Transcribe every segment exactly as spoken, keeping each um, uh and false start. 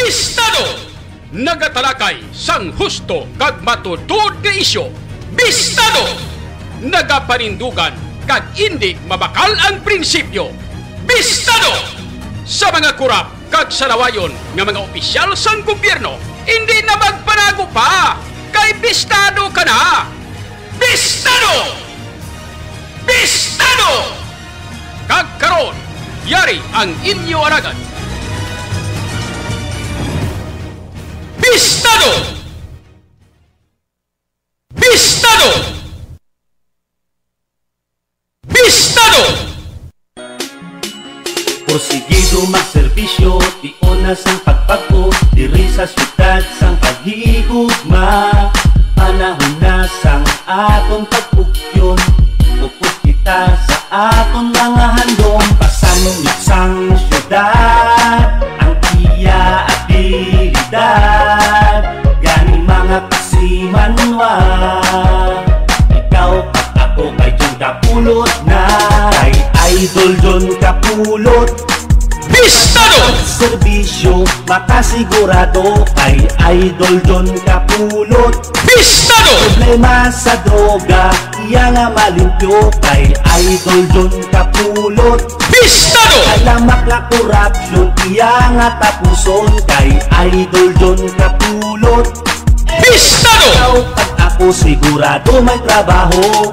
Bistado! Nagatalakay sang husto kag matuod-tuod nga isyu. Bistado! Nagapanindugan kag indi mabakal ang prinsipyo. Bistado! Sa mga kurap kag salawayon nga mga opisyal sang gobyerno, indi na magpanago pa, kay bistado ka na! Bistado! Bistado! Kag karon, yari ang inyo alagad. Bistado! Bistado! Bistado! Porsigido magserbisyo, tion na sang pagpag-o, diri sa siyudad sang paghigugma. Panahon na sang aton pag-ugyon, upos kita sa aton mga handom. Pasandig sang siyudad ang iya abilidad, gani mga kasimanwa. Ikaw kag ako kay Jun Kapulot na, kay Idol Jun Kapulot. Bistado! Serbisyo makasigurado kay Idol Jun Kapulot. Bistado! Problema sa droga, iya nga malimpyo kay Idol Jun Kapulot. Bistado! Alamak nga korupsyon, iya nga tapuson kay Idol Jun Kapulot. Bistado! Ikaw kag ako sigurado may trabaho.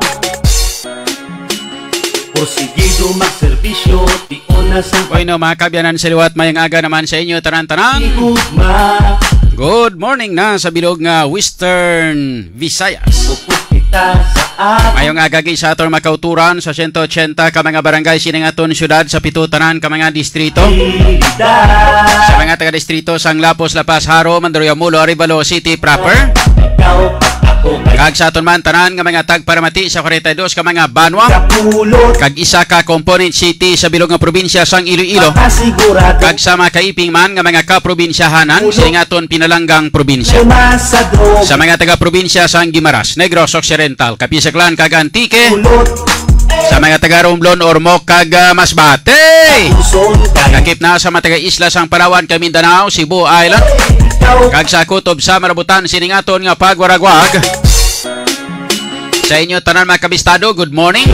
Porsigido magserbisyo, tion na sa Bueno, mga kaabyanan sa liwat, mayong aga naman sa inyo tanan-tanan. Higugma. Good morning na sa bilog nga Western Visayas. Upos kita sa aton Mayong aga gid sa aton mga kauturan sa sento ochenta ka mga barangay sining aton syudad, sa pito tanan ka mga distrito. Sa mga taga-distrito sang Lapos, La Paz, Jaro, Mandaluyong, Molo, Arevalo City proper. Ikaw kag ako kay Kag sa aton man tanan nga mga tagparamati sa kwarenta y dos ka mga banwa. Kapulot. Kag isa ka component city sa bilog nga probinsya sang Iloilo. Makasigurado. Kag sa mga kaiping man nga mga kaprobinsyahanan Ulo. Sining aton pinalanggang probinsya. Problema sa droga. Sa mga taga-probinsya sang Guimaras, Negros Occidental, Capiz, Aklan, kag Antique. Ulot. Sa mga taga-Romblon, Ormoc, kag, ah, Masbate. Puson kay Lakip na sa mga taga-isla sang Palawan, kag Mindanao, Cebu Island. Ikaw. Kag sa kutob sa malabutan sining aton nga pagwaragwag. Sa inyo tanan, mga kabistado, good morning.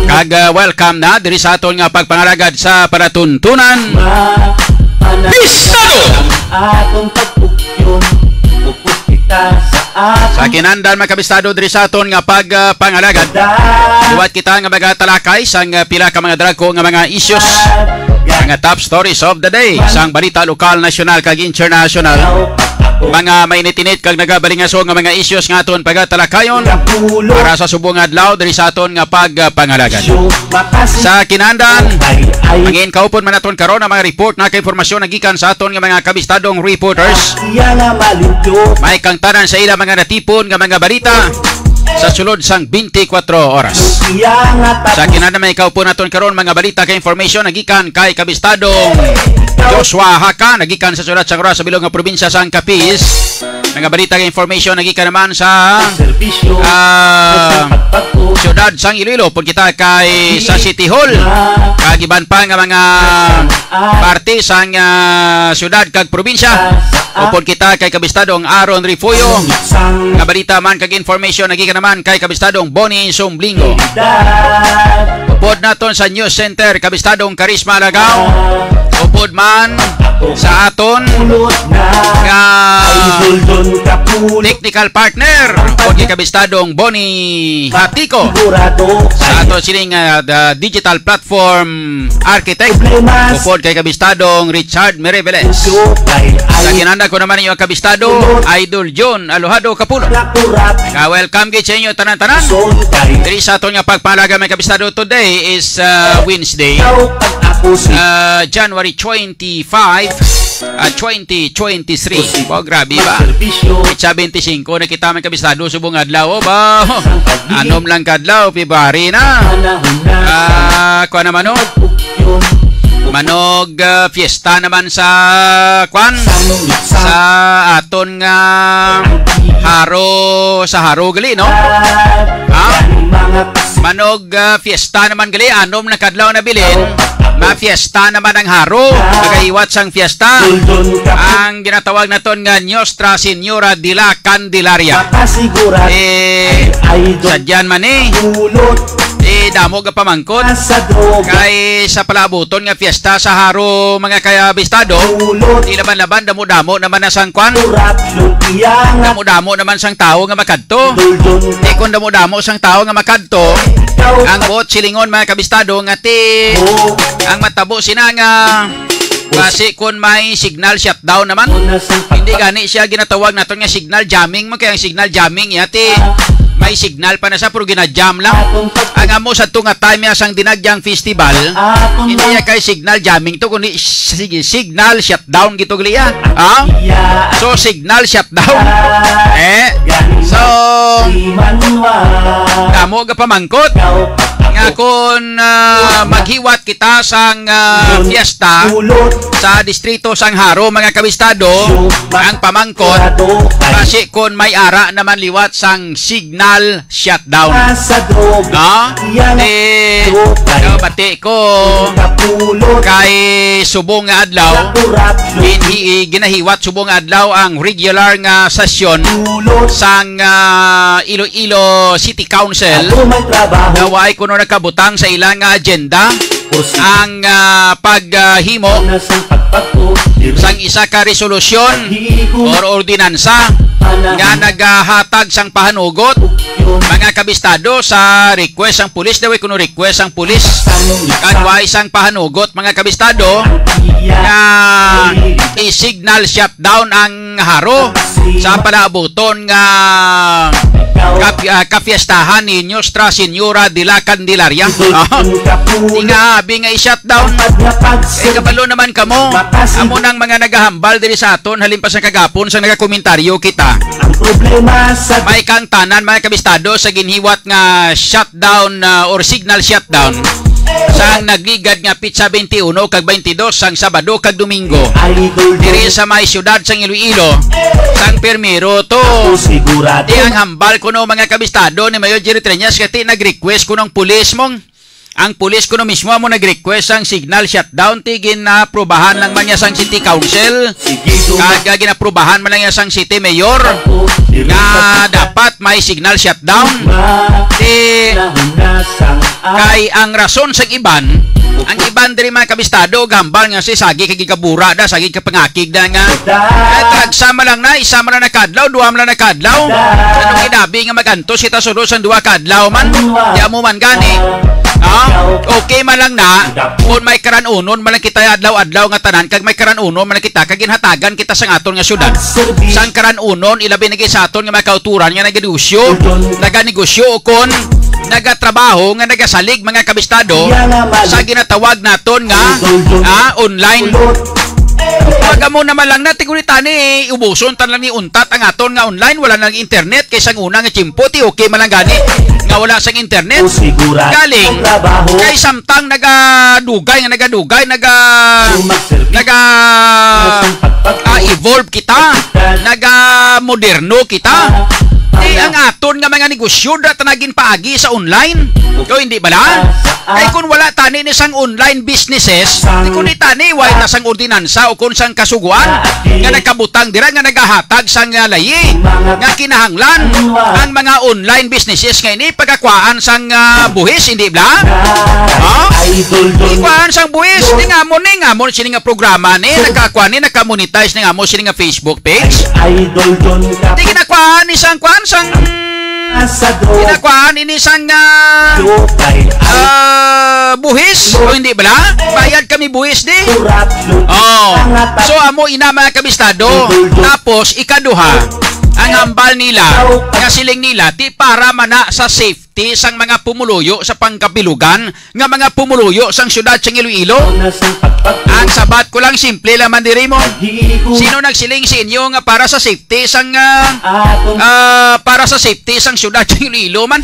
Kag, ah, welcome na diri sa aton nga pagpangalagad sa palatuntunan. Bistado! Ang atong pag-ugyon, upos kita sa aton Sa kinandan, mga kabistado, diri sa aton nga pagpangalagad. Liwat kita nga magatalakay sang, ah, pila ka mga dagko nga mga issues. Mga top stories of the day sang balita lokal, nasyonal, kag internasyonal. Mga mainit-init kag nagabalingaso nga mga issues nga aton pagatalakayon para sa subong nga adlaw diri sa aton nga pagpangalagad. Sa kinandan, mangin kaupon man naton karon ang mga report na kay impormasyon nagikan sa aton nga mga kabistadong reporters. Iya nga malimpyo. May kangtanan sa ila mga natipon nga mga balita sa sulod sang twenty-four oras. Iya nga Sa tapos kinandan, may kaupon naton karon mga balita kay information nagikan kay kabistadong Joshua Haka, nagikan sa sulod sang oras sa bilog nga probinsya sang Capiz. Mga balita kag information nagikan naman sa, Serbisyo. Ah, Sa pagpagpo. Siyudad sang Iloilo. Pud kita kay sa City Hall. Kag iban pa nga mga parte sang, ah, siyudad kag probinsya. Upod kita kay kabistadong Aaron Refugio. Nga balita man kag information nagikan naman kay kabistadong Bonnie Sumblingo. Upod naton sa News Center, kabistadong Karisma Alagao. Upod man sa aton nga technical partner, upod kay kabistadong Bonnie Hatico. Sa aton sining, ah, the digital platform architect, upod kay kabistadong Richard Mereveles. Sa kinanda ko naman ninyo ang kabistado, Idol John Alojado Kapulo. Nga welcome gid sa inyo tanan-tanan. Diri sa aton nga pagpalaga, mga kabistado, today is, ah, Wednesday, ah, January twenty-five, ah, twenty twenty-three. Wow, grabe ba? Petsa twenty-five na kita, mga kabistado, subong adlaw, oh, ba? Anom lang kadlaw, February na. Ah, kuwan naman, oh. Manog, ah, fiesta naman sa, kuwan, sa aton nga Haro sa Haro gali, no? Ha? Manog, ah, fiesta naman gali, anom na kadlaw na bilin. Mafiesta naman ang Haro. Nagahiwat sang fiesta. Ang ginatawag naton nga Nuestra Señora de la Candelaria. Eh, sadyan man eh. Eh, damo ga pamangkot. Kay sa palaabuton nga fiesta sa Haro, mga kabistado, di laban-laban, damo-damo naman na sang kwan. Damo-damo naman sang tawo nga makadto. Di kon damo-damo sang tawo nga makadto, ang buot silingon, mga kabistado, nga ti ang matabo sina nga basi kon may signal shutdown naman. Hindi gani siya ginatawag naton nga signal jamming, man kay ang signal jamming, yati may signal pa na sa pero ginajam lang. Ang amo sa tunga time ya sang Dinagyang Festival, hindi ya kay signal jamming to, kundi sig-, signal shutdown gito gali ya. Ha? So, signal shutdown. Eh? So, damo ga pamangkot nga kung, ah, maghiwat kita sang, ah, fiesta sa distrito sang Haro, mga kabistado, ang pamangkot, basi kon may ara naman liwat sang signal shutdown. No? Eh, no, bati ko kay subong nga adlaw, ginhi-, ginahiwat subong nga adlaw ang regular nga sesyon sang, ah, Iloilo City Council. Nga way kuno nakabutang sa ila nga agenda ang, ah, paghimo sang isa ka resolusyon or ordinansa nga nagahatag sang pahanugot, mga kabistado, sa request sang pulis, daw kuno request sang pulis, kag way sang pahanugot, mga kabistado, nga i-signal shutdown ang Haro sa palaabuton nga kap-, ah, kafiestahan ni Nuestra Señora de la Candelaria. Di nga abi nga i-shutdown. Eh, kabalo naman kamo. Amo nang mga nagahambal diri sa aton, halin pa sa kagapon sa nagakomentaryo kita. May kang tanan, mga kabistado, sa ginhiwat nga shutdown, ah, or signal shutdown sang nagligad nga pitsa twenty-uno kag twenty-dos sang Sabado kag Domingo diri sa may siyudad sang Iloilo, sang primero to. Di ang hambal kuno, mga kabistado, ni Mayor Jerry Treñas, kay ti nag-request kuno ang pulis mong, ang pulis kuno mismo amo nag-request sang signal shutdown, ti ginaprobahan lang man niya sang City Council. Kag, ah, ginaprobahan man lang niya sang City Mayor nga dapat may signal shutdown. Ti kay ang rason sang iban, ang iban diri, mga kabistado, gambal nga si sagi kay gigabura da, sagi ka pangakig da nga. Eh, tagsa man lang na, isa man lang na kadlaw, duha man lang na kadlaw. Anong inabi nga magantos kita sulo sang duha kadlaw man? Di amo man gani. Ah, okay man lang na kung may karanunon man lang kita adlaw-adlaw nga tanan, kag may karanunon man lang kita, kag ginhatagan kita sang aton nga syudad sang karanunon, ilabi na gid sa aton nga mga kauturan nga naganegosyo, naganegosyo o kon nagatrabaho nga nagasalig, mga kabistado, sa ginatawag naton nga, ah, online. Pag amo naman lang na, ti kundi tani, ubuson ta lang ni untat ang aton nga online, wala nang internet, kay sang una nga tiyempo, ti okay man lang gani nga wala sang internet. Galing, kay samtang nagadugay nga nagadugay, naga-, naga-, ah, evolve kita, naga-moderno kita. Di ang aton nga mga negosyo, da ta nagin paagi sa online. O hindi bala? Kay kung wala tani ni sang online businesses, di kundi tani, way na sang ordinansa o kung sang kasuguan nga nagkabutang dira nga nagahatag sang, ah, layi nga kinahanglan ang mga online businesses nga ini pagakwaan sang, ah, buhis, hindi bala? Ha? Ikuan sang buhis, di nga mo ni, nga mo sini nga programa ni, nagkakuan ni, nakamonetize ni nga mo sini nga Facebook page. Di ginakuan ni sang kuan, sang ginakuan ini sang, ah, ah, buhis, o hindi bala? Bayad kami buhis di. Oh. So, amo ina, mga kabistado. Tapos, ikaduha, ang hambal nila, nga siling nila, ti para man na sa safety sang mga pumuluyo sa pangkabilugan, nga mga pumuluyo sang siyudad sang Iloilo. Ang sabat ko lang, simple lang man diri mo. Sino nagsiling sa inyo nga para sa safety sang, ah, ah, para sa safety sang siyudad sang Iloilo man?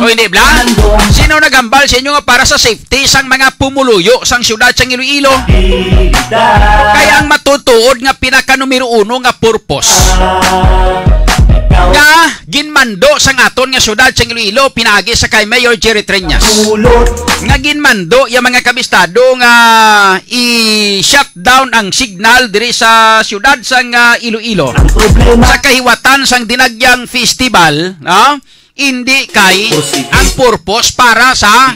O hindi bala? Sino naghambal sa inyo nga para sa safety sang mga pumuluyo sang siyudad sang Iloilo? Kaya ang matutuod nga pinaka numero uno nga purpose ah, ginmando sang aton nga syudad sang Iloilo pinaagi sa kay Mayor Jerry Treñas, nga ginmando ya, mga kabistado, nga i-shut down ang signal diri sa syudad sang, ah, Iloilo sa kahiwatan sang Dinagyang Festival, no? Hindi kay ang purpose para sa,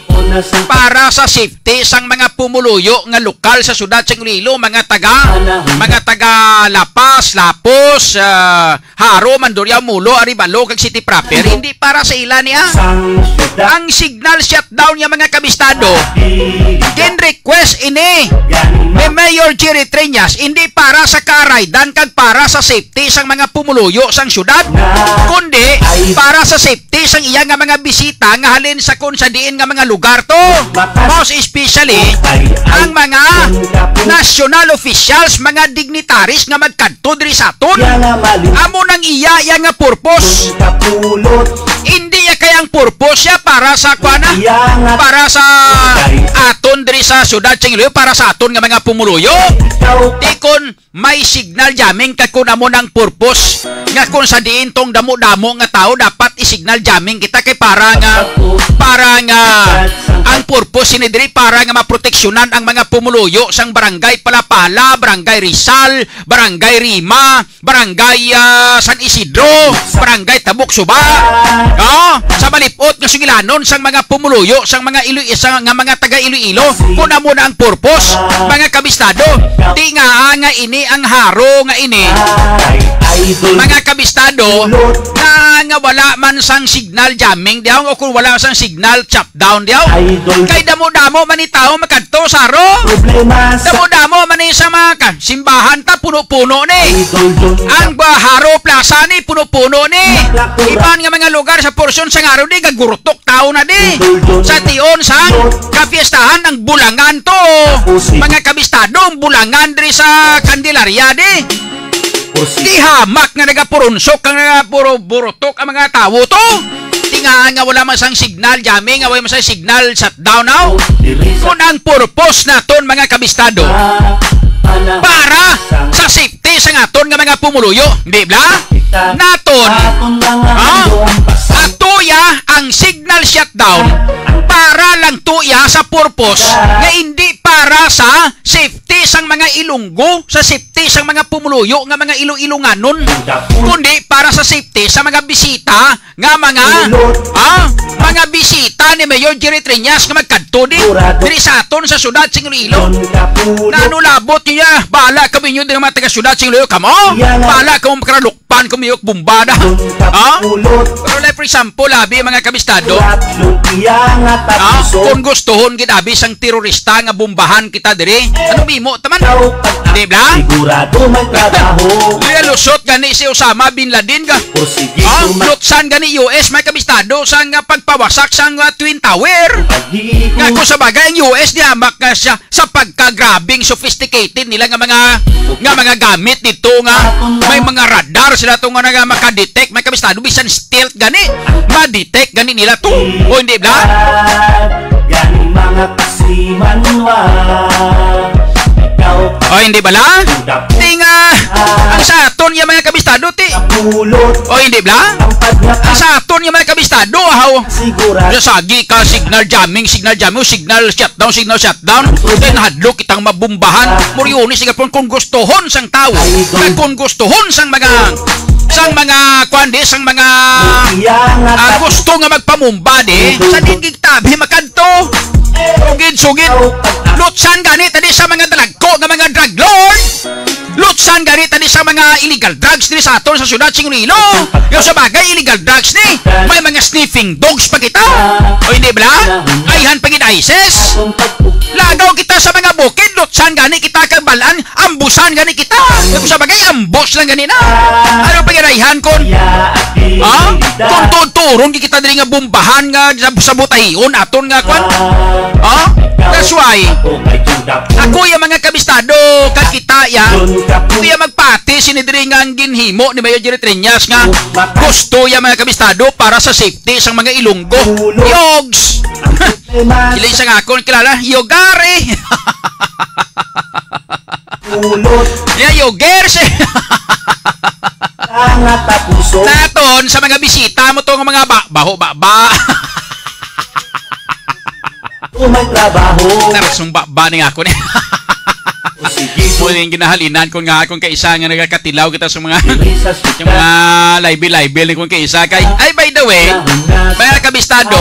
para sa safety sang mga pumuluyo nga lokal sa syudad sang Iloilo, mga taga, mga taga La Paz, Lapuz, ah, Jaro, Mandurriao, Jolo, Arevalo, kag City Proper. Hindi para sa ila niya. Ang signal shutdown niya, mga kabistado, gin-request ini ni Mayor Jerry Treñas, hindi para sa kaaraydan kag para sa safety sang mga pumuluyo sang syudad, kundi para sa safety sang iya nga mga bisita nga halin sa kun sa diin nga mga lugar to. Most especially ang mga national officials, mga dignitaries nga magkadto diri sa aton. Amo nang iya, iya nga purpose. Hindi ya kay ang purpose ya para sa kuana, para sa aton diri sa syudad sang Iloilo, para sa aton nga mga pumuluyo. Di kon may signal jamming, kay kun amo nang purpose nga kun sa diin tong damo-damo nga tawo dapat i-signal jamming kita, kay para nga, para nga ang purpose ini diri para nga maproteksyonan ang mga pumuluyo sang Barangay Palapala, Barangay Rizal, Barangay Rima, Barangay, ah, San Isidro, Barangay Tabuk Suba. Oh, sa malipot nga sugilanon sang mga pumuluyo sang mga Ilo-, sa nga mga taga Iloilo, kun amo na ang purpose, mga kabistado. Di nga, ah, nga ini ang Jaro nga ini, mga kabistado, nga, nga wala man sang signal jamming dihaw, o kung wala sang signal shutdown dihaw. Kay damo-damo man ni tawo makadto sa Jaro. Damo-damo man ni sa mga ka-, simbahan ta, puno-puno ni. Ang Jaro Plaza ni, puno-puno ni. Iban nga mga lugar sa porsyon sang Jaro di, gagurutok tawo na di. Sa tion sang kapiestahan ang Bulangan to. Mga kabistado, ang Bulangan diri sa Candelaria di. Di hamak nga nagapurunsok kag nagapuro-, burutok ang mga tawo to. Tingaan nga wala man sang signal jamming, nga wala man sang signal shutdown now. Kun ang purpose naton, mga kabistado, para sa safety sang aton nga mga pumuluyo, di ba? Naton, ha? Ato ya ang signal shutdown para lang to ya sa purpose nga hindi para sa safety sang mga Ilonggo, sa safety sang mga pumuluyo nga mga Ilo-, Ilonganon, kundi para sa safety sa mga bisita nga mga, ah, mga bisita ni Mayor Jerry Treñas nga magkadto di, diri sa aton sa syudad sing Iloilo. Nano labot niya, bala kami nyo din mga taga syudad sing Iloilo, kamo? Bala kamo makaralukpan kami og bomba na. Ah? Pero like, for example, abi, mga kabistado, ah, kung gustuhon gid abi sang terorista nga bombahan kita diri, ano mimo taman? Di ba? Sigurado may trabaho. Kaya lusot gani si Osama bin Laden ga. Ah, lutsan gani U S, may kabistado sa nga pagpawasak sa nga Twin Tower. Nga kung sa bagay, ang U S di hamak nga siya sa pagkagrabing sophisticated nila nga mga, nga mga gamit dito nga may mga radar sila to nga naga-, makadetect, may kabistado, bisan stealth gani, ma-detect gani nila to. O hindi, bla? Gani mga kasimanwa. Ikaw. O hindi, bala? Tinga, ang sa aton yung mga kabistado, ti. O hindi, bla? Ang sa aton yung mga kabistado, ahaw. Sigurado. Sa sagi ka, signal jamming, signal jamming, signal shutdown, signal shutdown. Then hadlok kitang mabumbahan. Muriuni, sige po, kung gustuhon sang tao, kag kung gustuhon sang mga, sang mga, kuwan di, sang mga, ah, gusto nga magpamumba di, sa din gigtabi makadto. Sugid-sugid. Lutsan gani tadi sa mga dalagko nga mga drug lord. Lutsan gani tani sa mga illegal drugs diri sa aton sa syudad sing Iloilo. Yung sa bagay, illegal drugs ni, may mga sniffing dogs pa kita. O hindi bala? Ayhan pa gid ISIS. Lagaw kita sa mga bukid, lutsan gani kita kag balaan, ambusan gani kita. Yung sa bagay, ambus lang gani na. Ano pa gid ayhan kon, ha? Kung tuturon gid kita diri nga bombahan nga sa, sa butahion, aton nga kwan. Ha? That's why, ako yung mga kabistado, kag kita ya, kuya magpati sini diri nga ang ginhimo ni Mayor Jerry Treñas nga gusto ya mga kabistado para sa safety sang mga Ilonggo. Yogs! Kiling sa akon kilala, Yogari! Ulot. Ya, Yogers! Ang tapuso. Sa ato, Sa mga bisita mo to nga mga ba-, baho, baba. Kung may trabaho. Narsong baba ni ako ni. O sige, mo yung ginahalinan ko nga akong kaisa nga nagakatilaw kita sa mga, diri sa yung mga live-live ni kung kaisa kay. Ay, by the way, mga kabistado,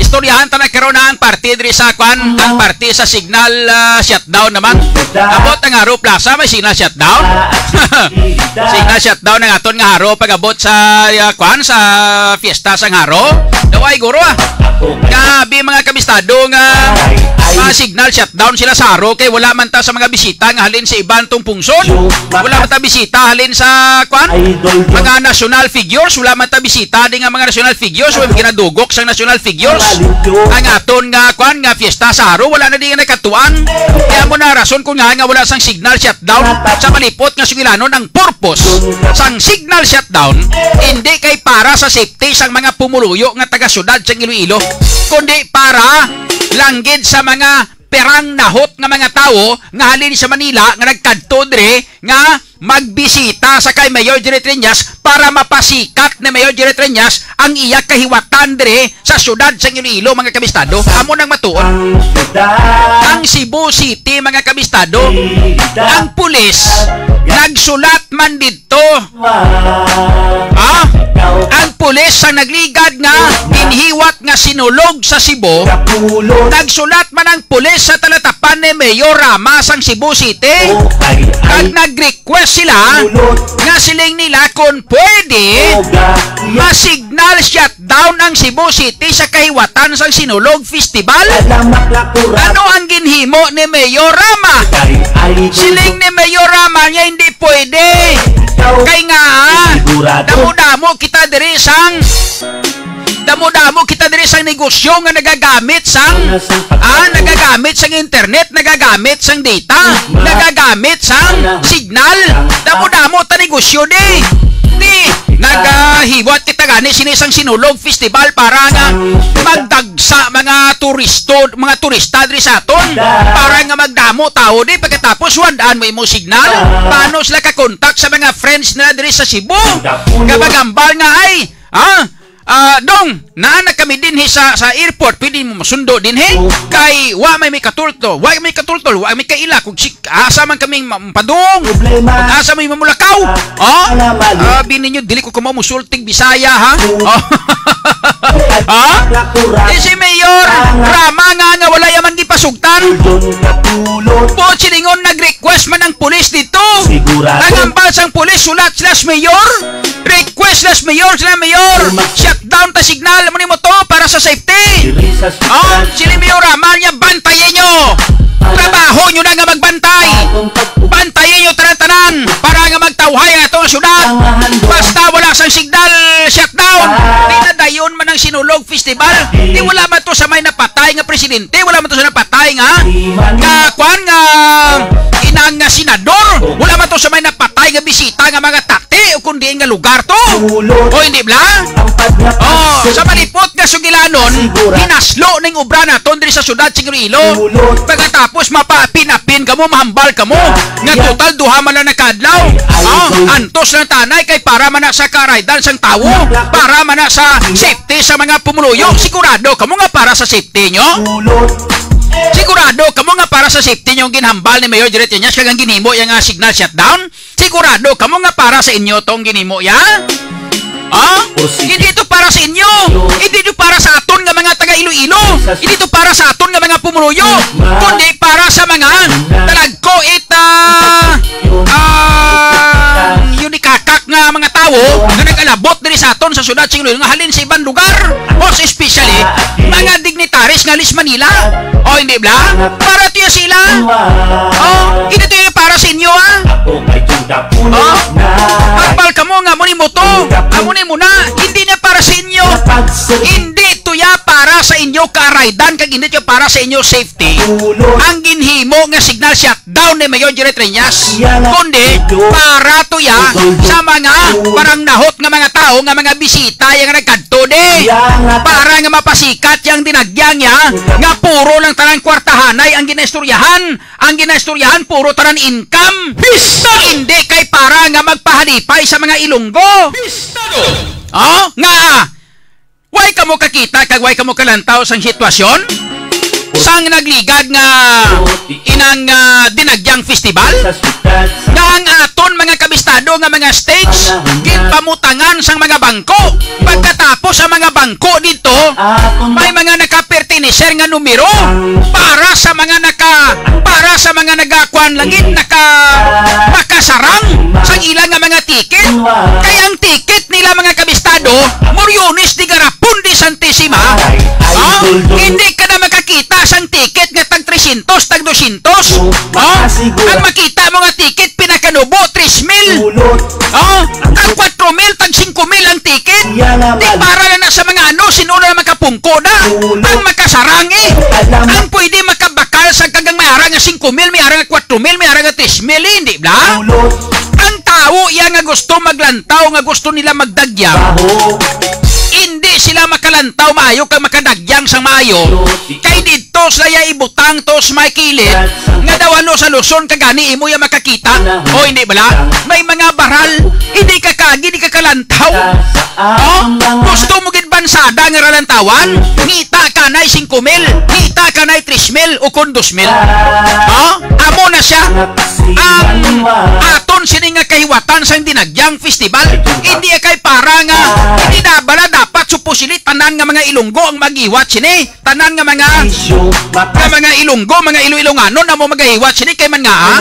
istoryahan ta na karon ang parte diri sa kwan, ang parte sa signal, ah, shutdown naman. Abot ang Haro Plaza, may signal shutdown. Signal shutdown ang aton nga Haro pag-abot sa, ah, kwan, sa fiesta sang Haro. Daw ay guro, ah. Grabe, mga kabistado nga, ah, signal shutdown sila sa Haro kay wala man ta sa mga bisita nga halin sa iban tong pungsod. Wala man ta bisita halin sa, kwan, mga national figures. Wala man ta bisita di nga mga national figures. Wala ginadugok sang national figures. Ang aton nga, kwan, nga fiesta sa Haro, wala na di nga nakatuan. Kaya mo na rason kung nga, nga wala sang signal shutdown sa malipot nga sugilanon. Ang purpose sang signal shutdown hindi kay para sa safety sang mga pumuluyo nga taga-syudad sang Iloilo, kundi para lang gid sa mga perang nahot nga mga tawo nga halin sa Manila nga nagkadto diri nga magbisita sa kay Mayor Jerry Treñas para mapasikat ni Mayor Jerry Treñas ang iya kahiwatan diri sa syudad sang Iloilo, mga kabistado. Amo nang matuod. Ang syudad. Ang Cebu City, mga kabistado. Ang pulis nagsulat man didto. Ha? Ang pulis ang nagligad nga ginhiwat nga Sinulog sa Cebu. Nagsulat man ang pulis sa talatapan ni Mayor Rama sang Cebu City, kag nag-request sila nga siling nila kung pwede ma-signal shutdown ang Cebu City sa kahiwatan sang Sinulog Festival. Ano ang ginhimo ni Mayor Rama? Siling ni Mayor Rama nga hindi pwede. Kay nga, ah, damo-damo kita diri sang, damo-damo kita diri sang negosyo nga nagagamit sang, ah, nagagamit sang internet, nagagamit sang data, nagagamit sang signal. Damo-damo ta negosyo di. Di, nagahiwat kita gani sini sang Sinulog Festival para nga magdagsa mga turisto, mga turista diri sa aton, para nga magdamo tawo di. Pagkatapos, wandaan mo imo signal. Paano sila ka-contact sa mga friends nila diri sa Cebu? Nga maghambal nga, ay, ah, ah, Dong, naa na kami dinhi sa, sa airport, pwede mo masundo dinhi? Kay wa may may katultol, wa may katultol, wa may kaila kung si, asa man kami ma-, padung, kung asa may mamulakaw. Oh? Ah, bini nyo, dili ko kamo musulting Bisaya, ha? Oh. Ha? Eh, si Mayor Rama nga, nga wala yaman gipasugtan. Po, silingon, nag-request man ang pulis dito. Nangambal sang pulis, sulat sila sa Mayor. Request sila sa Mayor, sila, "Mayor, shutdown ta signal. Amo nimo to para sa safety." Oh, sila Mayor Rama niya, "Bantayin nyo. Trabaho nyo na nga magbantay. Bantayin nyo tanan-tanan para nga magtawhay ang atong syudad. Basta wala sang signal, shutdown." Di na dayon man ang Sinulog Festival. Di wala man to sa may napatay nga presidente, wala man to sa napatay nga, nga kwan nga inang nga senador, wala man to sa may napatay nga bisita nga mga takti o kundi nga lugar to. O hindi bla? Oh, sa malipot nga sugilanon, hinaslo ning obra naton diri sa syudad sa Iloilo. Pagkatapos mapapin-apin kamo, mahambal kamo nga total duha man lang na ka adlaw. Ah, antos lang tanay kay para man na sa karaydan sang tawo, para man na sa safety sa mga pumuluyo. Sigurado kamo nga para sa safety nyo? Sigurado kamo nga para sa safety nyo ang ginhambal ni Mayor Jerry Treñas kag ang ginhimo iya nga signal shutdown? Sigurado kamo nga para sa inyo tong ginhimo iya? Ah? Hindi to para sa inyo. Hindi to para sa aton nga mga taga Iloilo. Hindi to para sa aton nga mga pumuluyo. Kundi para sa mga talagko it, ah, ah, yunikakak nga mga tawo nga nag-alabot diri sa aton sa syudad sa Iloilo nga halin sa iban lugar. Most especially, mga dignitaries nga alis Manila. O, hindi bla? Para tiyo sila. O, hindi tiyo para sa inyo, ah. O, pagbal kamo nga amo ni mo to, amo ni mo na, hindi na para sa inyo. Hindi to ya para sa inyo kaaraydan kag hindi to para sa inyo safety. Ang ginhimo nga signal shutdown ni Mayor Jerry Treñas, kundi para to ya sa mga parangnahot nga mga tawo nga mga bisita ya nga nagkadto di. Para nga mapasikat yang dinagyang ya nga puro lang tanan kwartahanay ang ginaistoryahan. Ang ginaistoryahan puro tanan income. Pistado! Hindi kay para nga magpahalipay sa mga Ilonggo. Pistado! Oh, nga why kamo kakita kag why kamo kalantaw sang sitwasyon sang nagligad nga inang, ah, Dinagyang Festival? Nga ang aton mga kabistado nga mga stage ginpamutangan sang mga bangko. Pagkatapos ang mga bangko dito, may mga nakaperteneser nga numero para sa mga naka, para sa mga nagakuan lang gid, naka, makasarang sang ila nga mga ticket. Kay ang ticket nila, mga kabistado, Moriones de Garapon de Santissima. Oh, hindi ka na makakita sang ticket nga tag trescientos, tag doscientos. Oh, ang makita mo nga ticket pinakanubo, tres mil. Oh, ang kwatro mil, tag singko mil ang ticket. Di para na, na sa mga ano, sino na makapungko na. Ang makasarang, eh. Ang pwede makabakal sa kagang may ara nga singko mil, may ara nga kwatro mil, may ara nga tres mil, eh, hindi bla? Ang tawo iya nga gusto maglantaw, nga gusto nila magdagya. Hindi sila makalantaw maayo kag makadagyang sang maayo. Kay didto sila ya ibutang to sa may kilid nga daw ano sa Luzon ka gani imo ya makakita. O hindi bala? May mga baral, hindi ka kagi, hindi ka kalantaw. Oh? Gusto mo gid bansada nga ralantawan? Ngita ka na'y singko mil, ngita ka na'y tres mil o kon dos mil. Oh? Amo na siya. Ang aton sini nga kahiwatan sang Dinagyang Festival, hindi kay para nga, hindi na bala dapat supposedly tanan nga mga Ilonggo ang maghiwat sini. Tanan nga mga, nga mga Ilonggo, mga Iloilongano na mo magahiwat sini kay man nga, ah,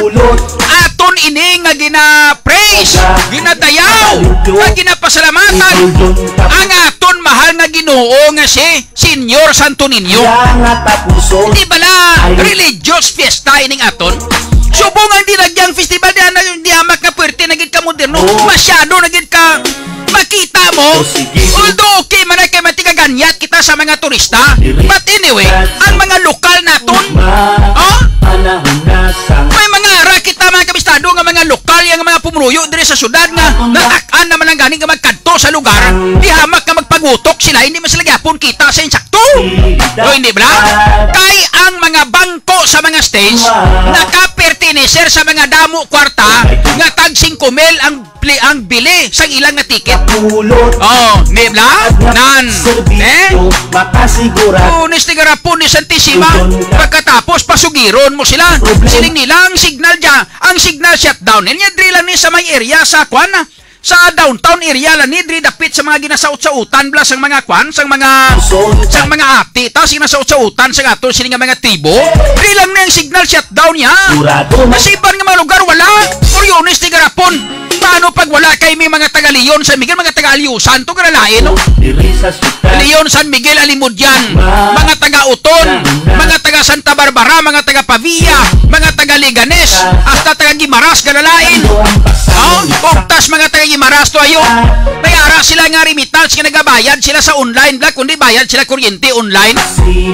aton ini nga gina-praise, ginadayaw, nga ginapasalamatan ang aton mahal nga Ginoo nga si Señor Santo Niño. Di bala religious fiesta ining aton? Subong ang Dinagyang Festival, di, di hamak nga puwerte na gid ka moderno. Masyado na gid ka makita mo. Although okay man ay kay matigaganyat kita sa mga turista. But anyway, ang mga lokal naton, oh? May mga ara kita, mga kabistado, nga mga lokal, yang mga pumuruyo diri sa syudad nga natak-an naman ang gani nga magkadto sa lugar, di hamak nga magpagutok sila, hindi man sila gyapon kita sa insakto. O hindi bala? Kay ang mga bangko sa mga stage nakaperteneser sa mga damo kwarta nga tag singko mil ang pli-, ang bili sang ilang nga ticket. Oh, di bala? Nan. Eh? Lunes ni Garapon ni Santissima. Pagkatapos, pasugiron mo sila. Siling nila ang signal dya, ang signal shutdown. Niya diri lang ni sa may area sa kwan, sa downtown area lang ni, diri dapit sa mga ginasaot-sautan bala sang mga kwan, sang mga, sang mga ati, ta, ginasaot-sautan sa ato sini nga mga tribo. Diri lang na ang signal shutdown niya. Masiban nga mga lugar, wala. Moriones ni Garapon. Paano pag wala kay may mga taga Leon, San Miguel, mga taga Aliusan, to, karalain, no? Diri sa Leon, San Miguel, Alimodian, mga taga Oton, mga taga Santa Barbara, mga taga Pavia, mga taga Leganes, hasta taga Guimaras, galalain. Oh, ugtas mga taga Guimaras to ayo. May ara sila nga remittance nga nagabayad sila sa online, bala, kundi bayad sila kuryente online.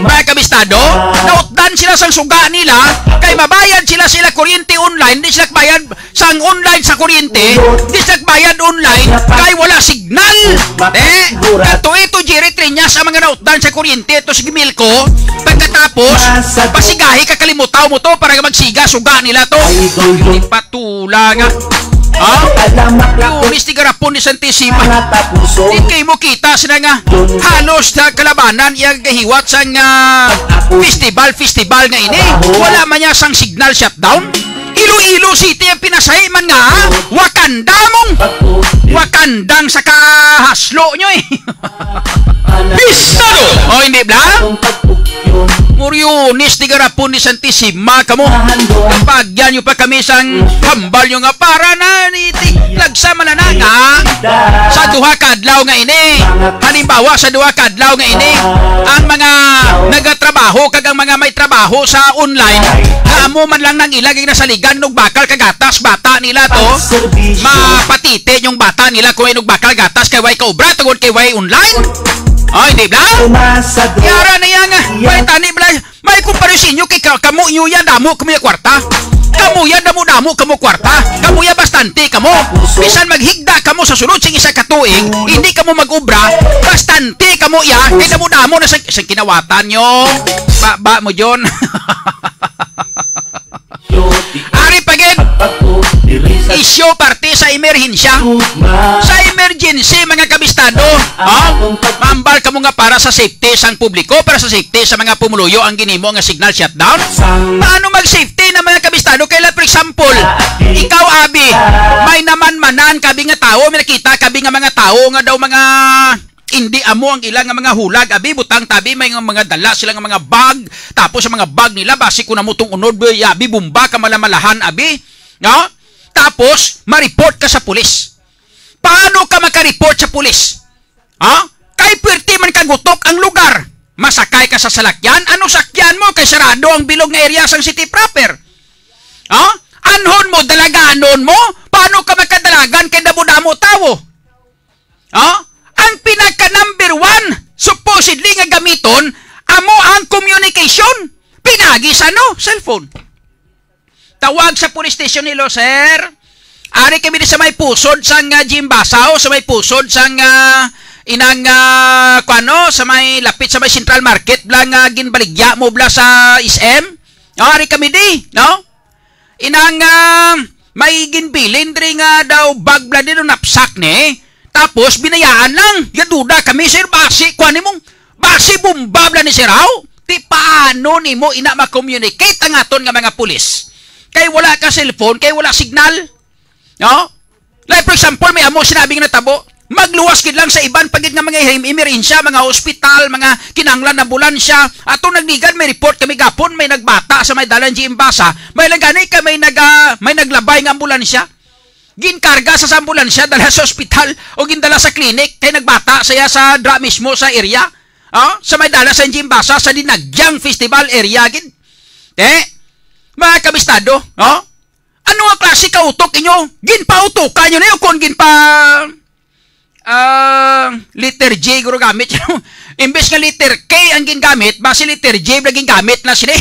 Mga kabistado, nautdan sila sang suga nila, kay mabayad sila sila kuryente online, di sila bayad sang online sa kuryente, di sila bayad online, kay wala signal. Eh, kato ito, Jerry Treñas, ang mga nautdan sa kuryente, ito si Gimilco. Pagkatapos, pasigahi ka, kalimutaw mo to, para magsiga, suga nila to. Ipatula nga. Ha? Lunes ni Garapon ni Santissima. Di kay mo kita sila nga halos na kalabanan iya gahiwat sang, ah, festival, festival nga ini. Wala man niya sang signal shutdown. Iloilo City ang pinasahi man nga, ah, Wakanda mong Wakandang sa kahaslo nyo eh. Pistado! O, hindi bala? Moriones ni Garapon ni Santissima kamo. Kapagyan nyo pa kami sang hambal nyo nga para na ni ti-, nagsama na na nga sa duha ka adlaw nga ini. Halimbawa, sa duha ka adlaw nga ini, ang mga nagatrabaho kag ang mga may trabaho sa online, nga amo man lang nang ilang ginasaligan Ang nugbakal kag gatas, bata nila to. Mapatiti yung bata nila kung inugbakal gatas kay way kaubra, tungod kay way online. Oy, di ba? Yara na yan, ah. Way tani, bla. May kumpara sa inyo kay ka-, kamo inyo yan, damo kamo yung kwarta. Kamo yan, damo-damo kamo kwarta. Kamo yan, bastante kamo. Bisan maghigda kamo sa sunod sing isa ka tuig, hindi kamo mag-ubra, bastante kamo iya, kay damo-damo na sa, sa kinawatan nyo. Ba, ba mo, John? Ari pa gid, isyu parte sa emerhensya. Sa emergency, mga kabistado, ha? Mambal kamo nga para sa safety sang publiko, para sa safety sa mga pumuluyo ang ginimo nga signal shutdown. Paano mag-safety na, mga kabistado? Kay, like, for example, ikaw, abi, may namanmanan kabi nga tawo, may nakita kabi nga mga tawo nga daw mga hindi amo ang ila nga mga hulag, abi, butang tabi, may nga mga dala sila nga mga bag, tapos ang mga bag nila, basi ko na mo tong unod, bay, abi, bomba ka malamalahan, abi, no? Tapos, ma-report ka sa pulis. Paano ka maka-report sa pulis? Ha? Kay pwerte man kang utok ang lugar. Masakay ka sa salakyan, ano sakyan mo, kay sarado ang bilog nga area sang city proper. Ha? Anhon mo, dalaganon mo, paano ka makadalagan kay damo-damo tawo? Ha? Ang pinaka number one, supposedly nga gamiton, amo ang communication. Pinagi sa ano? Cellphone. Tawag sa police station nilo, sir. Ari kami di sa may pusod sang, ah, Gymbasaw, sa may pusod sang, ah, inang, ah, kuano, sa may lapit sa may Central Market, bla nga ginbaligya mo, bla sa S M. O, ari kami di, no? Inang, ah, may ginbilin diri nga daw bag bla din, no, napsak ni. Tapos binayaan lang. Gaduda kami, sir, basi kuan nimong, basi bomba bla ni, sir, haw? Ti paano nimo ina ma-communicate ang aton nga mga pulis? Kay wala ka cellphone, kay wala signal. No? Like, for example, may amo sinabi nga natabo, magluwas gid lang sa iban pa gid nga mga emerhensya, mga ospital, mga kinahanglan ambulansya. Ato nagligad, may report kami gapon, may nagbata sa may dalan Gymbasaw. May lang gani ka, may naga-, may naglabay nga ambulansya. Ginkarga sa, sa ambulansya, dala sa ospital, o gindala sa clinic, kay nagbata siya sa dra mismo sa area. Oh, sa may dala sa Gymbasaw, sa Dinagyang Festival area gid. Eh, mga kabistado, oh? Ano nga klase ka utok inyo? Ginpautukan nyo na yun kung ginpa-, ah, letter J guro gamit. Imbes nga letter K ang gingamit, basi letter J lang gingamit na sila.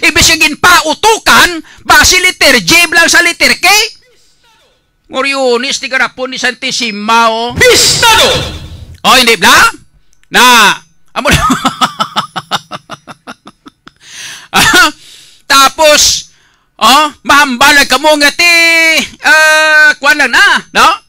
Imbes nga ginpautukan, basi letter J lang sa letter K. Moriones, ti garapon ni Santisima, oh. Pistado! Oh, hindi bla? Na, amo na. Tapos, oh, mahambal lang kamo nga ti, ah, kuwan lang na, no?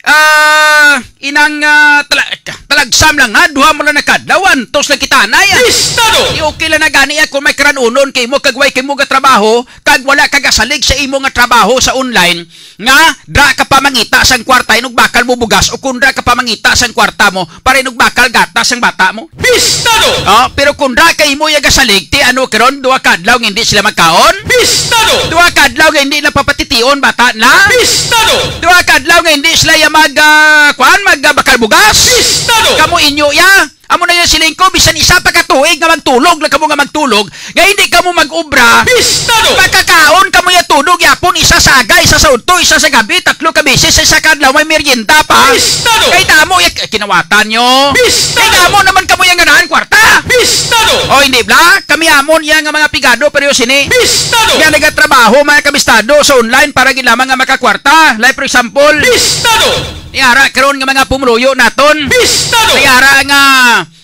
Ah, inang, ah, tala-, talagsam lang na, duha mo lang nakadlaw, antos lang kita na, ya. Pistado! Di okay lang na gani, ya, kung may karanunon kay mo, kag way kay mo ga trabaho, kag wala ka gasalig sa imo nga trabaho sa online, nga dra ka pa mangita sang kwarta, inugbakal mo bugas, o kung dra ka pa mangita sang kwarta mo, para inugbakal gatas sang bata mo. Pistado! Oh, pero kung dra ka imo iya gasalig, ti ano karon, duha ka adlaw nga hindi sila magkaon? Pistado! Duha ka adlaw nga hindi napapatitiyon bata na? Pistado! Duha ka adlaw nga hindi sila iya mag, ah, kuan, mag, ah, bakal bugas? Pistado! Kamo inyo iya? Amo na yung siling ko, bisan isa pa ka tuig nga magtulog lang kamo nga magtulog, nga hindi kamo mag-ubra, Pistado! Makakaon kamo ya tunog yapon, isa sa aga, isa sa udto, isa sa gabi, tatlo ka beses, isa ka adlaw may merienda pa. Pistado! Kay damo ya kinawatan nyo. Pistado! Kay damo naman kamo yang ganahan kwarta. Pistado! O hindi bla, kami amon iya nga mga pigado, pero sini. Pistado! Nga nagatrabaho, mga kabistado, sa online para gid lamang nga makakwarta. Like, for example, Pistado! Niara karon nga mga pumuluyo naton. Pistado! Niara nga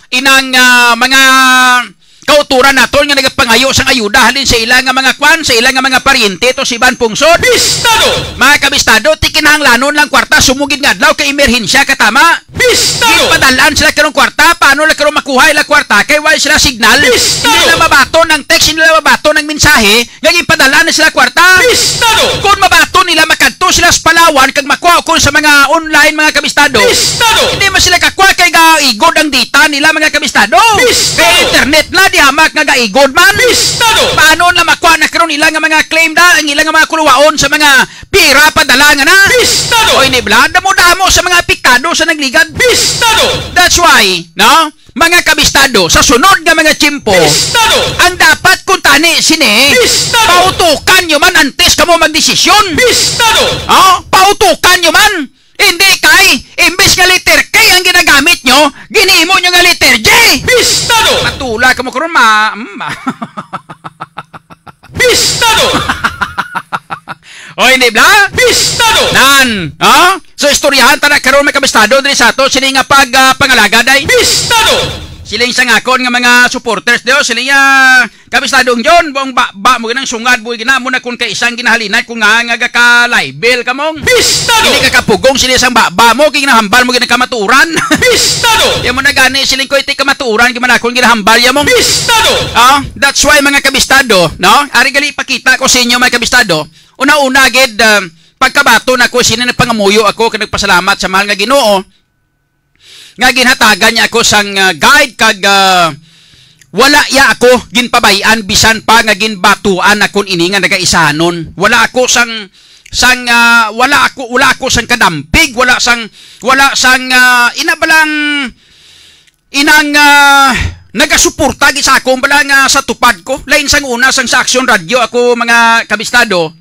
inang, ah, mga kauturan naton nga nagapangayo sang ayuda halin sa ila nga mga kwan, sa ila nga mga paryente to sa iban pungsod. Pistado! Mga kabistado, ti kinahanglanon lang kwarta sumugid nga adlaw kay emerhensya ka tama. Pistado! Ginpadal-an sila karong kwarta, paano lang karong makuha ila kwarta kay wala sila signal. Pistado! Hindi nila mabaton ang text, hindi nila mabaton ang mensahe, nga ginpadala na sila kwarta. Pistado! Kung mabaton nila, makadto sila sa Palawan kag makuha kon sa mga online, mga kabistado. Pistado! Hindi man sila kakuha kay gaigod ang data nila, mga kabistado. Pistado! Kay internet na, di hamak nga gaigod man. Pistado! Paano na makuha na karon ila nga mga claim da, ang ila nga mga kuluwaon sa mga pira padala nga na? Pistado! Oy, ni bla, damo-damo sa mga apektado sa nagligad. Pistado! That's why, no? Mga kabistado, sa sunod nga mga tiyempo, Pistado! Ang dapat kuntani sini, Pistado! Pautukan nyo man antes kamo magdesisyon. Bistado! Oh, pautukan nyo man. Hindi kay, imbes nga letter K ang ginagamit nyo, ginimo nyo nga letter J. Bistado! Matula ka mo karon, ma-, ma-, Bistado! O, hindi bla? Bistado! Nan, oh? So, istoryahan ta na karon, may kabistado, diri sa ato, sini nga pag, ah, pangalaga, day. Bistado! Siling sa ngakon nga mga supporters, daw, siling, ah, kabistadong John, buang ba, ba mo ginang sungad, mo gina, mo na kun kaisang ginahalinan, kung nga, nga gaka-libel ka mong. Bistado! Hindi ka kapugong, sila sang baba mo, kay ginahambal mo ginang kamaturan. Bistado! Yan mo na gani, siling ko, iti kamaturan, gimanakon, ginahambal, yan mong. Bistado! Ah, that's why, mga kabistado, no? Ari gali ipakita ko sa inyo, mga kabistado. Una-una, gid, ah, pagkabaton ako, sini nagpangamuyo ako, kag nagpasalamat sa mahal nga Ginoo, nga ginhatagan niya ako sang, ah, guide, kag, ah, wala ya ako ginpabay-an, bisan pa nga ginbatuan akon ini nga nagaisanon. Wala ako sang, sang, ah, wala ako, wala ako sang kadampig, wala sang, wala sang, ah, ina balang, inang, ah, nagasuporta gid sa akon bala nga sa tupad ko. Lain sang una sang sa Aksyon Radyo ako, mga kabistado.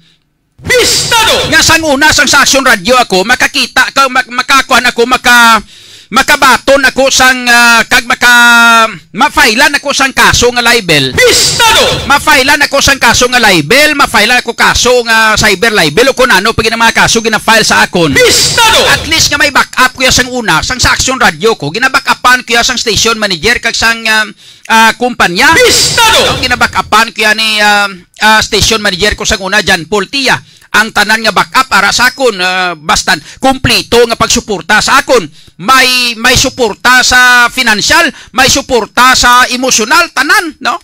Bistado! Nga sang una, sang sa Aksyon Radyo ako, makakita ka, mak-, makakuan ako, maka-, makabaton ako sang, ah, kag maka-, mafailan ako sang kaso nga libel. Bistado! Mafailan ako sang kaso nga libel, mafailan ako kaso nga cyber libel, o kung ano pa gid ang mga kaso ginafile sa akon. Bistado! At least nga may backup ko ya sang una, sang sa Aksyon Radyo ko, ginabackupan ko ya sang station manager kag sang, ah, ah, kumpanya. Bistado! No, ginabackupan ko ya ni, ah, ah, station manager ko sang una, John Paul Tia. Ang tanan nga backup ara sa akon, ah, basta kumpleto nga pagsuporta sa akon. May, may suporta sa financial, may suporta sa emosyonal, tanan, no?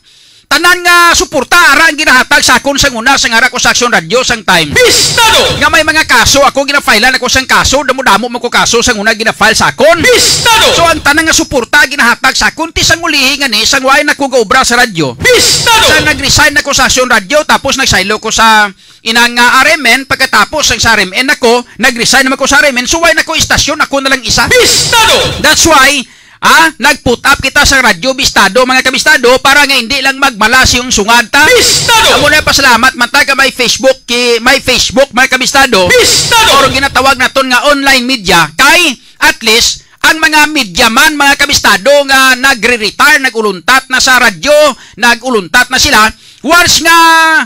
Tanan nga suporta ara ang ginahatag sa akon sang una, sang ara ko sa Aksyon Radyo sang time. Bistado! Nga may mga kaso ako, ginafailan ako sang kaso, damo-damo man ko kaso sang una ginafile sa akon. Bistado! So, ang tanan nga suporta ginahatag sa akon, ti sang ulihi nga ni, sang way na ko gaobra sa radyo. Bistado! Sa nag-resign ako sa Aksyon Radyo, tapos nagsaylo ko sa inang, ah, R M N, pagkatapos sang sa R M N ako, nag-resign naman ko sa R M N, so way na ko istasyon, ako na lang isa. Bistado! That's why, ah, nag-put up kita sa Radyo Bistado, mga kabistado, para nga hindi lang magmala siyong sungad ta. Bistado! Amo na, pasalamat man ta ka may Facebook, ki-, may Facebook, mga kabistado. Bistado! Or ginatawag naton nga online media, kay at least ang mga media man, mga kabistado, nga nagre-retire, nag-uluntat na sa radyo, nag-uluntat na sila, once nga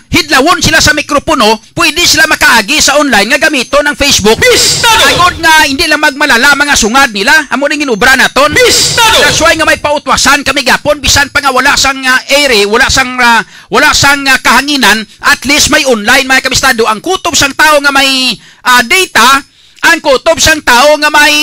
hidlawon sila sa mikropono, pwede sila makaagi sa online nga gamiton ang Facebook. Bistado! Agod nga hindi lang magmalala mga sungad nila, amo ning ginobra naton. Bistado! That's why nga may pautwasan kami gapon, bisan pa nga wala sang, ah, air, wala sang, ah, wala sang, ah, kahanginan, at least may online, mga kabistado. Ang kutob sang tawo nga may, ah, data, ang kutob sang tawo nga may,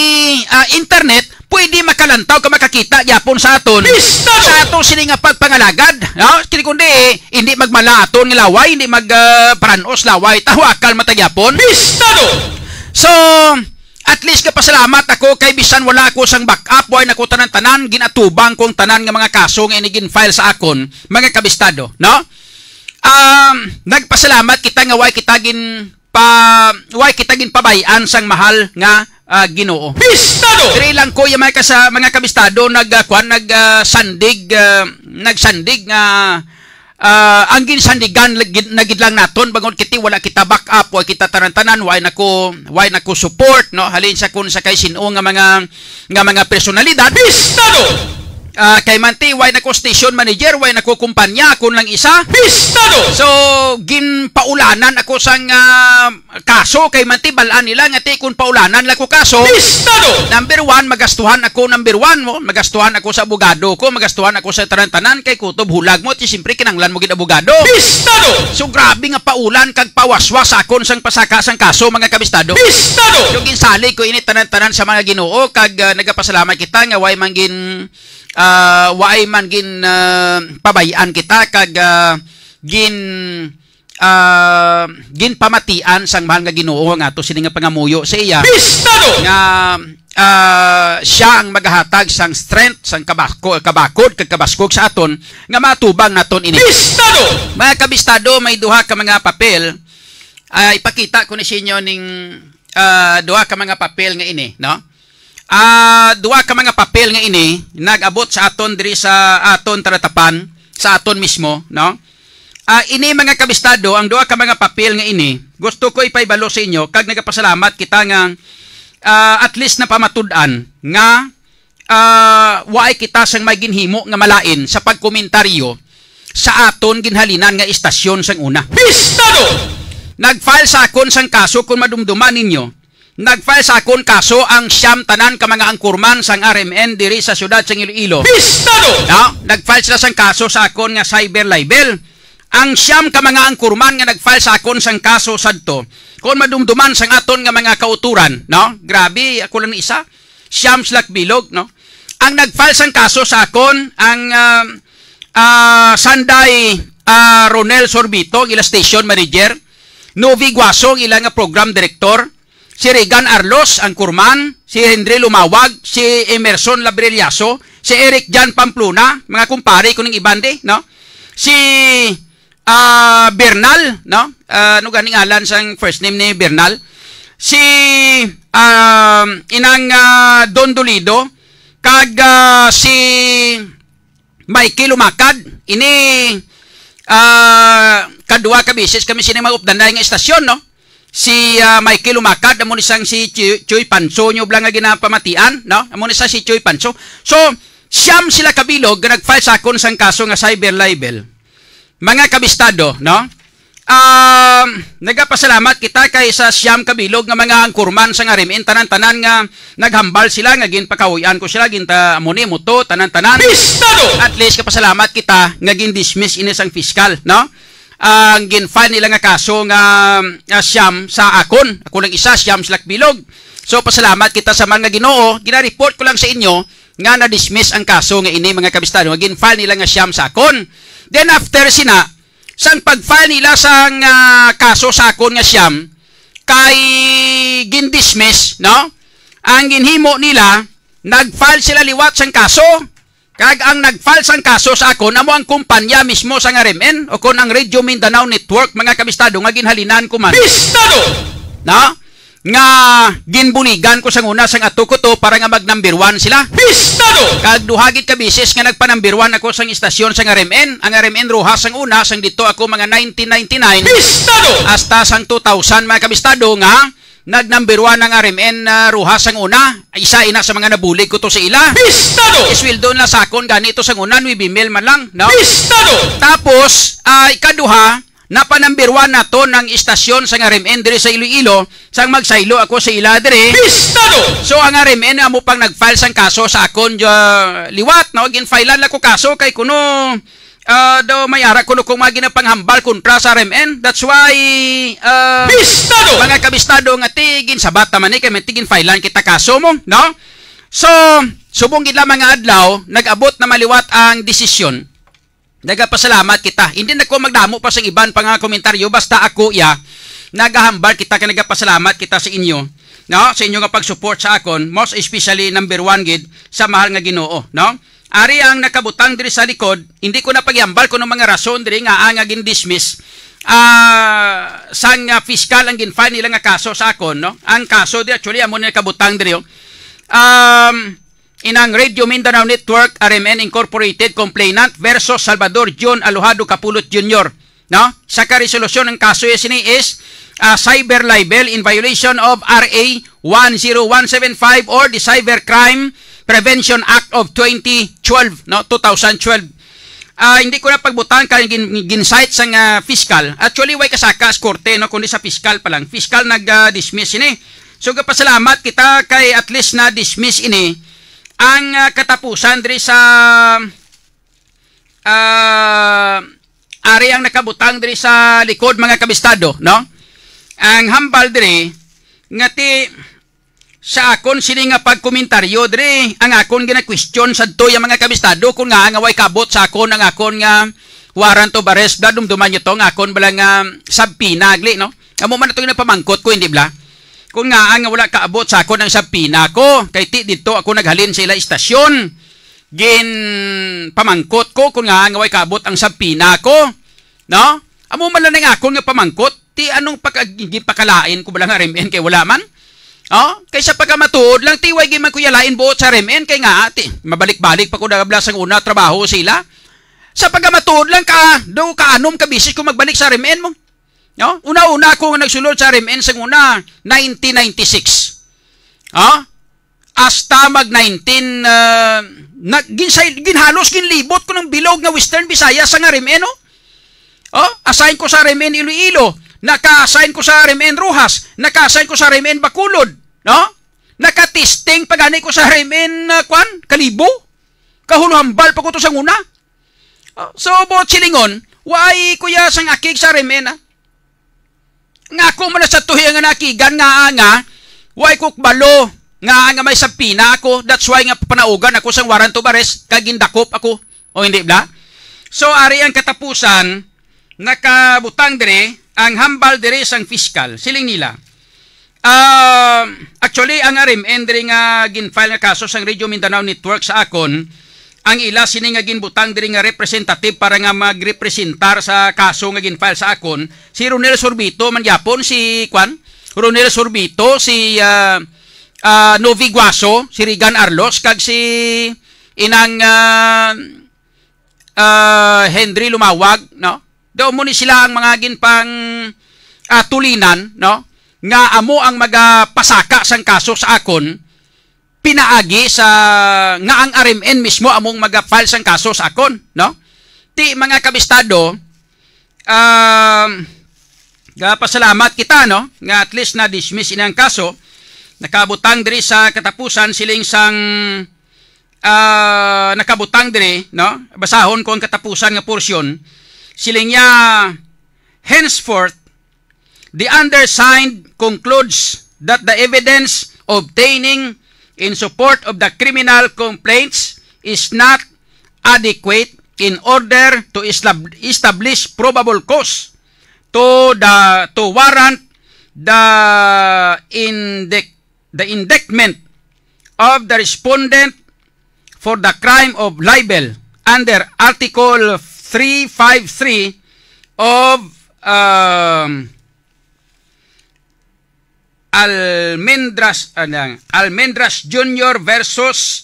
ah, internet, pwede makalantaw ka makakita gyapon sa aton. Bistado! Sa aton sini nga pagpangalagad, no? Kini kundi, eh, hindi magmala aton nga laway, hindi mag, ah, paranos laway, taho akal mata gyapon. Bistado! So, at least kapasalamat ako kay bisan wala ako sang backup, way na ko tanan-tanan, ginatubang kong tanan nga mga kaso nga ini gin-file sa akon, mga kabistado, no? Um, nagpasalamat kita nga way kita gin pa, way kita ginpabay-an sang mahal nga, ah, Ginoo. Bistado! Diri lang ko, yung mga kasa-, mga kabistado, nag, ah, kwan, nag, ah, sandig, ah, nagsandig nga, ah, ang ginsandigan lagi-, na gid lang naton, bangod kiti wala kita back up, wala kita tanan-tanan, wala na ko, wala na ko support, no? Halin sa kun sa kay sin-o nga mga, nga mga personalidad. Bistado! Ah, kay manti, way na ko station manager, way na ko kumpanya, kun lang isa. Bistado! So, ginpaulanan ako sang, ah, kaso, kay manti, balaan nila nga ti kun paulanan lang ko kaso. Bistado! Number one, magastuhan ako, number one mo, magastuhan ako sa abogado ko, magastuhan ako sa tanan-tanan, kay kutob hulag mo, ti siyempre kinanglan mo gid abogado. Bistado! So, grabe nga paulan kag pawaswas sa akon sang pasaka sang kaso, mga kabistado. Bistado! So, ginsalig ko ini tanan-tanan sa mga Ginoo, kag, ah, nagapasalamat kita nga way man gin ah, waay man gin, ah, pabay-an kita kag, ah, gin, ah, ginpamatian sang mahal nga Ginoo nga ato sini nga pangamuyo sa iya. Bistado! Nga, ah, siya ang magahatag sang strength, sang kabako-, kabakod kag kabaskog sa aton nga matubang naton ini. Bistado! Mga kabistado, may duha ka mga papel. Ah, ipakita ko ni sa inyo ning, ah, duha ka mga papel nga ini, no? Ah, duha ka mga papel nga ini nag-abot sa aton diri sa aton talatapan, sa aton mismo, no? Ah, ini, mga kabistado, ang duha ka mga papel nga ini, gusto ko ipaibalo sa inyo, kag nagapasalamat kita nga, ah, at least napamatud-an nga, ah, waay kita sang may ginhimo nga malain sa pagkomentaryo sa aton ginhalinan nga istasyon sang una. Bistado! Nag-file sa akon sang kaso, kung madumduman ninyo, nag-file sa akon kaso ang siyam tanan ka mga angkorman sang R M N diri sa siyudad sang Iloilo. Bistado! No? Nag-file sila sang kaso sa akon nga cyber libel. Ang siyam ka mga angkorman nga nag-file sa akon sang kaso sadto, kung madumduman sang aton nga mga kauturan, no? Grabe, ako lang ni isa. Siyam sila kabilog, no? Ang nag-file sang kaso sa akon, ang, ah, ah, Sanday, ah, Ronel Sorbito, ang ila station manager, Novi Guaso, ang ila nga program director, si Regan Arlos, ang kurman, si Henry Lumawag, si Emerson Labreliaso, si Eric Jan Pamplona, mga kumpare ko ning iban di, no? Si, ah, Bernal, no? Ah, ano gani ngalan sang first name ni Bernal? Si, ah, inang, ah, Don Dolido, kag, ah, si Mikey Lumakad. Ini, ah, kadua ka beses kami sini mag-updanay nga istasyon, no? Si, ah, Mikey Lumakad, amo ni sang si Chu-, Chuy Panso, nyo bala nga ginapamatian, no? Amo ni sang si Chuy Panso. So, siyam sila kabilog nga nag-file sa akon sang kaso nga cyber libel. Mga kabistado, no? Um, nagapasalamat kita kay sa siyam kabilog nga mga angkurman sang R M N, tanan-tanan nga naghambal sila nga ginpakahuy-an ko sila, ginta amo ni, amo to, tanan-tanan. Bistado! At least, kapasalamat kita nga gin-dismiss ini sang fiskal, no? Ang gin-file nila nga kaso nga, nga siyam sa akon. Ako lang isa, siyam sila kabilog. So, pasalamat kita sa mga Ginoo. Gina-report ko lang sa inyo nga na-dismiss ang kaso nga ini, mga kabistado, nga gin-file nila nga siyam sa akon. Then, after sina, sang pag-file nila sang, ah, kaso sa akon nga siyam, kay gin-dismiss, no? Ang ginhimo nila, nag-file sila liwat sang kaso, kag ang nag-file sang kaso sa akon amo ang kumpanya mismo sang R M N o kon ang Radio Mindanao Network, mga kabistado, nga ginhalinan ko man. Bistado! No? Nga ginbuligan ko sang una sang ato ko to para nga mag-number one sila. Bistado! Kag duha gid ka beses nga nagpa-number one ako sang istasyon sang R M N, ang R M N Roxas sang una, sang dito ako mga nineteen ninety-nine. Bistado! Hasta sang two thousand, mga kabistado, nga nag-number one ang R M N, ah, Roxas sang una. Isa ina sa mga nabulig ko to sa ila. Bistado! Isweldo na sa akon gani ito sang una, nuebe mil man lang, no? Bistado! Tapos, ah, ikaduha, napa-number one nato ng istasyon sang R M N diri sa Iloilo, sang magsaylo ako sa ila diri. Bistado! So, ang R M N amo pang nag-file sang kaso sa akon, ah, liwat, no? Gin-filean lang ko kaso kay kuno, ah, daw may ara kuno kung mga ginapanghambal kontra sa R M N. That's why, ah, Bistado! Mga kabistado nga ti ginsabat naman ni kay may ti gin-filean kita kaso mo, no? So, subong gid lang mga adlaw, nag-abot na maliwat ang desisyon. Nagapasalamat kita. Hindi na ko magdamo pa sa iban pa nga komentaryo, basta ako, ya, nagahambal kita kay nagapasalamat kita sa inyo, no? Sa inyo nga pag-support sa akon, most especially number one gid sa mahal nga Ginoo, no? Ari ang nakabutang diri sa likod, hindi ko na paghambal kuno mga rason diri nga ang gin-dismiss, ah, sang, ah, fiskal ang gin-file nila nga kaso sa akon, no? Ang kaso di actually amo ni nakabutang diri, oh. Um, inang Radio Mindanao Network, R M N Incorporated, complainant versus Salvador John Alojado Capulot Junior, no? Sa karesolusyon ng kaso ya sini is, ah, cyber libel in violation of R A one zero one seven five or the Cybercrime Prevention Act of twenty twelve, no? Two thousand twelve. Ah, hindi ko na pagbutang kay gin-, gin-cite sang, ah, fiscal. Actually, way kasaka sa korte, no, kundi sa fiscal pa lang. Fiscal nag, ah, dismiss ini. So, gapasalamat kita kay at least na-dismiss ini ang, ah, katapusan diri sa, ah, ari ang nakabutang diri sa likod, mga kabistado, no? Ang hambal diri nga ti sa akon sini nga pagkomentaryo diri, ang akon gina-question sadto ya mga kabistado kung nga nga way kabot sa akon ang akon nga warrant of arrest. Dadumduman nyo to, ang akon bala nga subpoena, agli, no? Amo man na to yung napamangkot ko, hindi bala? Kung nga nga wala kaabot sa akon ang subpoena ko, kay ti dito ako naghalin sa ila istasyon. Ginpamangkot ko kung nga nga way kaabot ang subpoena ko, no? Amo man lang ang akon nga pamangkot, ti anong pagka-, gipakalain ko bala nga R M N kay wala man? Oh, kaysa pagkamatuod lang, ti way gid man ko yalain buot sa R M N kay nga, ti, mabalik-balik pa ko nagabla sang una trabaho sila. Sa pagkamatuod lang ka, do ka anom ka bisis ko magbalik sa R M N mo. No? Una-una ako nga nagsulod sa R M N sa una, nineteen ninety-six. Ha? Hasta mag nineteen, ah, na, ginsay, ginhalos ginlibot ko ng bilog nga Western Visayas sa R M N, no? Oh, assign ko sa R M N Iloilo, naka-assign ko sa R M N Roxas, naka-assign ko sa R M N Bacolod, no? Naka-testing pa gani ko sa R M N, ah, kwan, Kalibo. Kahuluhambal pa ko to sa una. Oh, so, buot silingon, why kuya sang akig sa R M N, ah? Nga ako man sa tuhi nga nakigan nga, nga, why ko balo nga, nga may sabpina ako. That's why nga panaugan ako sang warrant of arrest, kag gindakop ako. O hindi bla? So, ari ang katapusan, nakabutang diri ang hambal diri sang piskal. Siling nila, ah, actually, ang R M N diri nga gin-file nga kaso sang Radio Mindanao Network sa akon, ang ila sini nga ginbutang diri nga representative para nga magrepresentar sa kaso nga gin-file sa akon, si Ronel Sorbito man gyapon, si kwan, Ronel Sorbito, si, ah, ah, Novi Guaso, si Regan Arlos, kag si inang, ah, ah, Henry Lumawag, no? Daw mo ni sila ang mga ginpang, ah, tulinan, no? Nga amo ang magapasaka sang kaso sa akon, pinaagi sa nga ang R M N mismo among maga-file sang kaso sa akon, no? Ti, mga kabistado, um, gapasalamat kita, no, nga at least na-dismiss ini ang kaso. Nakabutang diri sa katapusan siling sang, ah, nakabutang diri, no? Basahon ko ang katapusan nga porsyon. Siling niya, henceforth, the undersigned concludes that the evidence obtaining in support of the criminal complaints is not adequate in order to estab-, establish probable cause to the, to warrant the indict-, the indictment of the respondent for the crime of libel under Article three five three of, um, Almendras, ano, Almendras Junior versus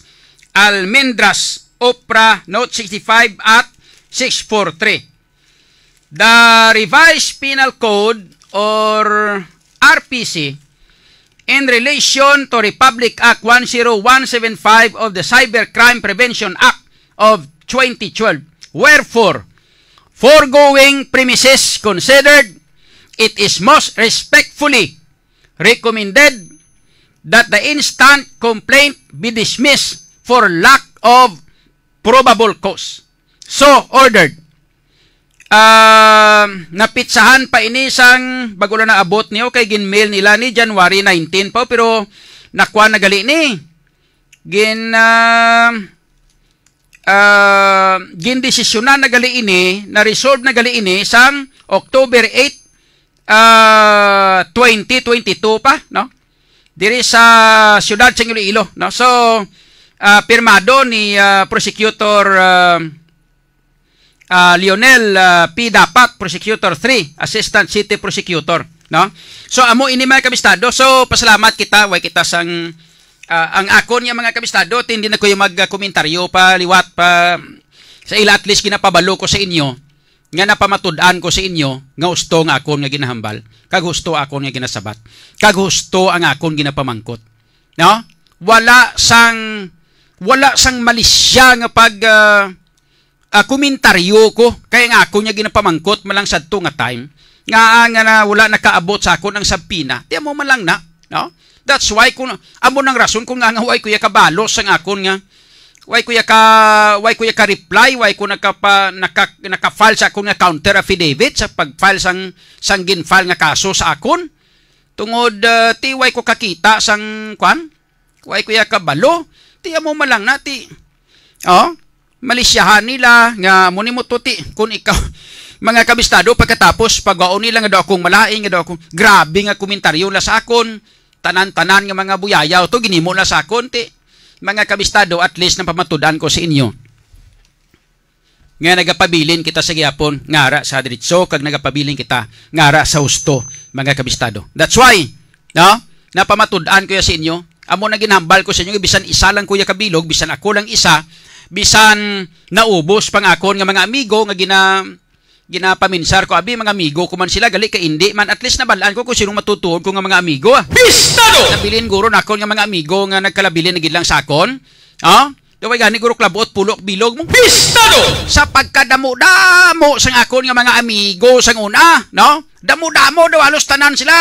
Almendras, Opra, Note sixty-five at six four three. The Revised Penal Code or R P C in relation to Republic Act one zero one seven five of the Cybercrime Prevention Act of twenty twelve. Wherefore, foregoing premises considered, it is most respectfully recommended that the instant complaint be dismissed for lack of probable cause. So ordered. Um, napitsahan pa ini sang bago lang naabot niyo kay gin-mail nila ni January nineteen pa, pero nakuha na gali ni. Gin, ah, ah, gindesisyonan na gali ini, na-resolve na gali ini sang October eight, ah, twenty twenty-two pa, no? Diri sa siyudad sa Iloilo, no? So, ah, pirmado ni, ah, Prosecutor, ah, ah, Lionel, ah, P. Dapat, Prosecutor three, Assistant City Prosecutor, no? So, amo ini, mga kabistado. So, pasalamat kita, way kita sang, ah, ang akon nga mga kabistado, ti hindi na ko yung magkomentaryo pa, liwat pa, sa ila at least ginapabalo ko sa inyo, nga napamatud-an ko sa inyo, nga husto nga akon nga ginahambal, kag husto akon nga ginasabat, kag husto ang akon ginapamangkot. No? Wala sang, wala sang malisya nga pag, ah, ah, komentaryo ko, kay ang ako niya ginapamangkot man lang sadto nga time, nga, ah, nga na wala nakaabot sa akon ang sabpina. Di amo man lang na, no? That's why kung, amo nang rason kung nga, nga way ko ya kabalos sang akon nga, way ko ya ka, way ko ya ka reply, way ko nakapa-, naka-, naka-file sa akon nga counter affidavit sa pag-file sang, sang gin-file nga kaso sa akon. Tungod, ah, ti way ko kakita sang, kwan? Way ko ya kabalo. Ti amo man lang na, ti. Oh, malisyahan nila nga amo ni mo to, ti. Kung ikaw, mga kabistado, pagkatapos, pagwaon nila nga daw akong malain, nga daw akong, grabe nga komentaryo la sa akon. Tanan-tanan nga mga buyayaw to, ginimo la sa akon, ti. Mga kabistado, at least napamatud-an ko sa inyo nga nagapabilin kita sa gihapon, ngara sa diritso, kag nagapabilin kita, ngara sa husto, mga kabistado. That's why, no? Napamatud-an ko ya sa inyo. Amo na ginhambal ko sa inyo, bisan isa lang ko ya kabilog, bisan ako lang isa, Bisan naubos pang akon nga mga amigo nga gina-, ginapaminsar ko, abi, mga amigo ko man sila, gali kay indi man, at least nabal-an ko kung sinong matutuod ko nga mga amigo, ah. Pistado! Nabilin guro na akon nga mga amigo nga nagkalabilin na gid lang sa akon. Ah? Daway gani guro klabot, pulok, bilog mo. Pistado! Sa pagkadamo-damo sang akon nga mga amigo sang una, no? Damo-damo daw halos tanan sila.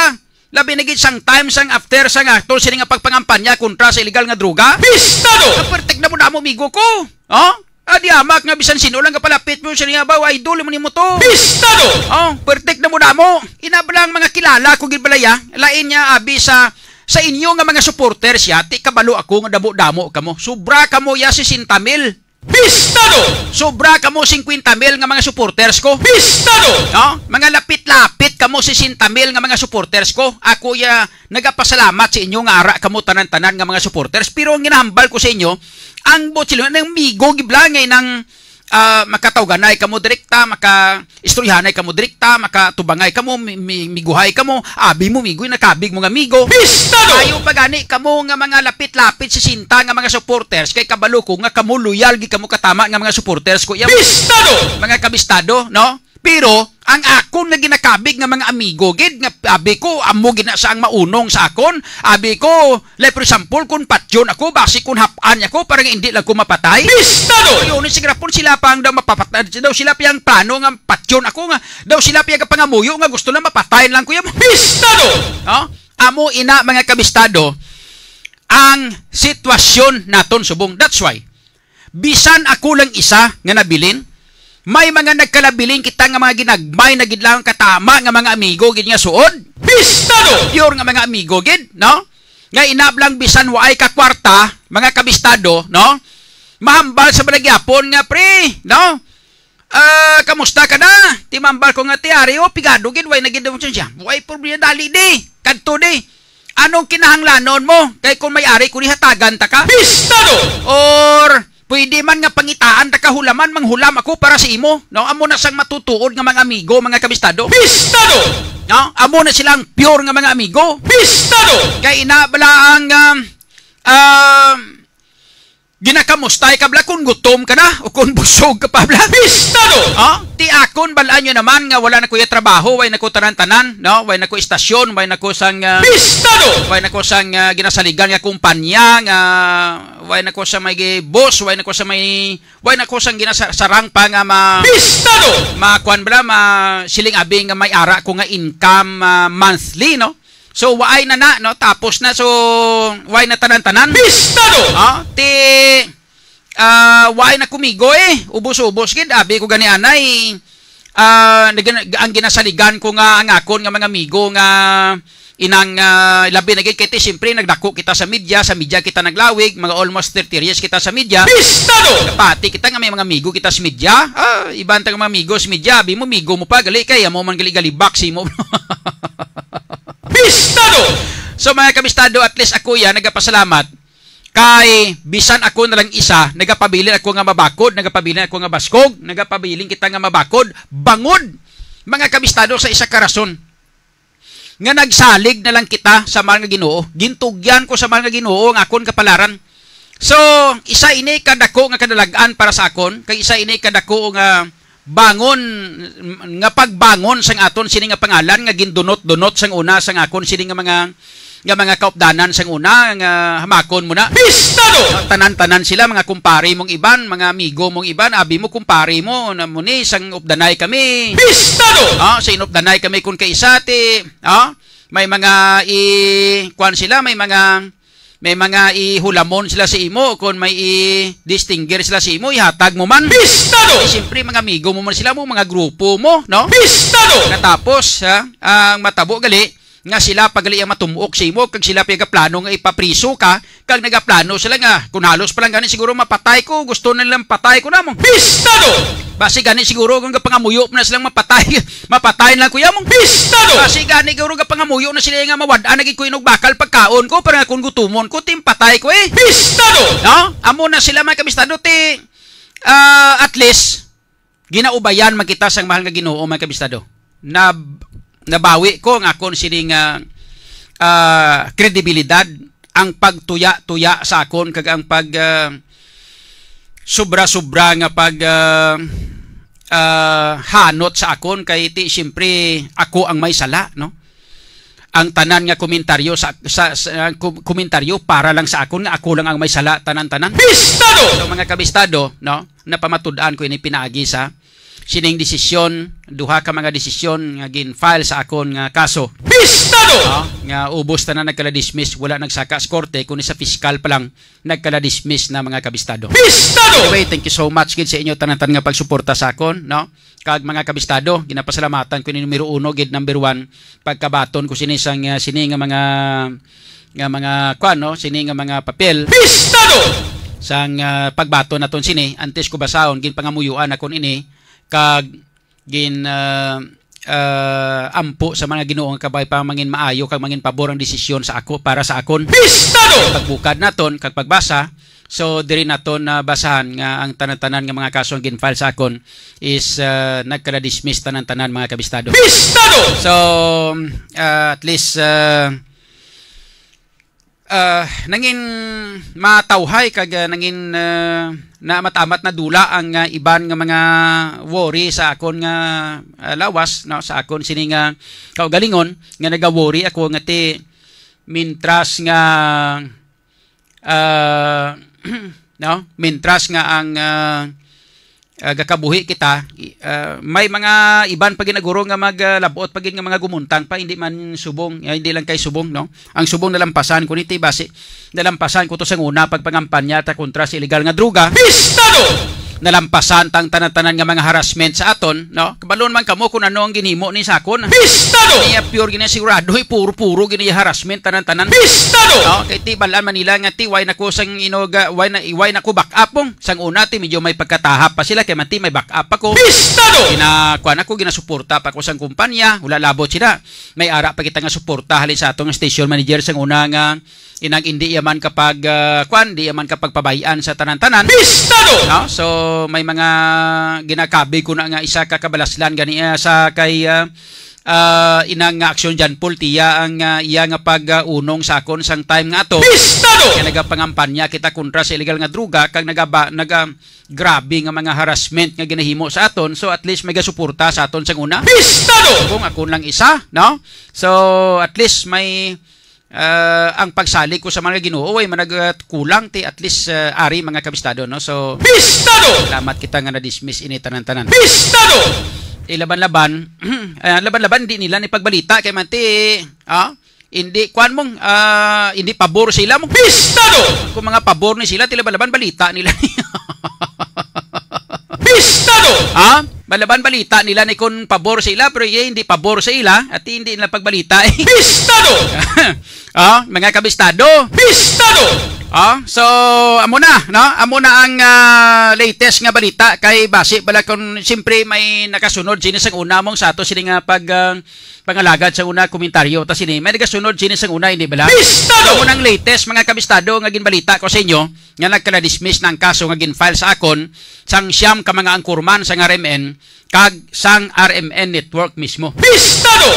Labi na gid sang time sang after sang ato sini nga pagpangampanya kontra sa illegal nga droga. Pistado! Ang pertik na mo damo, amigo ko. Oh? Adi amak nga bisan sino lang kapalapit mo siya niya ba, idol mo nimo to. Pistado! Oh, pertik na mo damo. Ina ba lang mga kilala ko gid balaya. Lain niya abi sa sa inyo nga mga supporters ya, ti kabalo ako nga damo-damo kamo. Sobra kamo ya sesenta mil. Pistado! Sobra kamo singkwenta mil nga mga supporters ko. Pistado! No? Mga lapit-lapit kamo sesenta mil nga mga supporters ko. Ako ya nagapasalamat sa inyo nga ara kamo tanan-tanan nga mga supporters. Pero ang ginahambal ko sa inyo, ang botsilon ng migo giblangay ng ah, makatawganay kamo direkta, maka istoryahanay kamo direkta, makatubangay kamo, mi-, mi-, miguhay kamo, abi mo migoy, nakabig mo nga amigo. Pistado! Ayaw pa gani kamo nga mga lapit-lapit sesenta nga mga supporters, kay kabalo ko nga kamo loyal gid kamo katama nga mga supporters ko. Iya, Pistado! Mga kabistado, no? Pero ang akon nga ginakabig nga mga amigo gid, nga abi ko, amo gid na sa ang maunong sa akon, abi ko, like for example, kung patyon ako, basi kung hap-an ako para nga hindi lang ko mapatay. Pistado! Yun, sigrapon sila pa ang daw mapapatay, daw sila pa ang plano nga patyon ako, nga daw sila pa ang pangamuyo nga gusto lang mapatay lang ko yung pistado! No? Amo ina, mga kabistado, ang sitwasyon naton subong. That's why, bisan ako lang isa nga nabilin, may mga nagkalabilin kita nga mga ginagmay na gid lang katama nga mga amigo gid nga suod. Pistado! Pure nga mga amigo gid, no? Nga inablang bisan waay ka kwarta, mga kabistado, no? Mahambal sa mga gyapon nga, pre, no? Ah, kamusta ka na? Timambal ko nga, "Ti ari, oh, pigado gid, way na gid mo siya. Way problema, dali di. Kadto di. Anong kinahanglanon mo? Kay kung may ari ko, di hatagan ta ka." Pistado! Or pwede man nga pangitaan ta ka hulaman, manghulam ako para sa imo. No, amo na sang matutuod nga mga amigo, mga kabistado. Pistado! No, amo na silang pure nga mga amigo. Pistado! Kay ina bala ang, um, um, ginakamustay ka bala kung gutom ka na o kung busog ka pa bala. Pistado! Oh, ti akon bal-an nyo naman nga wala na ko iya trabaho, way na ko tanan-tanan, no? Way na ko istasyon, way na ko sang, ah, Pistado! Way na ko sang, ah, ginasaligan nga kumpanya, nga way na ko sa may gi-, boss, way na ko sa may, way na ko sang ginasarang pa nga ma-, Pistado! Makuan bala, ma siling abi nga may ara ko nga income, ah, monthly, no? So, waay na na, no? Tapos na, so, waay na tanan-tanan. Pistado! Ah, ti, ah, waay na kumigo eh. Ubos-ubos gid. Abi ko gani anay, ah, nagin-, ang ginasaligan ko nga ang akon nga mga amigo nga inang, ah, labi na gid kay ti, siyempre, nagdako kita sa media, sa media kita naglawig, mga almost thirty years kita sa media. Pistado! Kapati kita nga may mga amigo kita sa media. Ah, iban ta nga mga amigo sa media, abi mo, amigo mo pa, gali, kay amo man gali galibak si mo. Pistado! So, mga kabistado, at least ako yan, nagapasalamat. Kay, bisan ako na lang isa, nagapabilin ako nga mabakod, nagapabilin ako nga baskog, nagapabilin kita nga mabakod, bangod, mga kabistado, sa isa ka rason. Nga nagsalig na lang kita sa mahal nga Ginoo. Gintugyan ko sa mahal nga Ginoo ang akon kapalaran. So, isa ini ka dako nga kadalag-an para sa akon, kay isa ini ka dako nga bangon, nga pagbangon sang aton sini nga pangalan nga gindunot-dunot sang una sang akon sini nga mga, nga mga kaupdanan sang una nga hamakon mo na. Pistado! Tanan-tanan sila, mga kumpare mong iban, mga amigo mong iban, abi mo kumpare mo, na mo ni sang updanay kami. Pistado! Ah, sa inupdanay kami kun kaisa ti, ah, may mga i-, kuwan sila, may mga, may mga ihulamon sila sa imo, kung may i-distinguish sila sa imo, ihatag mo man. Pistado! Eh, siyempre, mga amigo mo man sila mo, mga grupo mo, no? Pistado! Katapos, ha, ang matabo gali, nga sila pa gali ang matumuok sa imo, kag sila pa plano nga ipapriso ka, kag nagaplano sila nga, kung halos pa lang gani siguro mapatay ko, gusto na nilang patay ko na mo. Pistado! Basi gani siguro kung gapangamuyo na silang mapatay, mapatay na lang kuya mong pistado! Basi gani siguro gapangamuyo na sila nga mawad-an na gid ko inog bakal pagkaon ko, para nga kung gutumon ko, tim patay ko eh. Pistado! No? Amo na sila, mga kabistado, ti, ah, at least, ginaubayan man kita sang mahal nga Ginoo, mga kabistado. Nab-, nabawi ko ang akon sining, ah, ah, kredibilidad, ang pagtuya-tuya sa akon, kag ang pag, ah, sobra-sobra nga pag, ah, ah, hanot sa akon, kay ti, siyempre, ako ang may sala, no? Ang tanan nga komentaryo sa, sa, sa, ang kom-, komentaryo para lang sa akon, nga ako lang ang may sala, tanan-tanan. Bistado! So, mga kabistado, no? Napamatud-an ko ini pinaagi sa sining desisyon, duha ka mga desisyon nga gin-file sa akon nga kaso. Bistado! No? Nga ubos tanan nagkala-dismiss, wala nagsaka sa korte, kundi sa piskal pa lang nagkala-dismiss na, mga kabistado. Bistado! Anyway, thank you so much gid sa inyo tanan-tanan nga pagsuporta sa akon, no? Kag, mga kabistado, ginapasalamatan ko ni numero uno gid, number one, pagkabaton ko sini sang, ah, sini nga mga, nga mga, kuwan, no? Sini nga mga papel. Bistado! Sang, ah, pagbaton naton sini, antes ko basahon, ginpangamuyuan akon ini, kag gin, ah, ah, ampo sa mga Ginoo nga kabay pa mangin maayo kag mangin pabor ang desisyon sa ako, para sa akon. Bistado! Pagbukad naton kag pagbasa, so diri naton nabasahan nga ang tanan-tanan nga mga kaso nga gin-file sa akon is, ah, nagkala-dismiss tanan-tanan, mga kabistado. Bistado! So, ah, at least, ah, ah, nangin matawhay kag, ah, nangin, ah, naamat-amat na dula ang, ah, iban nga mga worry sa akon nga, ah, lawas, no, sa akon sini nga kaugalingon, nga naga-worry ako nga ti mintras nga, ah, no, mintras nga ang, ah, ah, gakabuhi kita, i-, ah, may mga iban pa ginaguro nga maglabot pa gid nga mga gumuntang pa, hindi man subong, ah, hindi lang kay subong, no? Ang subong nalampasan ko ni ti basi, nalampasan ko to sa una pagpangampanya ta kontra sa illegal nga droga. Bistado! Nalampasan tang tanan-tanan nga mga harassment sa aton, no? Kabalon man kamo kung ano ang ginhimo ni sa akon. Bistado! Niya pure gina sigurado, eh, puro-puro gina harassment tanan-tanan. Bistado! No? Kay ti balaan man nila nga ti why na ko sang inog, ah, why na, why na ko back up mong sang una ti medyo may pagkatahap pa sila kay man ti may back up ako. Bistado! Ginakuan ako, ginasuporta pa ko sang kumpanya, wala labot sila. May ara pa kita nga suporta halin sa atong station manager sang una nga inang indi yaman kapag, ah, kuan, di yaman kapagpabayan sa tanan-tanan. Bistado! No? So, may mga ginakabi ko na nga isa ka kabalaslan gani, ah, sa kay, ah, ah, inang nga aksyon dyan, Paul, tiya ang, ah, iya nga pag, ah, unong sa akon sang time nga ato. Bistado! Kaya nagapangampanya kita kontra sa illegal nga droga, kag nagaba-, naga-, grabe nga mga harassment nga ginahimo sa aton. So, at least may gasuporta sa aton sang una. Bistado! Kung akon lang isa, no? So, at least may, ah, ang pagsalig ko sa mga Ginoo, way man nagkulang ti at least, ah, ari mga kabistado, no? So, Bistado! Salamat kita nga na-dismiss ini tanan-tanan. Bistado! Ilaban-laban, ah, laban-laban, di nila ni pagbalita kay man ti, ah, hindi, kuan mong, ah, hindi pabor sila mong. Bistado! Kung mga pabor ni sila, ti laban-laban balita nila. Bistado! Ha? Malaban balita nila ni kung pabor sa ila, pero iya hindi pabor sa ila, at hindi nila pagbalita. Bistado! Ah, mga kabistado. Bistado! Ah, so, amo na, no? Amo na ang, ah, latest nga balita kay basi bala kung siyempre may nakasunod sini sang una mong sa ato sini nga pag, ah, pangalagad sa una komentaryo. Ta sini, may nagasunod sini sang una, hindi bala? Bistado! Amo nang latest, mga kabistado, nga ginbalita ko sa inyo, nga nagkala-dismiss na ang kaso nga gin-file sa akon sang siyam ka mga anchorman sang R M N kag sang R M N network mismo. Bistado!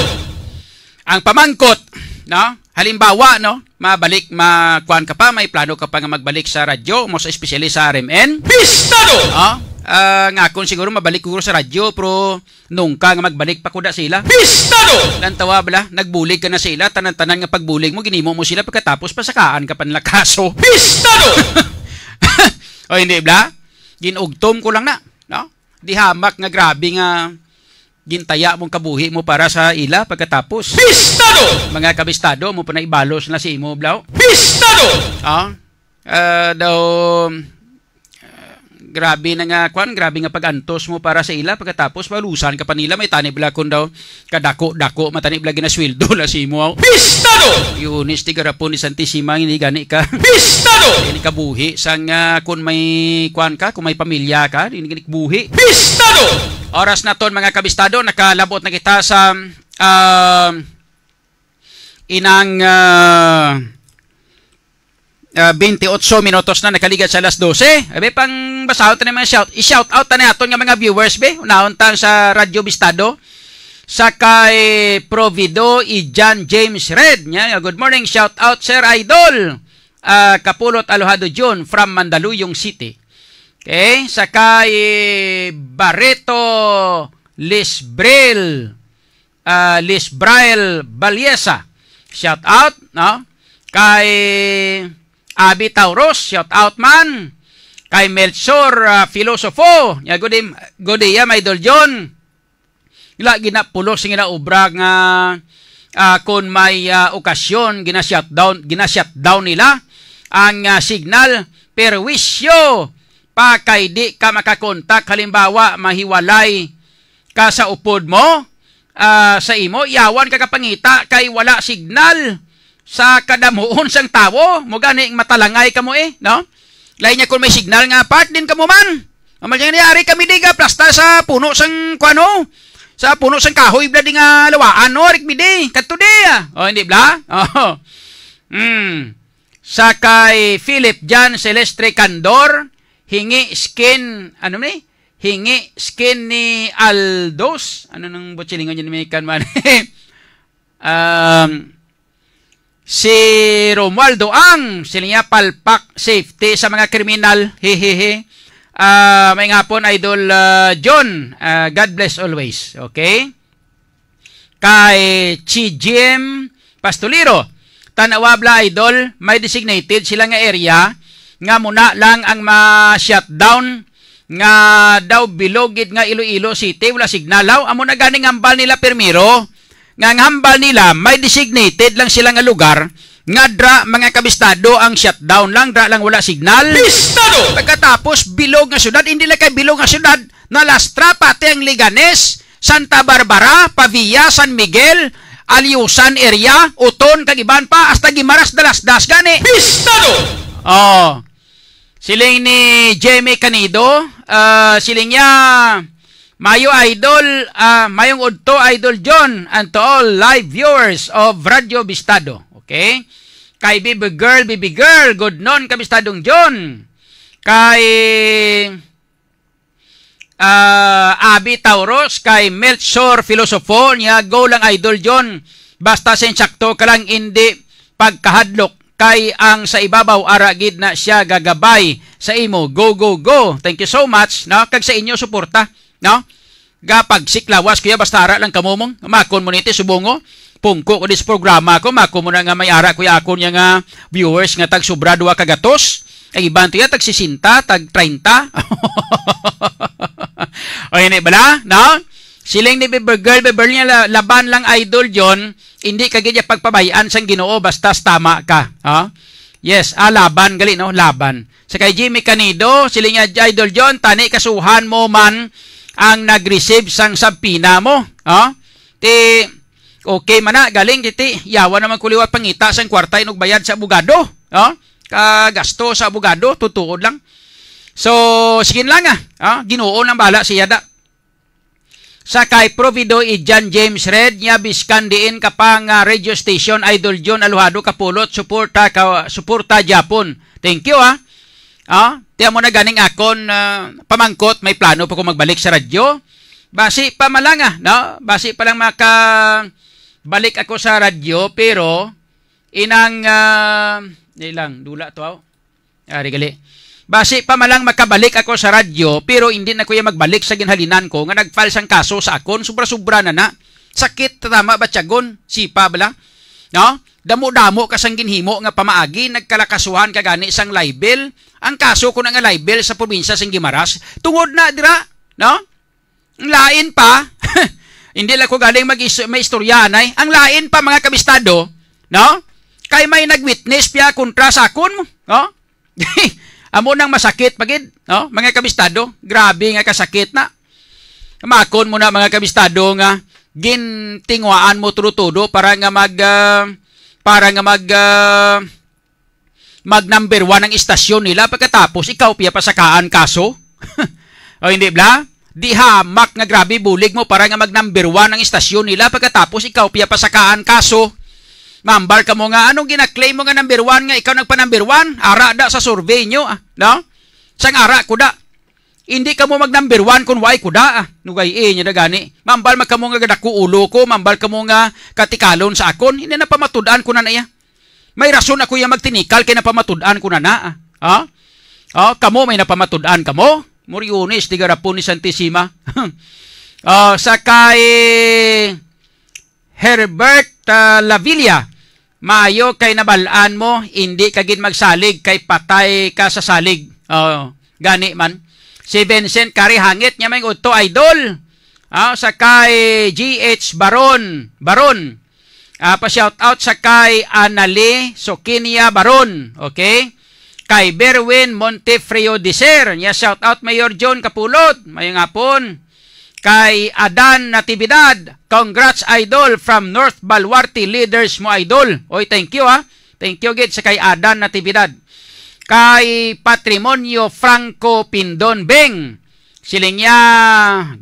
Ang pamangkot, no? Halimbawa, no? Mabalik, ma-, kuan ka pa, may plano ka pa nga magbalik sa radyo, mo sa, especially sa R M N? Bistado! Oh, ah, nga akon siguro mabalik ko sa radyo, pero nungka nga magbalik pa kuda sila. Bistado! Lantawa bala, nagbulig ka na sila, tanan-tanan nga pagbulig mo, ginimo mo sila, pagkatapos pasakaan ka pa nila kaso. Bistado! O hindi bala? Ginugtom ko lang na, no? Di hamak nga grabe nga gintaya mong kabuhi mo para sa ila pagkatapos. Bistado! Mga kabistado mo pa na ibalos na si imo, blaw? Bistado! Ah, ah, daw, ah, grabe na nga, kwan, grabe nga pag-antos mo para sa ila. Pagkatapos, malusan ka pa nila, may tani bala kun daw, kadako-dako, matani bala ginasweldo na si imo. Bistado! Yunis, ti garapon ni Santisima, hindi gani ka. Bistado! Hindi kabuhi, sang, ah, kun may, kwan ka, kung may pamilya ka, hindi gani kabuhi. Bistado! Oras naton, mga kabistado, nakalabot na kita sa, ah, inang, ah, ah, twenty-eight minutos na nakaligad sa alas dose. Abi, pang basahon ta na mga shout, i-shout out ta na aton nga mga viewers, be. Unahon ta sa Radyo Bistado. Sa kay Provido, i John James Red. Nya, good morning, shout out, Sir Idol. Ah, Kapulot Alojado Jun from Mandaluyong City. Okay, sa kay Barreto Lisbril, ah, Lisbrail Baliesa. Shout out, no? Kay Abi Tauros, shout out man. Kay Melchor, ah, Filosofo, ya, good, im- good day, ya, my Idol John. Ila ginapulos nga obra nga, ah, kon may, ah, okasyon, gina-shutdown, gina-shutdown nila ang, ah, signal. Perwisyo pa kay di ka makakontak. Halimbawa, mahiwalay ka sa upod mo, ah, sa imo, yawan ka kapangita kay wala signal sa kadamuon sang tawo. Mo gani matalangay kamo, eh, no? Lain niya kung may signal nga park din kamo man. Ang mga nangyari kami di ga plasta sa puno sang kuano, sa puno sang kahoy bla di nga lawaan, no, Rick Midi. Kadto di, ah. Oh, hindi bla? Oh. Hmm. Sa kay Philip John Celestre Candor, hingi skin, ano ni? Hingi skin ni Aldos. Ano nang butsilingon yun, may kan man? Um, si Romualdo ang, sila niya, palpak safety sa mga kriminal. Hehehe. Ah, may ngapon, Idol, ah, John. Ah, God bless always. Okay? Kay Chi Jim Pastolero, tanawa bla, Idol, may designated sila nga area nga muna lang ang ma-shutdown, nga daw bilog gid nga Iloilo City, wala signal. Haw, amo na ganing hambal nila primero, nga ang hambal nila may designated lang sila nga lugar nga dra, mga kabistado, ang shutdown lang, dra lang wala signal. Bistado! Pagkatapos, bilog nga syudad, hindi lang kay bilog nga syudad, nalastra pati ang Leganes, Santa Barbara, Pavia, San Miguel, Aliusan area, Oton, kag iban pa, hasta Guimaras, Dalasdas gani. Bistado! Oh. Siling ni Jemmy Canido, ah, siling niya, "Mayo, Idol, ah, mayong udto, Idol John, and to all live viewers of Radyo Bistado." Okay? Kay Baby Girl, Baby Girl, good noon, Kabistadong John. Kay, ah, Abi Tauros, kay Melchor Filosofo, niya, "Go lang, Idol John. Basta sa insakto ka lang, hindi pagkahadlok, kay ang sa ibabaw ara gid na siya gagabay sa imo. Go, go, go." Thank you so much, no? Kag sa inyo suporta, no? Gapagsik lawas, kuya, basta ara lang kamo mong makon mo niti subongo. Pungko ko dis programa ko, makon mo na nga may ara, kuya, akon niya nga viewers nga tag sobra duwa ka gatos. Ang iban to ya, tag sesenta, tag treinta. O, ini bala, no? Siling ni Bieber Girl, Bieber niya, la-, laban lang, Idol John, hindi ka gid ya pagpabayan sang Ginoo, basta tama ka. Ha? Yes, ah, laban, gali, no? Laban. Sa kay Jimmy Canido, siling niya, "Idol John, tani kasuhan mo man ang nag-receive sang subpoena mo." Ha? Ti, okay man na, galing, ti, yawa naman ko liwat pangita sang kwarta inugbayad sa abogado. Ha? Kagasto sa abogado, tutuod lang. So, sige lang, ah. Ha? Ginoo nang bala siya da. Sa kay Provido Ijan James Red niya, "Biskan diin ka pa nga radio station, Idol John, aluhado ka pulot, suporta ka, suporta gyapon." Thank you, ah. Ah, tiyan mo na ganing akon, ah, pamangkot, may plano pa ko magbalik sa radyo. Basi pa malanga, no? Basi pa lang maka balik ako sa radyo, pero inang, ah, di lang, dula to, aw. Ari gali. Basi pa man lang makabalik ako sa radyo, pero hindi na ko ya magbalik sa ginhalinan ko nga nag-file sang kaso sa akon. Sobra-sobra na na. Sakit, tama ba tiyagon? Sipa bala? No? Damo-damo ka sang ginhimo nga pamaagi, nagkalakasuhan ka gani sang libel. Ang kaso ko na nga libel sa probinsya sang Guimaras, tungod na dira, no? Ang lain pa, hindi lang ko galing mag-is-, may istorya, anay. Ang lain pa, mga kabistado, no? Kay may nag-witness piya kontra sa akon, no? Amo nang masakit pa gid, no? Mga kabistado, grabe nga kasakit na. Makon mo na, mga kabistado, nga gintinguhaan mo tudo-tudo para nga mag, ah, para nga mag, ah, mag number one ang istasyon nila, pagkatapos ikaw piya pasakaan kaso? O hindi bla? Di hamak nga grabe bulig mo para nga mag number one ang istasyon nila, pagkatapos ikaw piya pasakaan kaso. Mambal ka mo nga, anong gina-claim mo nga number one nga ikaw nagpa number one? Ara da sa survey nyo, ah, no? Sang ara ko da. Hindi ka mo mag number one kung way ko da, ah. Nugay, eh, niya da gani. Mambal man ka mo nga gadako ulo ko, mambal ka mo nga katikalon sa akon. Hindi na pamatud-an ko na na iya. May rason ako iya magtinikal kay napamatud-an ko na na, ah. Ha? Oh, kamo may napamatud-an kamo? Moriones, di garapon ni Santisima. Oh, sa kay Herbert, ah, Lavilla, maayo kay nabal-an mo, hindi ka gid magsalig kay patay ka sa salig. Oh, gani man. Si Vincent Kari Hangit niya may udto, idol. Ah, sa kay G H Baron, Baron. Ah, pa shout out sa kay Anali Sokinia Baron, okay? Kay Berwin Montefrio Dicer, niya shout out Mayor John Kapulot, mayong hapon. Kay Adan Natividad, congrats idol from North Baluarte, leaders mo idol. Oy, thank you ha. Thank you gid sa kay Adan Natividad. Kay Patrimonio Franco Pindon Beng, siling niya,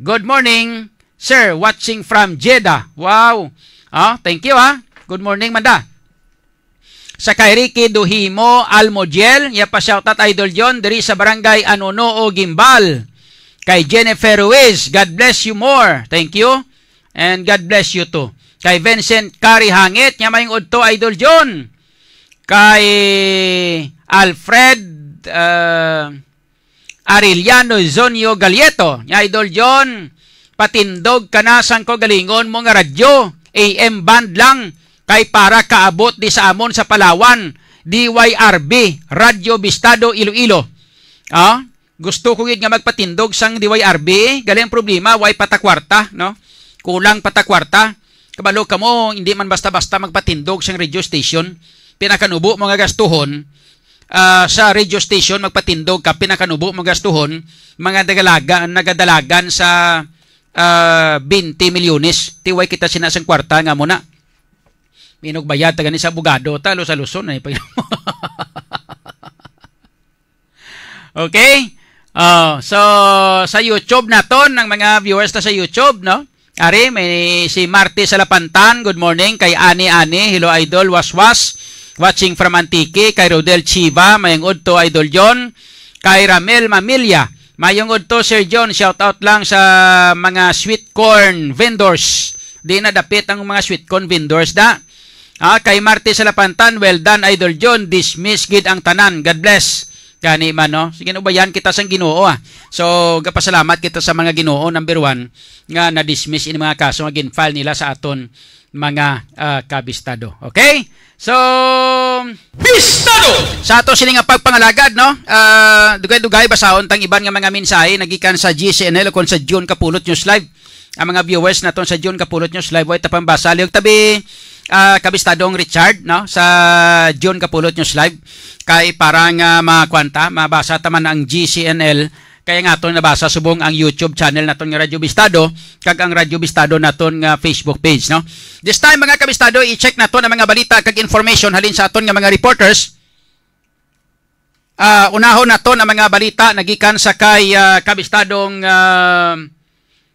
"Good morning, sir, watching from Jeddah." Wow. Ah, thank you ha. Good morning, Manda. Sa kay Ricky Duhimo Almodiel, niya pa shoutout Idol John diri sa Barangay Anonoo, Gimbal. Kay Jennifer Ruiz, God bless you more. Thank you. And God bless you too. Kay Vincent Kari Hangit, niya mayong udto Idol John. Kay Alfred, uh, Arellano Zonio Galieto, niya Idol John, patindog ka na sang kaugalingon mo nga radyo, A M band lang, kay para kaabot di sa amon sa Palawan, D Y R B, Radyo Bistado, Iloilo. Ah, gusto ko gid nga magpatindog sang D Y R B, gali ang problema, way patakwarta, no? Kulang patakwarta. Kabalo kamo, hindi man basta-basta magpatindog sang radio station. Pinakanubo mo nga gastuhon, ah, sa radio station, magpatindog ka, pinakanubo mo gastuhon, mga nagalaga, nagadalagan sa, ah, twenty milyones. Tiway kita sina sang kwarta nga muna. Minugbayad ta gani sa abogado, ta, lo sa Luzon, ay pa. Okay? Oh, so, sa YouTube naton, ang mga viewers na sa YouTube, no? Ari, may si Marty Salapantan, good morning. Kay Ani Ani, hello Idol, Waswas. Watching from Antique. Kay Rodel Chiva, mayong udto Idol John. Kay Ramel Mamilya, mayong udto Sir John, shout out lang sa mga sweet corn vendors. Di na dapit ang mga sweet corn vendors da. Ah, kay Marty Salapantan, well done Idol John, dismiss gid ang tanan. God bless. Gani man, no? Sige, ubayan kita sang Ginoo, ah. So, gapasalamat kita sa mga Ginoo, number one, nga na-dismiss ini mga kaso nga gin-file nila sa aton mga, ah, kabistado. Okay? So, Bistado! Sa ato sini nga pagpangalagad, no? Ah, dugay-dugay basahon tang iban nga mga mensahe nagikan sa G C N L o kon sa June Kapulot News Live. Ang mga viewers naton sa June Kapulot News Live, way tapang basa. Liog tabi, ah, Kabistadong Richard, no? Sa June Kapulot News Live. Kay para nga makwanta, mabasa taman ang G C N L. Kaya nga aton nabasa subong ang YouTube channel naton nga Radyo Bistado, kag ang Radyo Bistado naton nga Facebook page, no? This time, mga kabistado, i-check naton ang mga balita kag information halin sa aton nga mga reporters. Ah, unahon naton ang mga balita nagikan sa kay, ah, kabistadong, ah,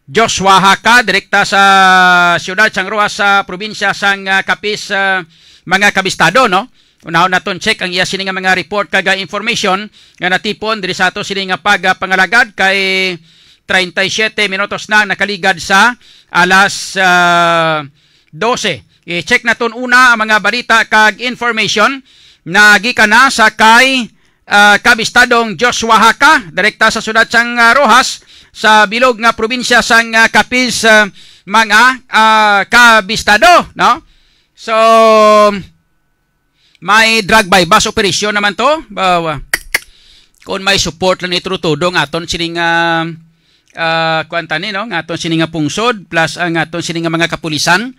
Joshua Haka, direkta sa siyudad sang Roxas sa probinsya sang, ah, Capiz, ah, mga kabistado, no? Unahon naton check ang iya sini nga mga report kag, ah, information nga natipon diri sa ato sini nga pagpangalagad kay treinta y siete minutos na ang nakaligad sa alas, ah, dose. I-check naton una ang mga balita kag information na gikan na sa kay, ah, Kabistadong Joshua Haka, direkta sa siyudad sang, ah, Roxas, sa bilog nga probinsya sang, ah, Capiz, ah, mga, ah, kabistado, no? So, may drug buy-bust operation naman to. Ba, wa-, kung may support lang ni Trutudo nga aton sining, ah, ah, kuwan tani, no? Nga aton sining nga pungsod, plus ang aton sining nga mga kapulisan.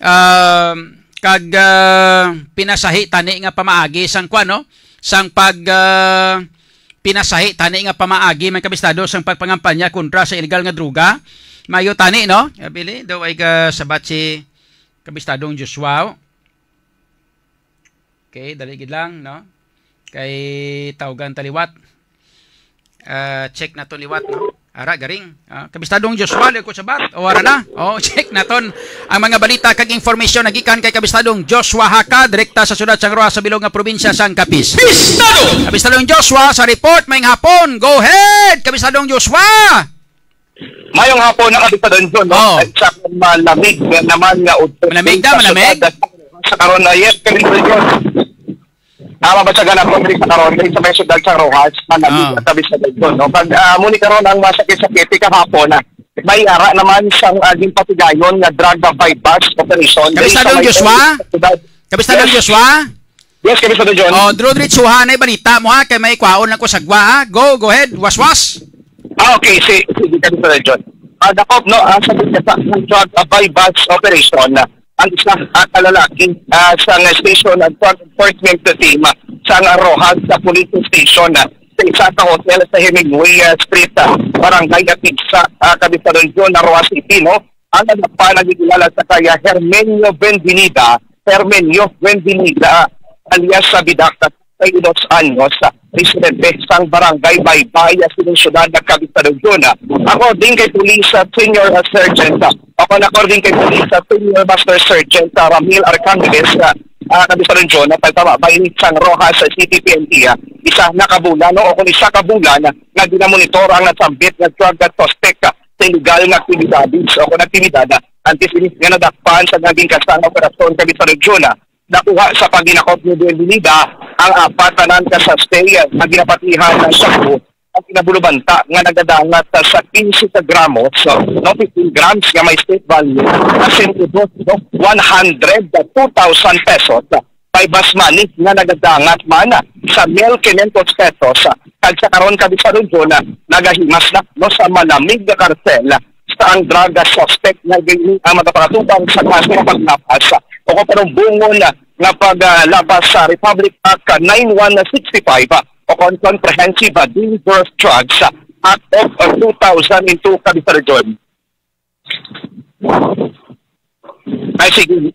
Ah, kag, ah, pinasahi tani nga pamaagi sang kuwan, no? Sang pag, ah, pinasahi tani nga pamaagi, mga kabistado, sang pagpangampanya kontra sa illegal nga droga. Mayo tani, no? Abili, daw ay ka sabat si Kabistadong Joshua. Okay, dali gid lang, no? Kay tawgan ta liwat. Ah, check naton liwat, no? Ara, garing. Ah, Kabistadong Joshua, liwat ko sabat. O, ara na. O, check naton ang mga balita kag information nagikan kay Kabistadong Joshua Haka, direkta sa siyudad sang Roxas sa bilog nga probinsya sang Capiz. Bistado! Kabistadong Joshua sa report, mayong hapon. Go ahead, Kabistadong Joshua! Mayong hapon, na Kabistadong John, no? Oh. At sa malamig na naman nga udto. Malamig na, sa malamig? Sa karon na, yes, Kabistadong John. Ah, mabatyagan ako diri sa karon, diri sa may siyudad sa Roxas, Manabí, Ah. at Cabezadon, no? Pag, ah, amo ni karon ang masakit-sakit, kahapon, ah, may ara naman sang, ah, ginpatigayon nga drug buy-bust operation diri sa Kabistadong may Joshua? Siyudad. Kabistadong Yes. Joshua? Yes, Kabistadong John. Oh, Drew, diretsuha na balita mo, ha, kay may kwaon lang ko sagwa, ha. Go, go ahead, waswas. Ah, okay, si, sige, Kabistadong John. Ah, dakop, no, ang sa sa drug buy-bust operation, ah, ang isa, ah, ka lalaki, ah, sa nga station, ah, drug enforcement team, ah, sa nga Roxas sa police station, ah, sa isa ka hotel sa Hemingway, ah, Street, ah, Barangay Atigsa, ah, Kabistadong John, na Roxas City, no? Ang nadakpan nagkilala sa kay Hermenio Benvenida, Hermenio Benvenida, alias sa Bidak, treinta y dos anyos, residente sang Barangay Baybay, sa siyudad ng Cabezadon. According kay Police, uh, Senior, uh, Sergeant, uh, o kung according kay Police, uh, Senior Master Sergeant, uh, Ramil Arcangeles, uh, uh, Cabezadon, uh, pagpamabay sang Roxas City P N P, uh, isa na ka bulan, no, o kung isa ka bulan, uh, nga ginamonitor ang nasambit nga drug suspect, uh, sa illegal nga aktibidades o kung aktibidad, uh, antes ini nga nadakpan sa naging kasang operasyon Cabezadon, uh, nakuha sa paghinakop ni Benvenida ang apat tanan ka sachet nga ginapatihan sang shabu ang kinabulubanta nga nagadangat sa quince ka gramos, no, fifteen grams nga may street value na sentro dos, no, one hundred two thousand pesos, may buy-bust money nga nagadangat man sa mil quinientos pesos, kag sa karon, Kabistadon, nagahimas na, no, sa malamig nga karsel sa ang drug suspect nga gini ang magapakatubang sa kaso nga paglapas o kung panumbongon nga paglabas sa Republic Act nine one six five o kon Comprehensive Dangerous Drugs Act of two thousand two, Kabistadon. Ay, sige.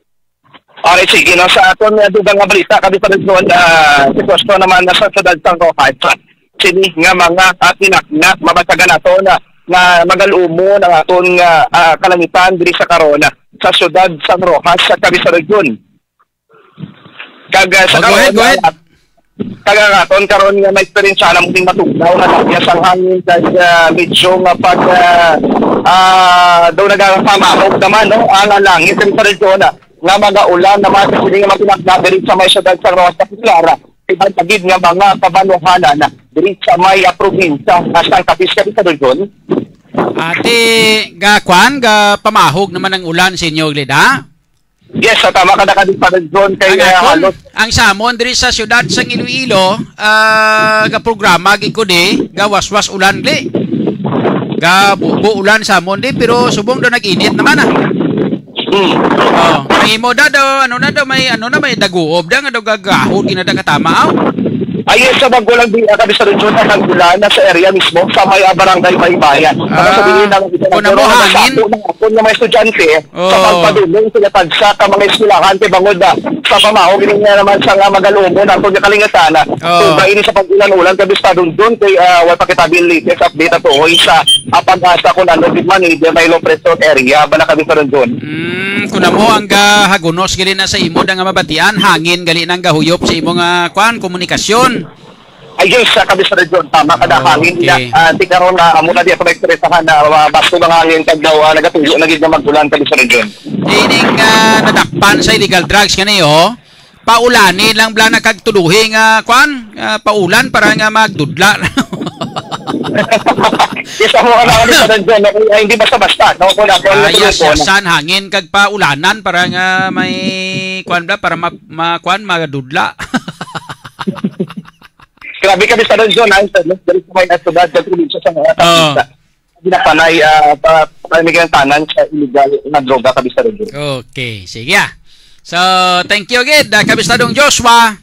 Alright, sige. No? Sa aton nga dugang nga balita, Kabistadon, ah, sitwasyon naman na sa siyudad sang Roxas, sini nga mga, ah, tinakna, mabasagan nato na, na magal-umon ang aton nga, ah, kalangitan diri sa karon, ah, sa siyudad sang Roxas, sa Cabezadon. Kag, ah, sa Oh, go ahead, karon, go ahead. ah, kag ang aton karon nga may eksperyensya na muling matugnaw na lakyas ang hangin kag, ah, medyo nga pag, ah, ah, daw nagapamahog naman, no, ang langit sa region, ah, nga magaulan naman sa sini nga matinagna diri sa may siyudad sa Roxas, particular, ah, iban pa gid nga mga kabanwahanan, ah, diri sa may, ah, probinsya, ah, sang Capiz, Capiz Region. Ate, ga kwan, ga pamahog naman ang ulan sa inyo, Glida? Yes, sa tama ka na, Kabistadon, kay, Ang eh, akon, halos ang samon diri sa siyudad sang Iloilo, ah, ga programa gid ko di, ga waswas ulan di. Ga bubo ulan samon di, pero subong daw nag-init naman, ah. Hmm. Oh, may imo da daw, ano na daw, may ano na, may daguob da nga daw gagahod gina da katama, aw. Ayun sa bago lang di, ah, Kabistadon, ang ulan na sa area mismo, sa may, ah, barangay Baybayan. Para sa Ah, dili lang, kung amo pero hangin. Sa ako ng mga estudyante, sa Oh. pagpadulong sila tagsa ka mga eskwelahan kay bangod na sa pamahog ini nga naman sa nga magal-umon ato nga kalangitan, ah, Oh. tungod ini sa pag-ulan-ulan, Kabistadon, kay, ah, wala pa kita latest update ato, oy, sa, ah, pag-asa kung ano gid man, eh, di may low pressure area ba na, Kabistadon? Mm, kung amo ang gahagunos gali na sa imo da nga mabatian, hangin gali nang gahuyop sa imo nga, kwan, komunikasyon. Ayun sa Kabistadon, tama ka na, Ah, hangin okay. na, ah, di karon na, amo na di ako maekstretahan na, ah, basto nga hangin kag daw, ah, nagatuyo na gid nga mag-ulan, Kabistadon. Ining, ah, nadakpan sa illegal drugs kani, oh. Paulani lang bala na kag tuduhi nga, kwan, ah, paulan para nga magdudla. Yes, amo na, Kabistadon, no? Ay, hindi basta-basta, no? Kung ako, Ah, yes, yes, san hangin kag paulanan para nga may, kwan bala, para ma-, ma-, kwan, magdudla. Grabe, Kabistadon, ay, sa, no? Dali sa may, ah, siyudad, sa probinsya sa mga Oo. Kabistadon. Ginapanay, ah, pa, pamigay tanan sa illegal na droga, Kabistadon. Okay, sige, ah. So, thank you again, ah, Kabistadong Joshua.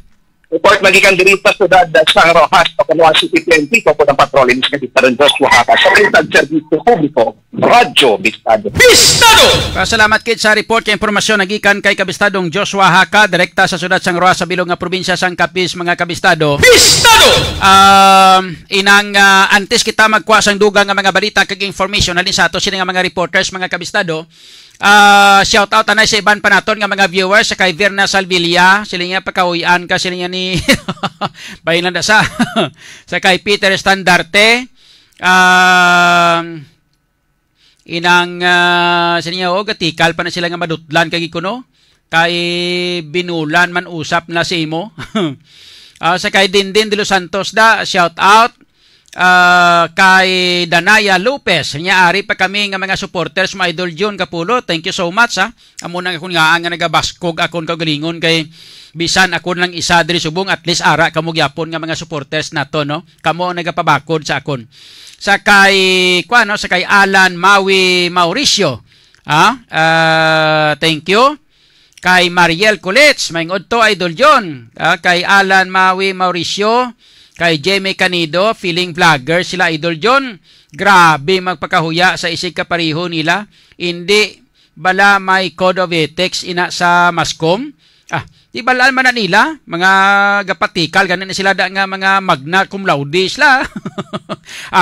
Report magikan diri sa siyudad, ah, sang Roxas, Pakunuan City, twenty, ko po ng patrolling sa Kabistadong Joshua Haka. Sa Balitang Serbisyo Publiko, Radyo Bistado. Bistado! Pasalamat kit sa report kay impormasyon nagikan kay Kabistadong Joshua Haka, direkta sa siyudad sang Roxas sa bilog nga probinsya sang Capiz, mga kabistado. Bistado! Um, inang, ah, antes kita magkuha sang dugang nga mga balita kag information halin sa ato sini nga mga reporters, mga kabistado, ah, shout out anay sa iban pa naton nga mga viewers, sa kay Virna Salvilla, sila nga pagkahuy-an ka, sila nga ni Bayan lang da sa, sa kay Peter Estandarte, um, inang, ah, sa niya, oh, gatikal pa na sila nga madutlan kay kuno. Kay binulan man usap na si imo. Ah, sa kay Dindin de los Santos da, shout out. Ah, kay Danaya Lopez, niya ari pa kami nga mga supporters mo, Idol Jun Kapulo. Thank you so much, ha. Amo na akon nga nga nagabaskog akon kaugalingon kay bisan ako lang isa diri subong, at least ara kamo gyapon nga mga supporters nato, no? Kamo ang nagapabakod sa akon. Sa kay, kuwan, no? Sa kay Alan Maui Mauricio. Ah, ah, thank you. Kay Mariel Colets, maayong udto, Idol John. Ah, kay Alan Maui Mauricio, kay Jamie Canido, feeling vlogger sila, Idol John. Grabe magpakahuya sa isig kapareho nila. Hindi bala may code of ethics ina sa mascom? Ah, di balaan man na nila, mga gapatikal gani na sila da nga mga magna cum laude sila.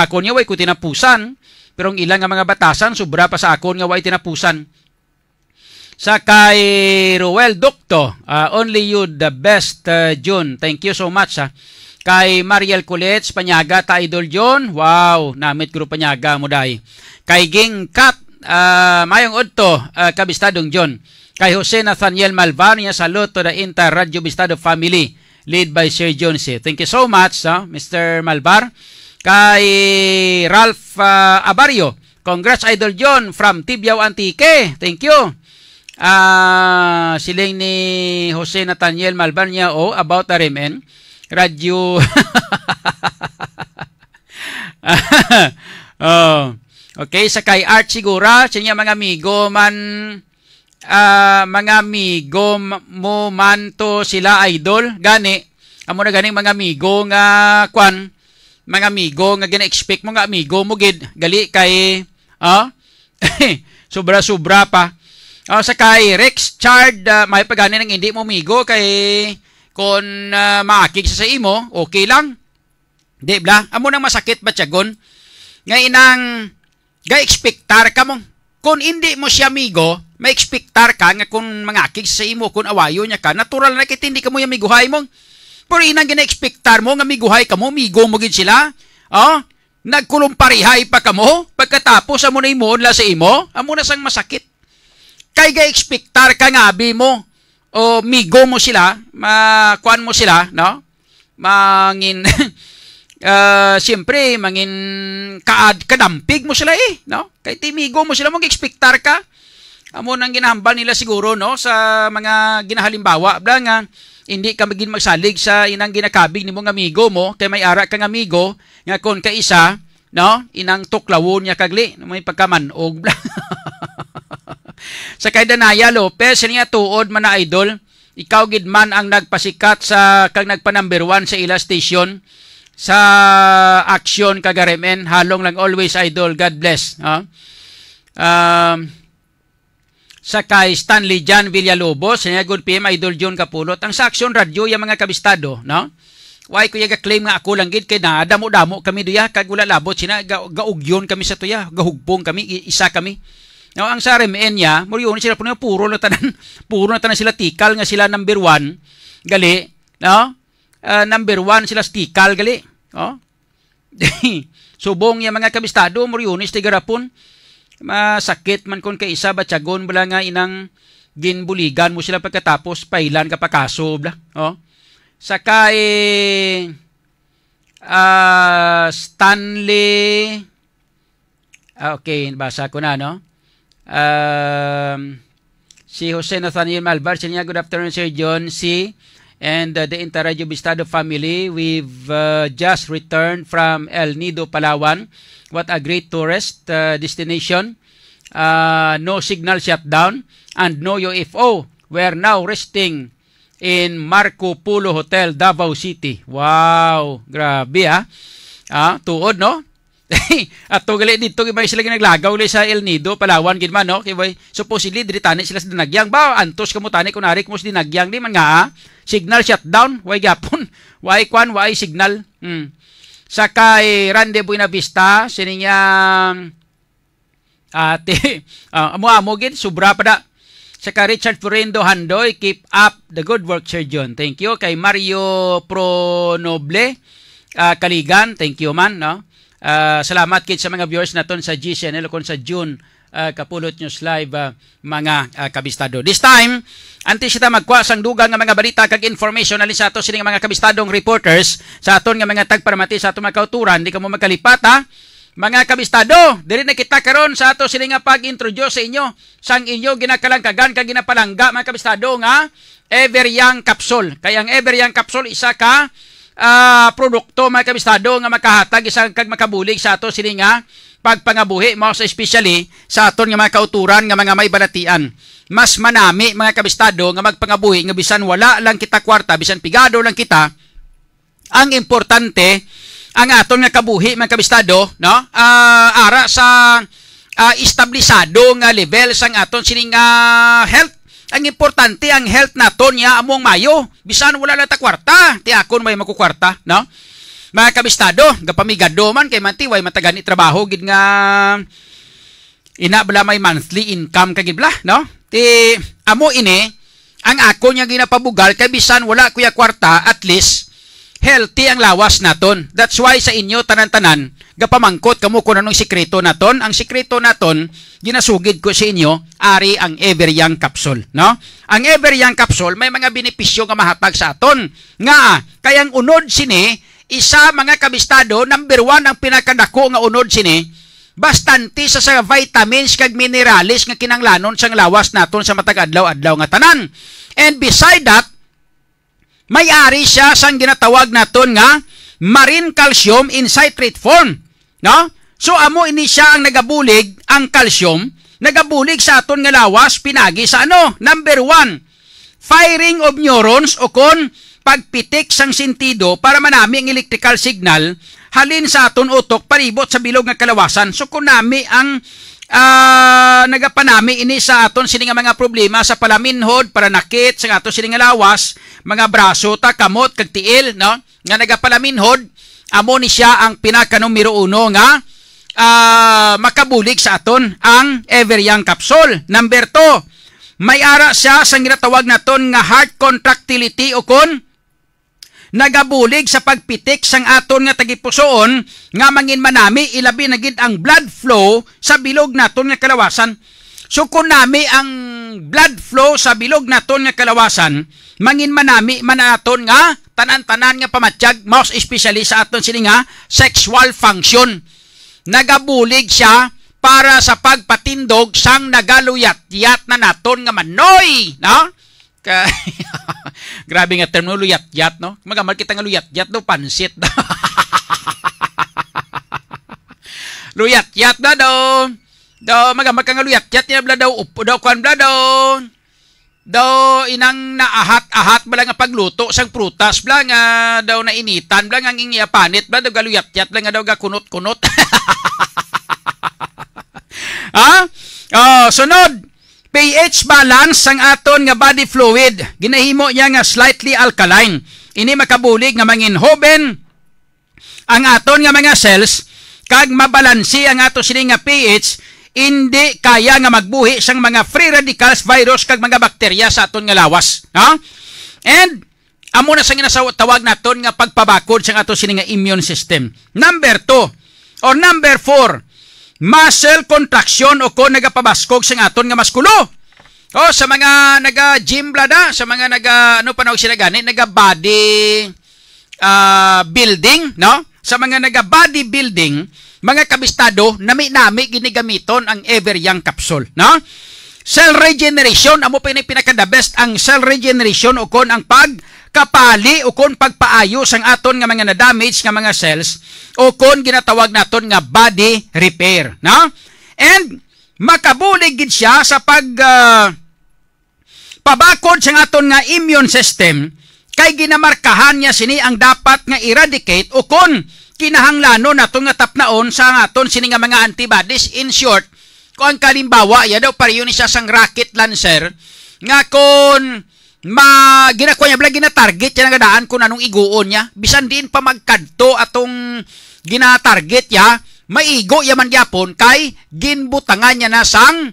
Ako niya, way ko tinapusan, pero ang ilang nga mga batasan, sobra pa sa akon nga way tinapusan. Sa kay Roel Docto, ah, only you the best, ah, June. Thank you so much, ha. Kay Mariel Colets, panyaga ta, Idol John. Wow, namit guro panyaga mo, day. Kay Ging Kat, ah, mayong udto, ah, kabistadong John. Kay Jose Nathaniel Malvar, niya, salute to the entire Radyo Bistado family, led by Sir John C. Thank you so much, ha, Mister Malvar. Kay Ralph, ah, Abario, congrats, Idol John, from Tibiao, Antique. Thank you. Ah, siling ni Jose Nathaniel Malvar niya, oh, about R M N. Radyo. Oh. Okay, sa kay Art Sigura, sa niya mga amigo man, ah, mga amigo m-, mo man to sila, Idol. Gani, amo na ganing mga amigo nga, kwan, mga amigo nga gina-expect mo nga amigo mo gid. Gali kay, ah, sobra-sobra pa. Ah, sa kay Rex Chard, ah, may pagani nang hindi mo amigo kay kung, ah, maakig sa, sa imo, okay lang. Di bla? Amo nang masakit ba, tiyagon? Nga inang ga-expectar ka mo. Kung hindi mo siya amigo, ma-expectar ka nga kung mangakig sa imo, kung awayo niya ka, natural na kit hindi ka mo yung amigohay mo. Pero inang gina-expectar mo nga amigohay ka mo, amigo mo gid sila. Oh, nagkulumparihay pa ka mo, pagkatapos amo na imuon la sa imo, amo na sang masakit. Kay ga-expectar ka nga abi mo, o migo mo sila, ma-, kuan mo sila, no? Mangin, ah, siyempre, mangin kaad-, kadampig mo sila eh, no? Kay timigo mo sila, mag-expectar ka. Amo nang ginahambal nila siguro, no, sa mga ginahalimbawa, bla, nga hindi ka magin magsalig sa inang ginakabig nimo nga amigo mo, kay may ara kang amigo nga kon kaisa, no, inang tuklawon niya kagli, may pagkamanog, bla. Sa kay Danaya Lopez, siya niya, tuod man na, Idol. Ikaw gid man ang nagpasikat sa, kag nagpa-number one sa ila station sa aksyon kag R M N. Halong lang always, Idol. God bless. Ha? Um, sa kay Stanley John Villalobos, siya niya, good P M, Idol John Kapulot. Ang sa Aksyon Radyo, yung mga kabistado, no? Why ko iya ga-claim nga ako lang gid kay nadamo-damo kami duya kag wala labot sina ga-, gaugyon kami sa tuya, gahugpong kami, i-, isa kami. Now, ang sa R M N niya, muryo ni sila puno, puro na tanan, puro na tanan sila tikal nga sila number one, gali, no? Ah, number one sila sa tikal, gali, no? Subong ya mga kabistado, muryo ni sa tigarapon. Masakit man kon kay isa batyagon bala nga inang ginbuligan mo sila pagkatapos pailan ka pa kaso, bla. Oh. Sa kay, ah, Stanley, ah, okay, basa ko na, no? Um, si Jose Nathaniel Malvar, siya niya, good afternoon, Sir John C. and, uh, the entire Radyo Bistado family. We've, uh, just returned from El Nido, Palawan. What a great tourist, uh, destination. Uh, no signal shutdown and no U F O. We're now resting in Marco Polo Hotel, Davao City. Wow, grabe, ah. Ah, tuod, no? Ato gali dito, kay may sila ginaglagaw gali sa El Nido, Palawan gid man, no? Kay way, supposedly diri tani sila sa Dinagyang. Ba, antos kamo tani kung ari kamo sa Dinagyang, di man nga, ah, signal shutdown, way gyapon. Way kwan, way signal. Hmm. Sa kay Randy Buenavista, sining, ah, ate, ah, amo-amo gid, sobra pa da. Sa kay Richard Florendo Handoy, keep up the good work, Sir John. Thank you. Kay Mario Pronoble, ah, Kaligan, thank you man, no? Ah, salamat gid sa mga viewers naton sa G C N L kon sa June ah, Kapulot News Live, ah, mga, ah, kabistado. This time, antes kita magkuha sang dugang nga mga balita kag information halin sa ato sining mga kabistadong reporters, sa aton nga mga tagparamati, sa aton mga kauturan, di kamo magkalipat, ha? Mga kabistado, diri na kita karon sa ato sini nga pag-introduce sa inyo sang inyo ginakalangkagan kag ginapalangga, mga kabistado, nga Ever Young Capsule. Kay ang Ever Young Capsule isa ka, ah, produkto, mga kabistado, nga makahatag isa kag makabulig sa ato sini nga pagpangabuhi, most especially sa aton nga mga kauturan nga mga may balatian. Mas manami, mga kabistado, nga magpangabuhi nga bisan wala lang kita kwarta, bisan pigado lang kita, ang importante, ang aton nga kabuhi, mga kabistado, no? Ah, ara sa, ah, establisado nga level sang aton sining, ah, health. Ang importante, ang health naton niya among mayo. Bisan wala lang ta kwarta, ti akon may makukwarta, no? Mga kabistado, gapamigado man kay manti, way matagani trabaho gid nga ina bala may monthly income ka gid bala, no? Ti amo ini ang ako niya ginapabugal kay bisan wala kuya kwarta, at least healthy ang lawas naton. That's why sa inyo tanan-tanan, gapamangkot kamo kung anong sikreto naton. Ang sikreto naton, ginasugid ko sa inyo, ari ang Ever Young Capsule, no? Ang Ever Young Capsule may mga benepisyo nga mahatag sa aton. Nga, kay ang unod sini, isa, mga kabistado, number one, ang pinakadako nga unod sini, bastante sa, sa vitamins kag minerales nga kinahanglanon sang lawas naton sa matag adlaw-adlaw nga tanan. And beside that, may ari siya sang ginatawag naton nga marine calcium in citrate form, no? So, amo ini siya ang nagabulig, ang calcium, nagabulig sa aton nga lawas pinagi sa ano? Number one, firing of neurons, o kon pagpitik sang sentido para manami ang electrical signal halin sa aton utok palibot sa bilog nga kalawasan. So, kung nami ang, ah, nagapanami ini sa aton sini nga mga problema sa palaminhod, paranakit sa aton sini nga lawas, mga braso ta, kamot, kag tiil, no? Nga nagapalaminhod, amo ni siya ang pinaka numero uno nga, ah, makabulig sa aton ang Ever Young Capsule. Number two, may ara siya sa ginatawag naton nga heart contractility, o kon nagabulig sa pagpitik sang aton nga tagipusoon nga mangin manami, ilabi na gid ang blood flow sa bilog naton nga kalawasan. So, kung nami ang blood flow sa bilog naton nga kalawasan, mangin manami man naton nga tanan-tanan nga pamatyag, most especially sa aton sini nga sexual function. Nagabulig siya para sa pagpatindog sang nagaluyat-yat na naton nga manoy, no? Ka-, grabe nga term, no? Luyat-yat, no? Magamal kita nga luyat-yat, no? Pansit. Luyat-yat na, do. Do, magamal ka nga luyat-yat niya, bla, daw, up-, daw, kwan, bla, daw. Daw, inang naahat-ahat, bla, nga pagluto sang prutas, bla, nga daw nainitan, bla, nga ang iya panit, bla, daw galuyat-yat, bla, nga daw gakunot-kunot. Ha? Oh, sunod. P H balance sang aton nga body fluid. Ginahimo niya nga slightly alkaline. Ini makabulig nga mangin hoben ang aton nga mga cells, kag mabalansi ang ato sini nga P H, indi kaya nga magbuhi sang mga free radicals, virus, kag mga bakterya sa aton nga lawas, no? And amo na sang ginasaw-, tawag naton nga pagpabakod sang ato sini nga immune system. Number two, or number four, muscle contraction, o kon nagapabaskog sang aton nga maskulo. O, sa mga naga-gym, bla, da, sa mga naga, ano pa nawag sila gani, naga-body, ah, building, no? Sa mga naga-body building, mga kabistado, nami-nami ginigamiton ang Ever Young Capsule, no? Cell regeneration, amo pa ini pinaka the best, ang cell regeneration, o kon ang pagkapali, o kon pagpaayo sang aton nga mga na-damage nga mga cells, o kon ginatawag naton nga body repair, no? And makabulig gid siya sa pag, ah, pabakod sang aton nga immune system, kay ginamarkahan niya sini ang dapat nga eradicate, o kon kinahanglanon naton nga tapnaon sa aton sini nga mga antibodies. In short, kung ang kalimbawa, ya daw pareho ni siya sang rocket launcher, nga kon ma-, ginakuha niya, bala, ginatarget niya nga daan kung anong iguon niya. Bisan diin pa magkadto atong ginatarget niya, maigo ya man gyapon kay ginbutangan niya na sang,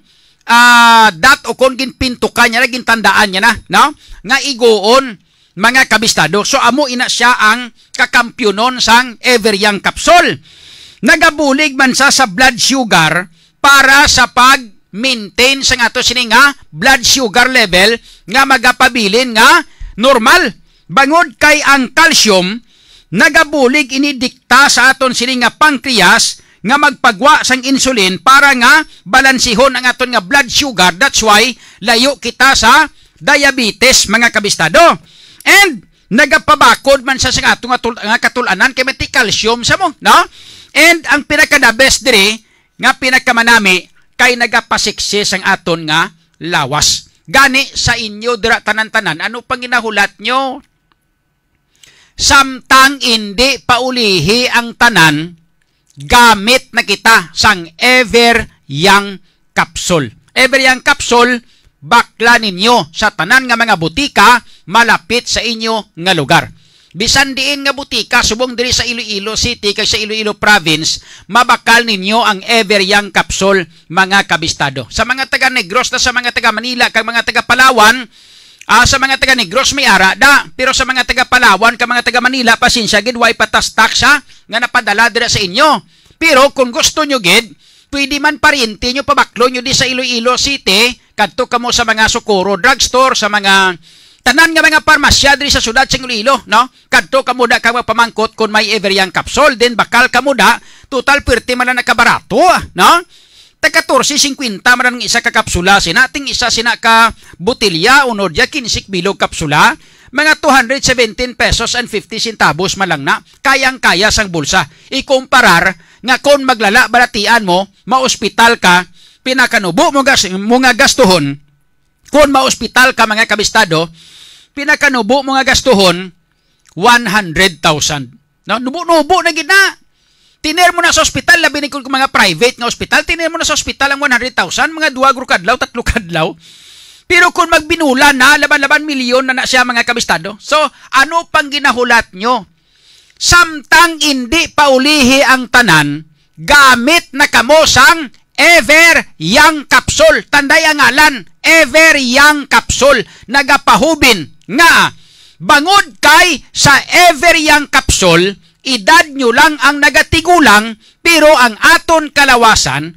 ah, dat, o kon ginpintukan niya na, gintandaan niya na, no? Nga iguon, mga kabistado. So, amo ina siya ang kakampyonon sang Ever Young Capsule. Nagabulig man sa, sa blood sugar, para sa pag-maintain sang ato sini nga blood sugar level nga magapabilin nga normal. Bangod kay ang calcium nagabulig ini dikta sa aton sini nga pancreas nga magpagwa sang insulin para nga balansihon ang aton nga blood sugar. That's why layo kita sa diabetes, mga kabistado. And nagapabakod man sa, sa ato nga, tul- nga katul-anan kay may calcium sa mo, no? And ang pinaka the best diri nga pinakamanami kay nagapasiksi sang aton nga lawas. Gani sa inyo dira tanan-tanan, ano pang ginahulat nyo? Samtang indi pa ulihi ang tanan, gamit na kita sang Ever Young Capsule. Ever Young Capsule, bakla ninyo sa tanan nga mga butika malapit sa inyo nga lugar. Bisan diin nga butika subong diri sa Iloilo City kag sa Iloilo Province, mabakal ninyo ang Ever Young Capsule, mga kabistado. Sa mga taga Negros na, sa mga taga Manila kag mga taga Palawan, ah, sa mga taga Negros may ara da, pero sa mga taga Palawan kag mga taga Manila, pasensya gid, way pa tas tax, ha, nga napadala dira sa inyo. Pero kung gusto nyo gid, pwede man, paryente nyo, pabaklo nyo di sa Iloilo City, kadto kamo sa mga Socorro Drugstore, sa mga tanan nga mga parmasya diri sa siyudad sa Iloilo, no? Kadto kamo da kag magpamangkot kung may Ever Young Capsule, then bakal kamo da, total pwerte man lang nakabarato, no? Tag katorse singkwenta man ang isa ka kapsula sina, ting isa sina ka botelya, uno dia kinse bilog kapsula, mga two hundred seventeen pesos and fifty centavos man lang na, kayang-kaya sang bulsa. Ikumparar nga kon maglala balatian mo, maospital ka, pinakanubo mo gas-, mo nga gastuhon, kon maospital ka, mga kabistado, pinakanubo mo nga gastuhon, one hundred thousand. No? Nubo-nubo na gid na. Tiner mo na sa ospital, labi ni kung mga private nga ospital, tiner mo na sa ospital ang one hundred thousand, mga duwa guro kadlaw, tatlo kadlaw. Pero kung magbinulan na, laban-laban milyon na na siya, mga kabistado. So, ano pang ginahulat nyo? Samtang indi pa ulihi ang tanan, gamit na kamo sang Ever Young Capsule. Tanday ang ngalan, Ever Young Capsule. Nagapahubin nga bangod kay sa Ever Young Capsule, edad nyo lang ang nagatigulang, pero ang aton kalawasan,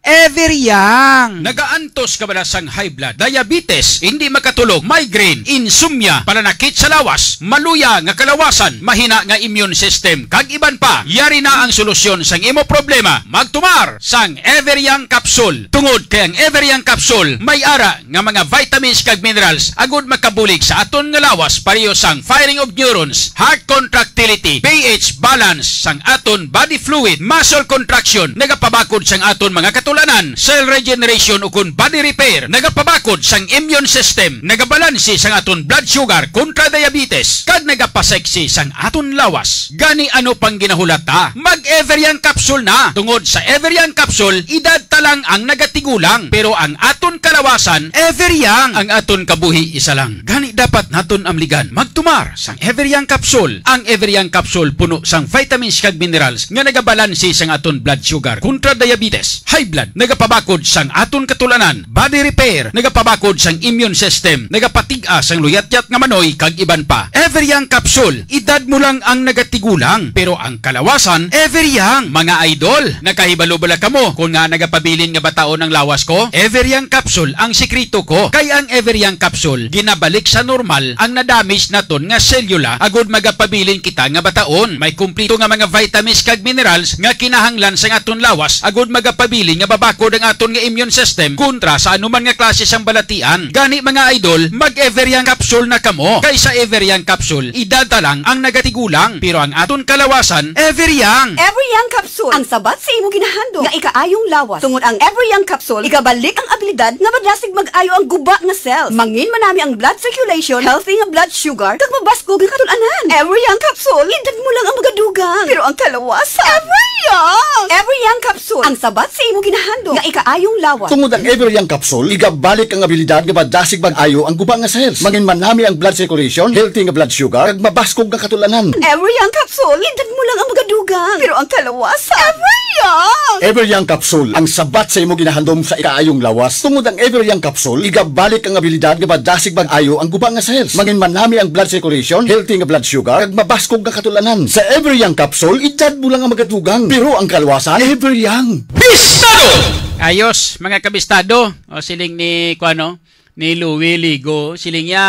Ever Young. Nagaantos ka bala sang high blood, diabetes, hindi makatulog, migraine, insomnia, pananakit sa lawas, maluya nga kalawasan, mahina nga immune system, kag iban pa? Yari na ang solusyon sang imo problema. Magtumar sang Ever Young Capsule. Tungod kay ang Ever Young Capsule may ara nga mga vitamins kag minerals agud makabulig sa aton nga lawas, pareho sang firing of neurons, heart contractility, P H balance sang aton body fluid, muscle contraction, nagapabakod sang aton mga katulanan, cell regeneration ukon body repair, nagapabakod sang immune system, nagabalanse sang aton blood sugar kontra diabetes, kag nagapasexy sang aton lawas. Gani ano pang ginahulat ta? Mag Ever Young Capsule na. Tungod sa Ever Young Capsule, edad ta lang ang nagatigulang, pero ang aton kalawasan, Ever Young. Ang aton kabuhi isa lang. Gani dapat naton amligan. Magtumar sang Ever Young Capsule. Ang Ever Young Capsule puno sang vitamins kag minerals nga nagabalanse sang aton blood sugar kontra diabetes, high blood, nagapabakod sang aton katulanan, body repair, nagapabakod sang immune system, nagapatig-a sang luyatyat nga manoy, kag iban pa. Ever Young Capsule, edad mo lang ang nagatigulang, pero ang kalawasan, Ever Young. Mga idol, nakahibalo bala kamo kung nga nagapabilin nga bataon ang lawas ko? Ever Young Capsule ang sikreto ko. Kay ang Ever Young Capsule ginabalik sa normal ang na-damage naton nga selula agud magapabilin kita nga bataon. May kumpleto nga mga vitamins kag minerals nga kinahanglan sa aton lawas agud magapabilin nga mabakod ang aton nga immune system kontra sa anuman nga klase sang balatian. Gani, mga idol, mag Ever Young Capsule na kamo. Kay sa Ever Young Capsule, edad ta lang ang nagatigulang, pero ang aton kalawasan, Ever Young. Ever Young Capsule, ang sabat sa imo ginahandom nga ikaayong lawas. Tungod ang Ever Young Capsule, igabalik ang abilidad nga madasig mag-ayo ang guba nga cells. Mangin manami ang blood circulation, healthy nga blood sugar, kag mabaskog nga katul-anan. Ever Young Capsule, edad mo lang ang magadugang, pero ang kalawasan, Ever Young. Ever Young Capsule, ang sabat sa imo ginahandom nga ikaayong lawas. Tungod ang Ever Young Capsule, igabalik ang abilidad nga madasig mag-ayo ang guba nga cells. Mangin manami ang blood circulation, healthy nga blood sugar, kag mabaskog nga katul-anan. Ever Young Capsule, edad mo lang ang magadugang, pero ang kalawasan, Ever Young. Ever Young Capsule, ang sabat sa imo ginahandom sa ikaayong lawas. Tungod ang Ever Young Capsule, igabalik ang abilidad nga madasig mag-ayo ang guba nga cells. Mangin manami ang blood circulation, healthy nga blood sugar, kag mabaskog nga katul-anan. Sa Ever Young Capsule, edad mo lang ang magadugang, pero ang kalawasan, Ever Young. Bistado! Ayos, mga kabistado. O, siling ni, kuano, ni Louie Ligo. Siling niya,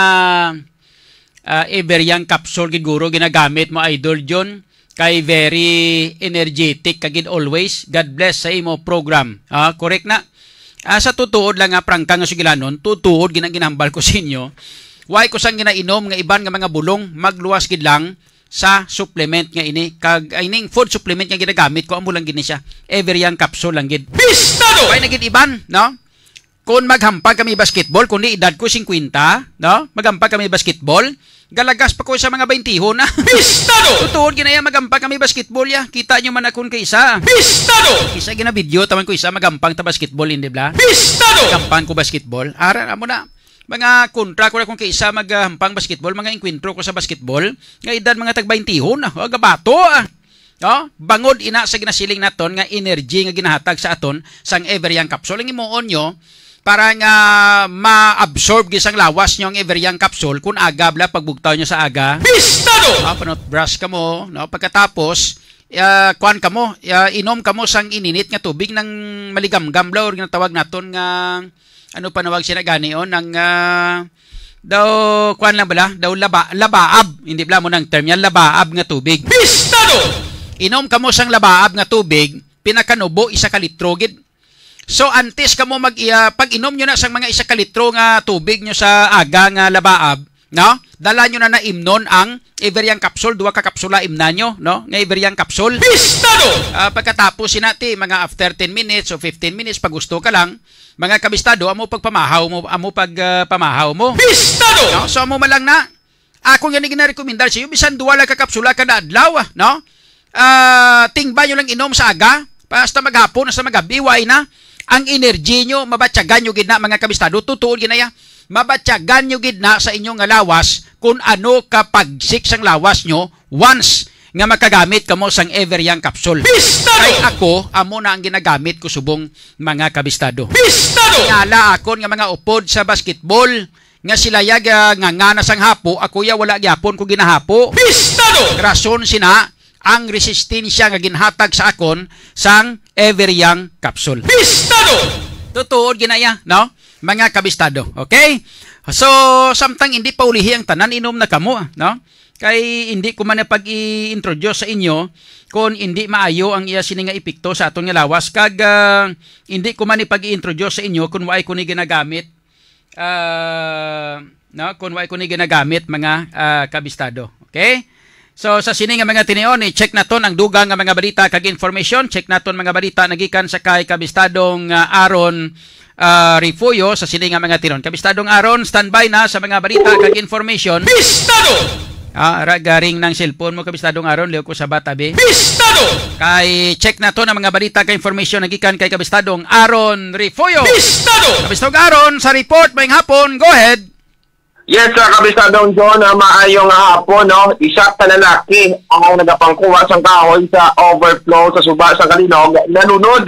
ah, Everyang capsule gid guro ginagamit mo, Idol John. Kay very energetic ka gid always. God bless sa imo program. Ah, correct na. Ah, sa tutuod lang nga prangka nga sugilanon, tutuod gid ang ginahambal ko sa inyo. Why ko sang ginainom nga iban nga mga bulong, magluwas gid lang sa supplement nga ini. Kag, ah, ining food supplement nga ginagamit ko, amo lang gid ni siya. Everyang capsule lang gid. Pistado! Why na gid iban, no? Kung maghampang kami basketball, kung di edad ko singkwenta, no? Maghampang kami basketball, galagas pa ko sa mga baintihon na. Pistado! Tutuod gid na ya, maghampang kami basketball ya. Kita nyo man akon kay isa. Pistado! Isa gina-video taman ko isa, maghampang ta basketball, hindi bla? Pistado! Maghampang ko basketball. Ara, amo na. Mga kontra ko na kung kay isa maghampang basketball, mga engkwentro ko sa basketball, nga edad mga tag-baintihon na, oh, gabato, ah. Oh, bangod ina sa ginasiling naton nga energy nga ginahatag sa aton sang Everyang capsule. Ang imuon nyo, para nga ma-absorb gid sang lawas nyo ang Everyang capsule, kung aga bla pagbugtaw nyo sa aga. Pistado! Ah, panot brush ka mo, no? Pagkatapos, ah, kuan ka mo, ah, inom ka mo sang ininit nga tubig nang maligamgam bla, or ginatawag naton nga, ano panawag sina gani, oh, nang, ah, daw, kuan lang bala, daw laba, labaab, hindi bala mo nang term yan, labaab nga tubig. Pistado! Inom ka mo sang labaab nga tubig, pinakanubo isa ka litro gid. So, antes ka mo mag, iya, pag inom nyo na sang mga isa ka litro nga tubig nyo sa aga nga labaab, no? Dala nyo na na imnon ang Everyang capsule, duha ka kapsula imna nyo, no? Nga Everyang capsule. Pistado! Ah, pagkatapos sinati, mga after ten minutes o fifteen minutes, pag gusto ka lang, mga kabistado, amo pagpamahaw mo, amo pag, ah, pamahaw mo. Pistado! No? So, amo man lang na. Ako nga ni ginarekomendar sa iyo, bisan duha lang ka kapsula kada adlaw, ah, no? Ah, tingba nyo lang inom sa aga, basta maghapon, sa magabi, why na? Ang energy nyo, mabatyagan nyo gid na, mga kabistado, tutuod gid na ya. Mabatyagan nyo gid na sa inyo nga lawas kung ano ka pagsik sang lawas nyo once nga makagamit kamo sang Everyang capsule. Pistado! Kay ako, amo na ang ginagamit ko subong, mga kabistado. Pistado! Tingala akon nga mga upod sa basketball, nga sila ya ga-, nga, nga na sang hapo, ako ya wala gyapon ko ginahapo. Pistado! Rason sina ang resistensya nga ginhatag sa akon sang Everyang capsule. Pistado! Tutuod ginaya, no? Mga kabistado, okay? So, samtang hindi pa ulihi ang tanan, inom na kamo, ah, no? Kay hindi ko man na pag-i-introduce sa inyo kung hindi maayo ang iya sini nga epekto sa aton nga lawas, kag, ah, hindi ko man ipag-i-introduce sa inyo kung waay ko ni ginagamit, ah, no, kung waay ko ni ginagamit, mga, ah, kabistado. Okay? So, sa sini nga mga tinion, i-check naton ang dugang nga mga balita kag information. Check naton mga balita nagikan sa kay kabistadong, ah, Aaron, ah, Refugio sa sini nga mga tinon. Kabistadong Aaron, standby na sa mga balita kag information. Pistado! Ah, ara, garing ng cellphone mo, kabistadong Aaron, liyo ko sa bata, be. Pistado! Kay check naton ang mga balita kag information nagikan kay kabistadong Aaron Refugio. Pistado! Kabistadong Aaron, sa report, maayong hapon. Go ahead. Yes, sir, kabistadong John, ah, maayong hapon, no? Isa ka lalaki ang nagapangkuha sang kahoy sa overflow sa suba sa Kalinog, nalunod.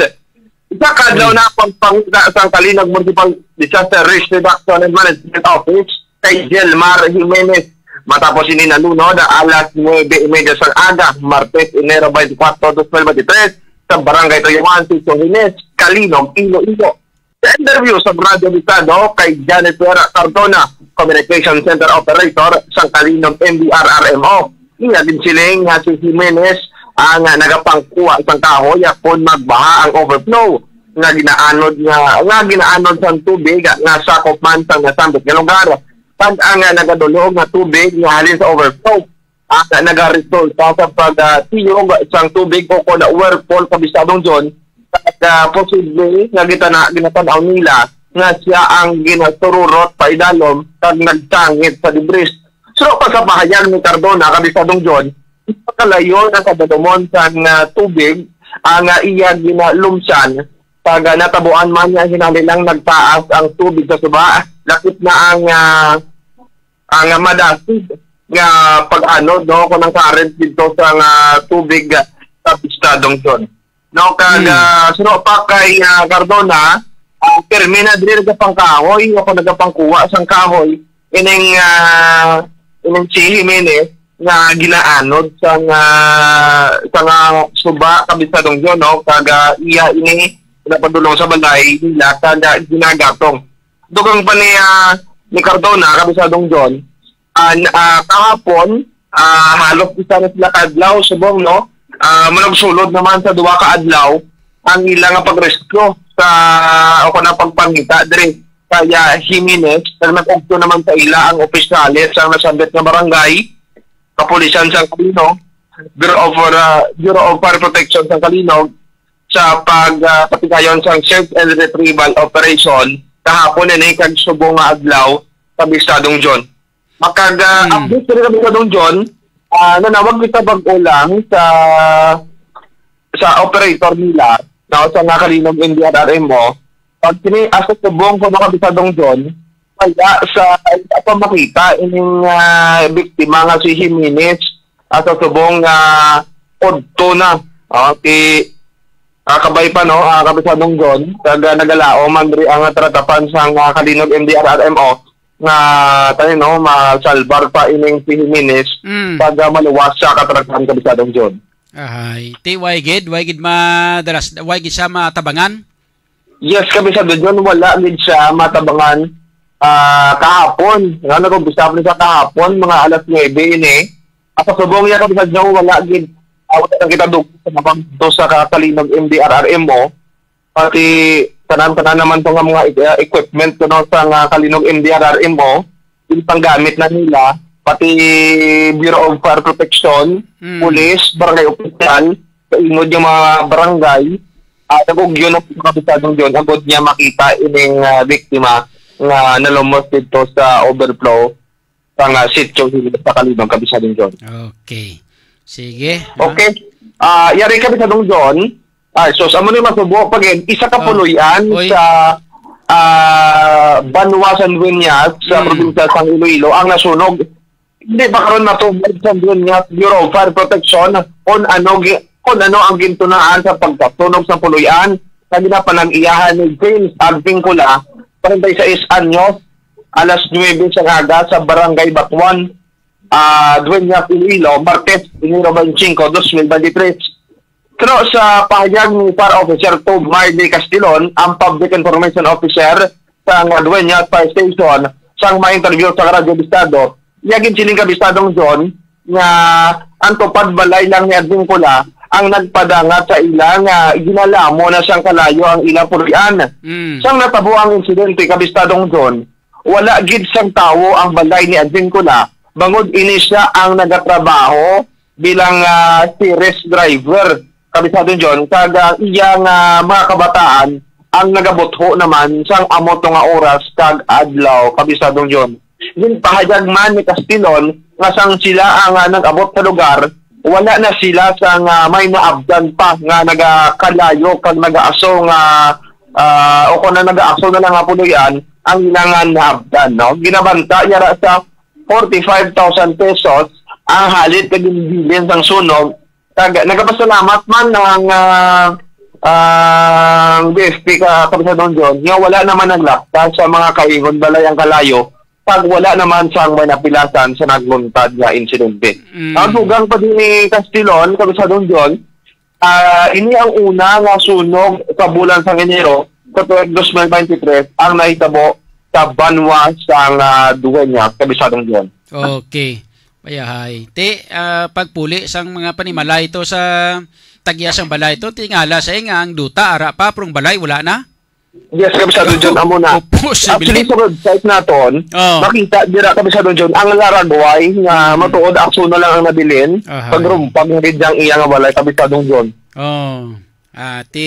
Isa ka adlaw na pagpangita sang Kalinog Municipal Disaster Risk Reduction and Management Office kay Jelmar Jimenez. Matapos ini nalunod, alas nuebe y media sang aga, Martes, Enero twenty-four, twenty twenty-three, sa Barangay Tuyawan, Sitio Jimenez, Kalinog, Iloilo. Sa interview sa Radyo Bisado kay Jennifer Cardona, Communication Center Operator sa Kalinom M B R R M O, iya ginsiling nga si Jimenez ang nagapangkuha sang kahoy kon magbaha ang overflow nga ginaanod nga, nga ginaanod sang tubig nga sakop man sang nasambit nga lugar, kag ang nagadulog nga tubig nga halin sa overflow ang nagaresulta sa pagtiyog sang tubig o kon whirlpool, kabistadong John, kag, ah, posible nga gitana-, ginatanaw nila nga sia ang ginasururot paidalom kag nagsangit sa debris. So, pa sa pahayag ni Cardona, kabistadong John, makalayo na sa dalumon sang, ah, tubig ang, ah, iya ginalumsan, kag, ah, natabuan man nga hinalilang nagtaas ang tubig sa suba, lakip na ang, ah, ang madasig nga pag-anod, no, kon ang current didto sa nga tubig, ah, sa Pistadong John. No, kag, Hmm. ah, suno pa kay, ah, Cardona, ah, pirmi na diri nagapangkahoy o kon nagapangkuha sang kahoy ining, ah, ining si Jimenez nga ginaanod sa nga, sa nga suba, Kabistadong John, no, kag, ah, iya ini napadulong sa balay nila sa ga-, ginagatong. Dugang pa ni, ah, ni Cardona, Kabisadong John, ah, n-, ah, kahapon, ah, halos isa na sila ka adlaw, subong, no? Ah, manugsulod naman sa duha ka adlaw ang ila nga pagrescue sa, o kana pagpangita diri kaya Jimenez, nag nag-ugto naman sa ila ang opisyales sang nasambit nga barangay, kapulisan sang Calinog, Bureau of, uh, Bureau of Fire Protection sang Calinog, sa pag, ah, patigayon sang search and retrieval operation kahapon ini kag subong nga adlaw, Kabistadong John. Makag, ah, Hmm. update diri, Kabistadong John, ah, nanawag kita bag-o lang sa, sa operator nila, no, sa nga Calinog N D R R M O. Pag kini asa subong ko, Kabistadong John, wala sa, wala pa makita ining, ah, biktima nga si Jimenez, ah, sa subong nga udto na. Oh, ti, ah, kabay pa, no, ah, Kabisadong John, kag, ah, nagalaom man diri ang tratapan sang, ah, Calinog M D R R M O nga, tayo, no, masalbar pa ining si Jimenez Mm. pag, ah, maluwas sa katratapan, Kabisadong John. Ahay. Ti, why gid? Why gid madalas, why gid siya matabangan? Yes, Kabisado John, wala gid siya matabangan, ah, kahapon. Nga nag-umpisa pa ni sa kahapon, mga alas nuebe ini. Ang pasubong niya, Kabisado John, wala gid, ah, wala lang kita dugay sa mga dito sa Ka-, Calinog M D R R M O. Pati tanan-tanan naman to nga mga, ah, equipment kuno sa nga Calinog M D R R M O, yung panggamit na nila, pati Bureau of Fire Protection, Mm. police, barangay opisyal, sa ingod yung mga barangay, ah, nag-ugyo na po, Kapisadong John, agod niya makita ining, ah, biktima nga nalumos dito sa overflow sa nga sitio sa Calinog, Kapisadong John. Okay. Sige, ha? Okay. Ah, yari, Kapisadong John. Ah, so, sa amo ni masubo pag isa ka Oh. puloy-an Oy. sa, ah, Banwa San Dueñas sa Hmm. probinsya sang Iloilo ang nasunog. Hindi pa karon matubag sa Dueñas Bureau of Fire Protection kung ano gi-, kung ano ang gintunaan sa pagkasunog sa puloy-an nga ginapanag-iyahan ni James Agpingkula, forty-six anyos, alas nuebe sa aga sa Barangay Batuan, ah, Dueñas, Iloilo, Martes, Enero twenty-five, twenty twenty-three. Pero sa pahayag ni Fire Officer Tob Marley Castilon, ang Public Information Officer sa nga Dueñas Fire Station, sang ma-interview sa Radyo Bistado, niya ginsiling, Kabistadong John, nga ang tupad balay lang ni Advincula ang nagpadangat sa ila nga ginalamo na sang kalayo ang ilang puloy-an. Mm. Sang natabo ang insidente, Kabistadong John, wala gid sang tawo ang balay ni Advincula, bangod ini sia ang nagatrabaho bilang, ah, series driver, Kabisado John, kag ang iyang, ah, mga kabataan ang nagabutho naman sang amo to nga oras kag adlaw, Kabisadong John. Ginpahayag man ni Castilon nga sang sila ang, ah, nag-abot sa lugar, wala na sila sang, ah, may naabtan pa nga nagakalayo kag nagaaso nga, ah, o kung na nagaaso na lang nga puloy-an ang ilangan naabtan, no? Ginabanta yara sa forty-five thousand pesos ang halit nga ginbilin sang sunog. Kag nagapasalamat man ang, ah, ang D F P ka Kapisadong John nga wala naman naglapta sa mga kaingon balay ang kalayo, kag wala naman sang may napilasan sa nagluntad nga insidente. Mm. Ang dugang pa din ni Castilon, Kapisadong John, ah, ini ang una nga sunog sa bulan sang Enero sa tuig twenty twenty-three ang nahitabo sa banwa sang, ah, Dueñas, Kapisadong John. Okay. Payahay. Ti, ah, pagpuli sang mga panimalay to sa tagya sang balay to, tingala sa nga ang duta ara pa, pero ang balay wala na? Yes, Kapisado John, amo na. Opo, si Actually, Billy. Sa website naton, Oh. makita dira, Kapisado John, ang laragway nga Mm. matuod aso na lang ang nabilin, Ahay. pagrumpag na rin ang iya nga balay, Kapisadong John. Oh. Ah, ti,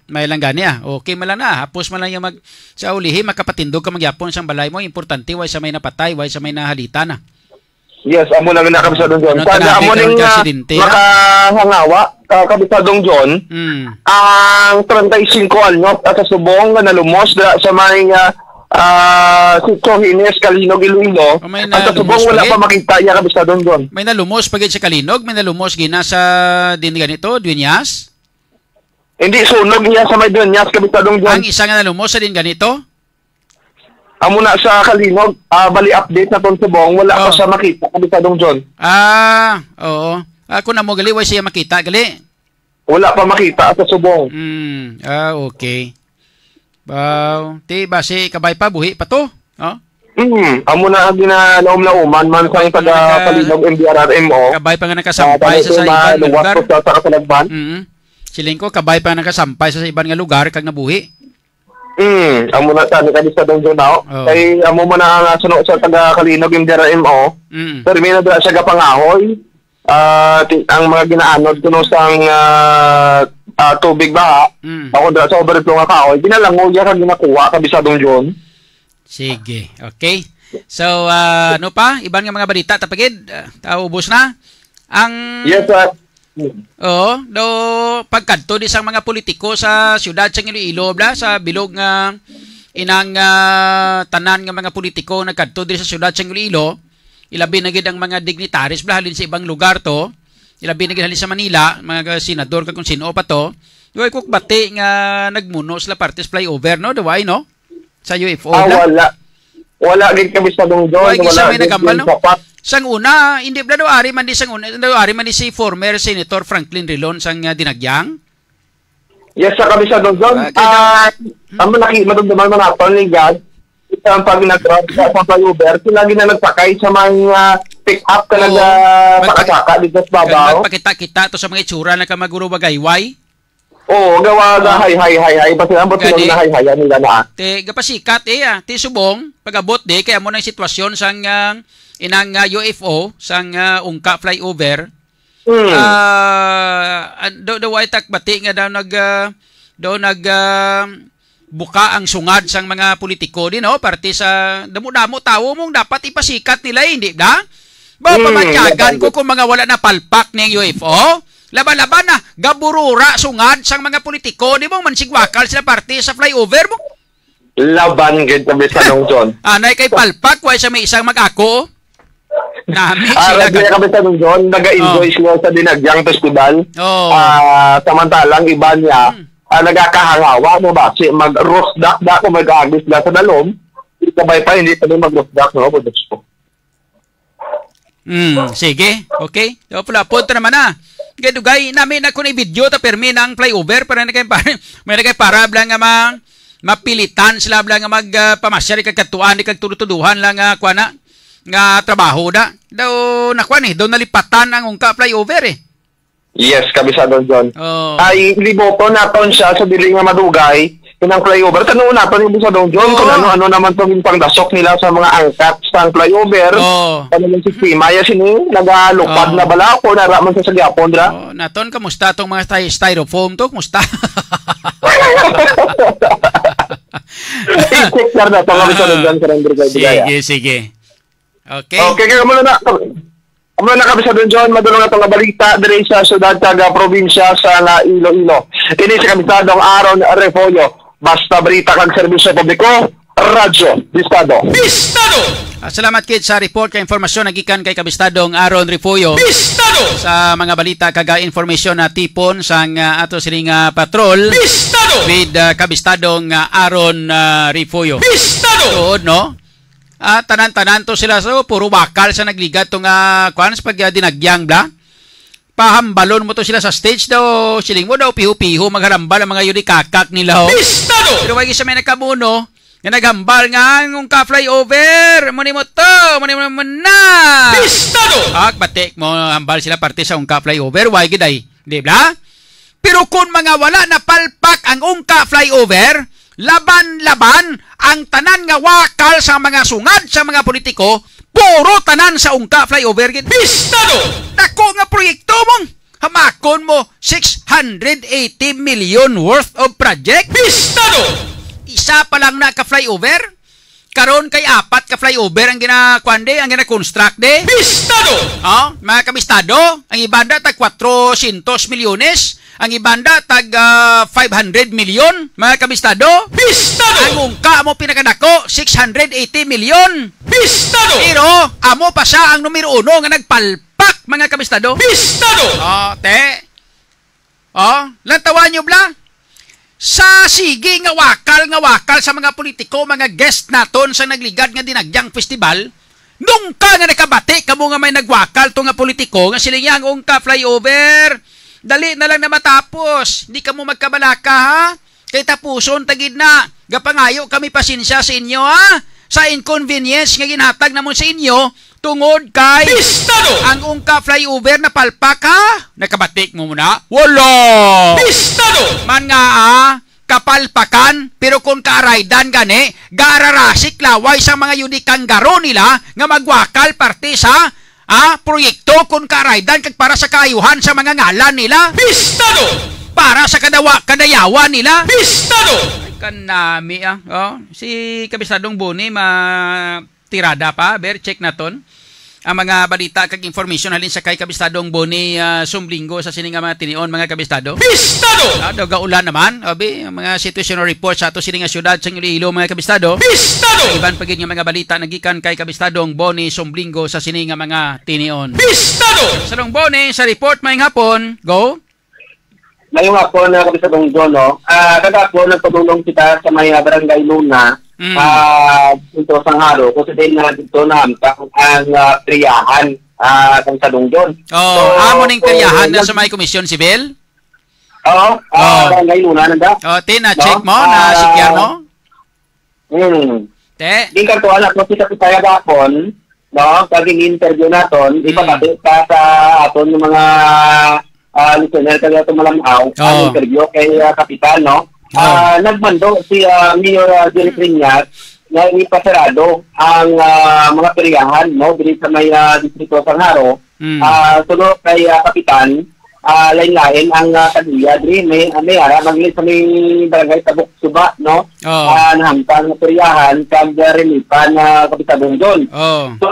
may lang gani, ah. Okay man lang na. Hapos man lang yung mag-, sa ulihi, makapatindog ka magyapon sang balay mo. Importante, way sa may napatay, way sa may nahalita na. Yes, amo na nga, Kapisadong John. Ano Sana tanabi amo karon ning, ka ah, aksidente, ha? makahangawa, ka-, Kapisadong John, Mm. ang treinta y cinco anyos at sa subong nga nalumos dira sa may, ah, ah, Sitio Hines, Calinog, Iloilo. Oh, may Ang sa subong nalumos wala pa gid? pa makita iya, Kapisadong John. May nalumos pa gid sa Calinog? May nalumos gina sa din ganito, Dueñas? Hindi, sunog niya sa may Dueñas, Kapisadong John. Ang isa nga nalumos sa din ganito? Amo na sa Calinog, ah, bali update na tong subong, wala pa Oh. siya makita, Kapisadong John. Ah, oo. Ah, kung amo gali, wa siya makita, gali? Wala pa makita sa subong. Mm, ah, okay. Wow, ti basi kabay pa, buhi pa to? Oh? Hmm, amo na ang ginalaom-laoman man Kabay sang pa nga taga naka-, Kalinog M D R R M O. Kabay pa nga nakasampay Ah, sa, sa kami iban nga maluwas lugar. ko sa, sa Katalagman. Mm. Siling ko, kabay pa nga nakasampay sa, sa iban nga lugar kag nabuhi. Hmm, amo na tani kani sa Dong Junao. Oh. Kay amo man ang, ah, suno sa taga Kalinog M D R M O. Mm. Pero may nadala siya gapangahoy. Ah, ti-, ang mga ginaanod kuno sang, ah, ah, tubig baha, Mm. ako dira sa overflow nga kahoy, ginalangoy niya kag ginakuha, Kabisadong John. Sige, okay. So, ah, ano pa? Iban nga mga balita, tapagid? Ah, ubos na? Ang Yes, sir. Oo, do pagkadto di sang mga politiko sa siyudad sang Iloilo, bla, sa bilog nga inang, ah, tanan nga mga politiko nagkadto diri sa siyudad sang Iloilo, ilabi na gid ang mga dignitaries, bla, halin sa ibang lugar to, ilabi na gid halin sa Manila, mga senador kag kung sino pa to. Way ko bati nga nagmuno sila parte sa flyover, no? Daway, no? Sa U F O Ah, bla? wala. Wala gid kami sa Dong John, Way gid siya wala may gid nagambal, yung no? sapat. Sang una, hindi bla daw ari man di sang una, daw ari man di si former Senator Franklin Rilon sang, ah, Dinagyang? Yes, sa kami sa Dong John. Ah, kaya Ah, ang malaki, madumduman man naton ni God, isang pag nag-, sa, sa flyover, sila gina nagpakay sa mga pick-up ka Oo. nag, ah, Magpaki-, saka-saka dito sa kag babaw. Magpakita-kita to sa mga itsura na ka maguro bagayway. Oo, gawa na Ah. hay, hay, hay, hay. Basta ang buti Gani. na hay, hay, nila na. Te, gapasikat eh, ah. Te subong, pag-abot di, kaya mo nang sitwasyon sang, ah, inang, ah, U F O, sang, ah, Ungka flyover. Hmm. Ah, an-, do, do, way tak bati nga daw nag, ah, daw nag, ah, buka ang sungad sang mga politiko din, no? Parte sa damo-damo tawo mong dapat ipasikat nila, eh, hindi da? Ba, Hmm, pamatyagan ko kung mga wala na palpak ning U F O. Laban-laban na, gaburura sungad sang mga politiko, di mo man sigwakal sila parte sa flyover mo. Laban gid kami sa Dong John. Anay kay palpak, way sa may isang mag-ako. Nami Ah, sila nagdi ka- kami sa Dong John, nag-enjoy Oh. sila sa Dinagyang Festival. Oh. Ah, samantalang iba niya, Hmm. ah, nagakahangawa mo ba? Si mag-rosdak da kung mag-agis na sa dalom. Kabay pa, hindi pa rin mag-rosdak, no? Diyos ko. Mm, sige. Okay. So, pula, punta naman na. Kay dugay, nami na kung i-video ta, permi na ang flyover, para na kay para, may na kay para bla nga ma-, mapilitan sila bla nga mag, ah, pamasyal kag katuan, di kag tuduhan lang nga, kuha na, nga trabaho na. Daw, nakuha ni, daw nalipatan ang Ungka flyover eh. Yes, Kabisado John. Oh. Ay, liboto naton siya sa dili nga madugay, inang flyover. Tanong naton yung Bisado John kung Oh. ano-ano naman tong pangdasok nila sa mga angkat sa flyover. Oh. Ano yung sistema, ya sini, nagalupad Oh. na bala ako, nara man sa sagyapon, dra? Oh, naton, kamusta tong mga sty-, styrofoam to? Kumusta? I-check na nato, Kabisado Ah. John, sa Randy Gaya. Sige, sige. Okay. Okay, kaya muna na, muna na, Kabisado John, madulong na itong balita diri sa syudad kag probinsya sa nga Iloilo. Ini si Kabisadong Aaron Refollo. Basta balita kag serbisyo publiko, Radyo Bistado. Bistado! Ah, salamat kit sa report kag informasyon na gikan kay Kabistadong Aaron Refollo. Bistado! Sa mga balita kag, ah, informasyon na tipon sang, ah, ato sining, ah, patrol Bistado! with, ah, Kabistadong, ah, Aaron, ah, Refollo. Bistado! Tuod, no? Ah, tanan-tanan to sila. So, puro bakal sa nagligad to nga, kuwan, sa pag, ah, dinagyang, bla? Pahambalon mo to sila sa stage daw, siling mo daw, piho-piho, magharambal ang mga yun, ikakak nila, oh. Bistado! Pero wagi sa may nagkamuno, nga naghambal nga, ang Ungka flyover, mo ni mo to, mo ni mo na. Bistado! Ah, batik mo, hambal sila parte sa Ungka flyover, wagi day, di bla? Pero kung mga wala napalpak ang Ungka flyover, laban-laban ang tanan nga wakal sa mga sungad sa mga politiko, puro tanan sa Ungka flyover gid. Bistado! Dako nga proyekto mong hamakon mo six hundred eighty million worth of project. Bistado! Isa pa lang na ka flyover. Karon kay apat ka flyover ang gina-, kuwan di, ang gina-construct di. Bistado! Oh, mga kabistado, ang ibanda tag kwatro syentos milyones, ang ibanda tag, ah, five hundred milyon, mga kabistado. Bistado! Ang Ungka mo pinakadako, six hundred eighty milyon. Bistado! Pero amo pa siya ang numero uno nga nagpalpak, mga kabistado. Bistado! Oh, te. Oh, lantawan nyo bla? Sa sige nga wakal, nga wakal sa mga politiko, mga guest naton sa nagligad nga Dinagyang Festival, nungka nga nakabati kamo nga may nagwakal to nga politiko nga sila niya ang Ungka flyover, Dali na lang na matapos. Di kamo magkabalaka, ha? Kay tapuson ta gid na. Gapangayo kami pasensya sa inyo, ha? Sa inconvenience nga ginhatag namon sa inyo tungod kay Pistado! Ang Ungka flyover napalpak, ha? Nakabatik mo muna? Wala! Pistado! Man nga, ah, kapalpakan, pero kung kaaraydan gani, gararasik laway sa mga yuni kanggaro nila nga magwakal parte sa, ah, proyekto, kung kaaraydan kag para sa kaayuhan sa mga ngalan nila. Pistado! Para sa kadawa, kadayawan nila. Pistado! Ay, kanami, ah. Oh, si Kabisadong Boni, ma-, tirada pa. Ber, check naton ang mga balita kag information halin sa kay Kabistadong Boni, ah, Sumblinggo sa sini nga mga tinion, mga kabistado. Pistado! Ah, daw gaulan naman. Abi, ang mga situational report sa ato sini nga syudad sa Iloilo, mga kabistado. Pistado! Iban pa gid nga mga balita nagikan kay Kabistadong Boni Sumblinggo sa sini nga mga tinion. Pistado! Salong Boni sa report, maayong hapon. Go. Ngayong hapon, ah, Kabisagong John, no? Ah, kagahapon, nagpadulong kita sa may, ah, Barangay Luna, Mm. ah, dito sa Haro, kung sa din na dito nahamtang ang, ah, peryahan, ah, Kabisagong John. Oh, So, amo ning peryahan na nag- sa may Komisyon Sibil? Oo, ah, Oh. Barangay Luna, nanda? Oh, ti, na-check No? mo? Ah, Na-secure mo? Hmm. Te? Ginkantuan ako si Kapitaya gahapon, no? Kag in-interview naton, Mm. ipapati pa sa aton nga mga, ah, listener kag aton malam-aw, ang Oh. interview kay, ah, Kapitan, no? Oh. Ah, nagmando si, ah, Mayor, ah, Jerry Triñas na ipasarado ang, ah, mga peryahan, no, diri sa may, ah, distrito sa Haro. Mm. Ah, suno kay, ah, Kapitan, ah, lain-lain ang, ah, tag-iya diri. May, may ara, magli sa may barangay Tabok Suba, no? Oh. Ah, nahamtang nga peryahan kag, ah, relipan, ah, Kapitan Dongdon. Oh. So,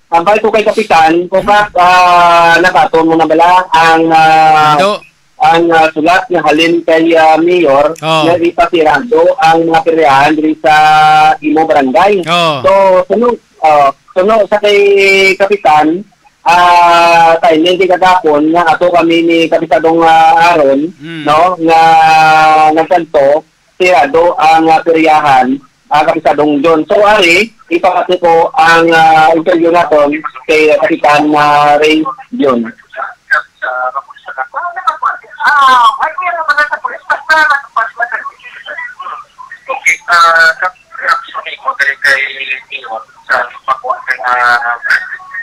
ang pay ko kay Kapitan, kung ka, ah, nabaton mo na bala ang, ah, Ando. ang, ah, sulat nga halin kay, ah, Mayor Oh. nga ipasirado ang mga peryahan diri sa imo barangay. Oh. So, suno, ah, suno sa kay Kapitan, ah, timing kay kagahapon nga ato kami ni Kapisadong, ah, Aaron, Mm. no, nga nagkanto, sirado ang, ah, peryahan, ah, Kapisadong John. So, ari, ipakati ko ang, ah, interview naton kay Kapitan, ah, Ray John. Okay, ah, kag reaksyon nimo diri kay Mayor sa pagkuha kay, ah,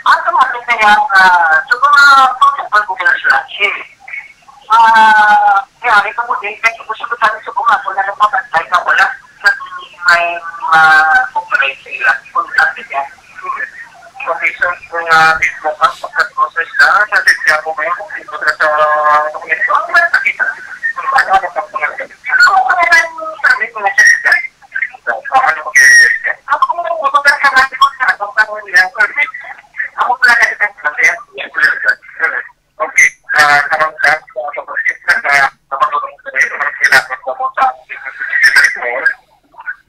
Ato nga kaya, ah, sa mga pagkuha ko na sila, eh, ah, kaya ito mo din, kaya gusto ko sana sa mga ako na nagpapantay na wala sa may, ah, operate sila. Kung sabi niya, Professor, kung, ah, mismo ka, pagka-process na, sa Santiago ngayon, kung dito ka sa, ah, dokumento, ang mga nakita, kung ano, ano pang mga sabi ko na siya, ano, mag-i-, ako, kung ano, kung ano, kung ano, kung ano, ako pala na, okay, ah, karon ka, sa, sa, sa, sa, sa,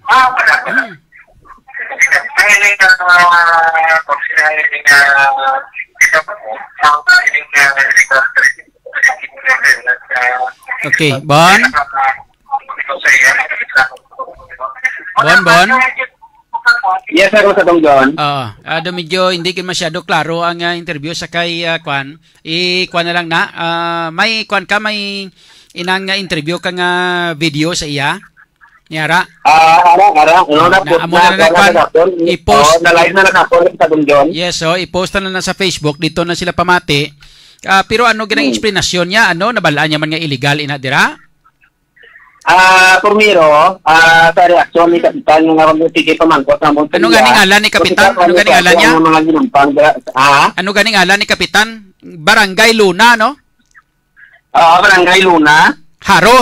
Ah, wala, wala. Mm. Ang ining, ah, pagsinali nga, ah, ito po, ang ining, ah, Okay, Bon? Bon, Bon? Yes, sir, Kapisadong John. Oo. Ah, do medyo hindi gid masyado klaro ang, ah, interview sa kay, ah, kwan. I-kwan na lang na. Ah, may kwan ka, may inang, ah, interview ka nga video sa iya? Ni ara? Ah, ara, ara. Ano Oh, na, na, post amo na, na lang na, kwan. Kagahapon. I-post. Oh, na-live na nagapon sa Dunjon. Yes, so i-post na na sa Facebook, dito na sila pamati. Ah, pero ano gid ang Hmm. eksplanasyon niya? Ano, nabalaan niya man nga illegal ina dira? Ah, primero, ah, sa reaksyon ni Kapitan nga kung sige pamangkot sa among Ano nga ni pamilya, ngalan ni Kapitan? kung Ano nga ni ngalan niya? Ang mga ginampang dira, ah? Ano gani ngalan ni Kapitan? Barangay Luna, no? Ah, Barangay Luna. Haro?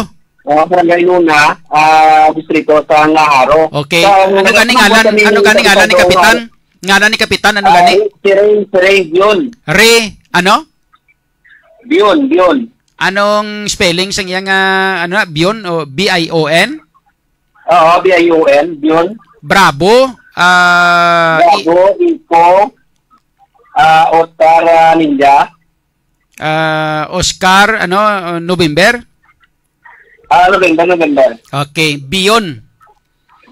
Ah, Barangay Luna, ah, distrito sa Haro. Okay. Sa, Ano gani nagpamangkot ngalan, kami ano ni gani ngalan ni Kapitan Kapitan? Haro. Ngalan ni Kapitan, ano Ah, gani? Si Ray, si Ray Bion. Ray, ano? Bion, Bion. Anong spelling sang iyang, ah, ano na, Bion o B I O N? Oo, B I O N, Bion. Bravo, ah, i- Bravo, Echo, ah, Oscar, ah, Ninja. Ah, Oscar, ano, November? Ah, November, November. Okay, Bion.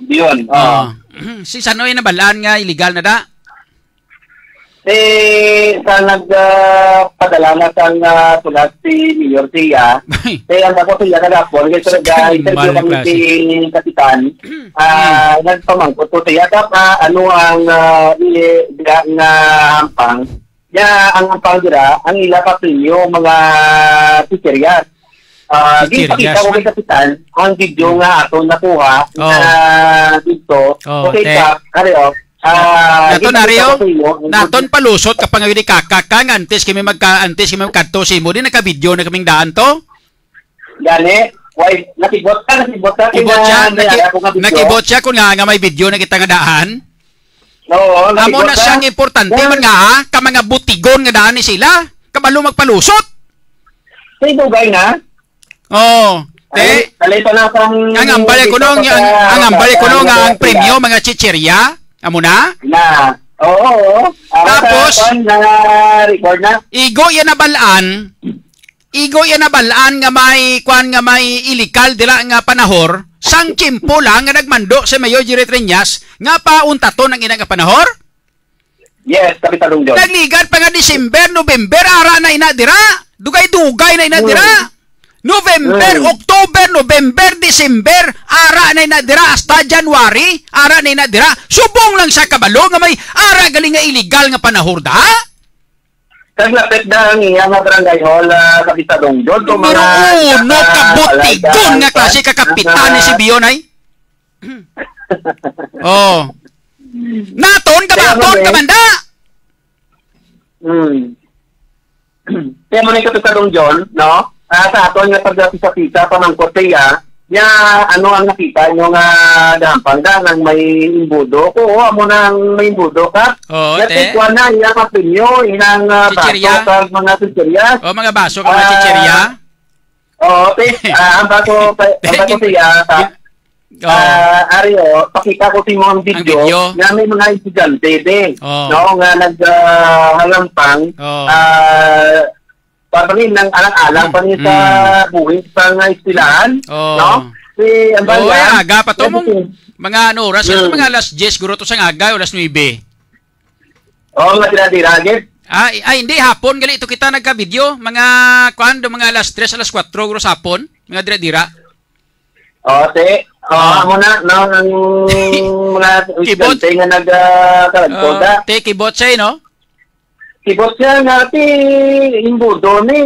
Bion, oo. Ah. Si Sanoy nabalaan nga illegal na da? Eh, sa nag, ah, padala na sang, ah, sulat si Mayor Sia, eh, ang ako siya kagapon, kay sa Sa nag-interview kambal kami klase. si Kapitan, ah, nagpamangkot ko siya, "Kap, ah, ano ang, ah, i-, nga, nga hampang?" Ya, ang hampang dira, ang ila ka premyo, mga chicheria. Ah, Chicheria. ginpakita ko kay Kapitan ang video nga aton nakuha Oh. na dito. Oh, Okay, te. Kap, ari, oh. Ah, Naton, ginpakita Ario? ko sa inyo. Naton palusot ka pa nga yun, ikakaka nga antes kami magka-, antes kami magkadto sa imo. Di nagka-video na kaming daan to? Gani, why, nakibot ka, nakibot ka, Kibot siya, kaya naki-, ako nga video. nakibot siya kung nga, nga may video na kita nga daan. Oo, Amo nakibot na ka. siyang importante Kaya man nga, ha? Ka mga butigon nga daan ni sila. Kabalo magpalusot. Kay dugay na. Oh, Ay, te. alay pa na sang Ang ambal ko nung, sa ang, ang ambal ko nung nga ang ano, premyo, mga chicherya. Amo na? Na. Oo, oo. Ah, Tapos, sa kwan, na record na. Igo yan nabalaan, igo yan nabalaan nga may, kwan, nga may illegal dira nga panahor, sang tiyempo lang nga nagmando si Mayor Jerry Treñas nga pauntaton ang ina nga panahor? Yes, Kapitan Dong John. Nagligad pa nga December, November, ara na ina dira. Dugay-dugay na ina Hmm. dira. November, Hmm. October, November, December, ara na ina dira hasta January, ara na ina dira. Subong lang sa kabalo nga may ara gali nga illegal nga panahor da. Kag lapit na ang iya nga barangay hall, ah, Kapitan Dong John, kung Numero mga uno, nasa kabutigon alay nga ka, klase ka kapitan ni mga si Bion ay. Oh. Naton, Kaya kabaton, mo, eh. kamanda. Hmm. Kaya mo na yung Kapitan Dong John, no? Ah, sa aton nga pagpisa-pisa, pamangkot siya, niya, ano ang nakita nyo nga dampang da, nang may imbudo? Oo, amo na ang may imbudo ka. Oo, Nga te. tikwa na, iya ka pinyo, inang, ah, Chichirya? baso kag mga chichirya. Oh, mga baso ka mga Ah, chichirya? Oo, te. Ah, ang baso, ang baso Gin-, siya, sa gin-, oh. Ah, Ario, pakita ko sa imo ang Ang video video? nga may mga estudyante, te. Oh. No, nga nag, ah, halampang, Oh. ah, pa rin ng alang-alang Mm, pa rin sa mm. buhis sa nga eskwelahan, Oh. no? Si, ang Oo, bala, ay, aga pa to, kasi mong si mga ano, oras, ano, Mm. mga alas diyes, guro to sa aga, alas nuebe. Oo, nga dira-dira, gid. Ah, ay, hindi, hapon, gali ito kita nagka-video, mga, kuwan, do mga alas tres, alas kwatro, guro sa hapon, mga dira-dira. Oh, te. Oh, Ah. amo na, no, ang mga Kibot. estudyante nga nag, ah, kalagkod, Oh, ah. te, kibot siya, eh, no? Kibot siya nga, te, imbudo ni,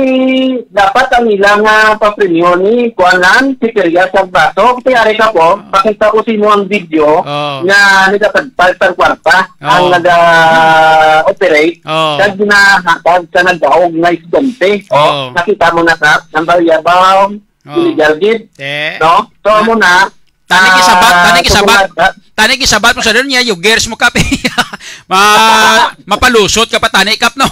dapat ang ilang, ah, papremyo ni, kuanan, si Perias ang baso. Te, ari ka po, Oh. pakita ko sa imo ang video Oh. nga nagapagpag sa kwarta, ang Oh. naga-operate, Oh. kag ginahatag sa nagdaog nga estudyante. Oh. Oh. Nakita mo na, Kap, ang Bayabaw, Oh. Illegal gid. Te. No? So, Na-, amo na, tani gisabat, ah, tani sa gisabat. mga, ah, Tani gisabat mo sa doon niya, yugers mo, Kap. Ma-, mapalusot ka pa, tani, Kap, no?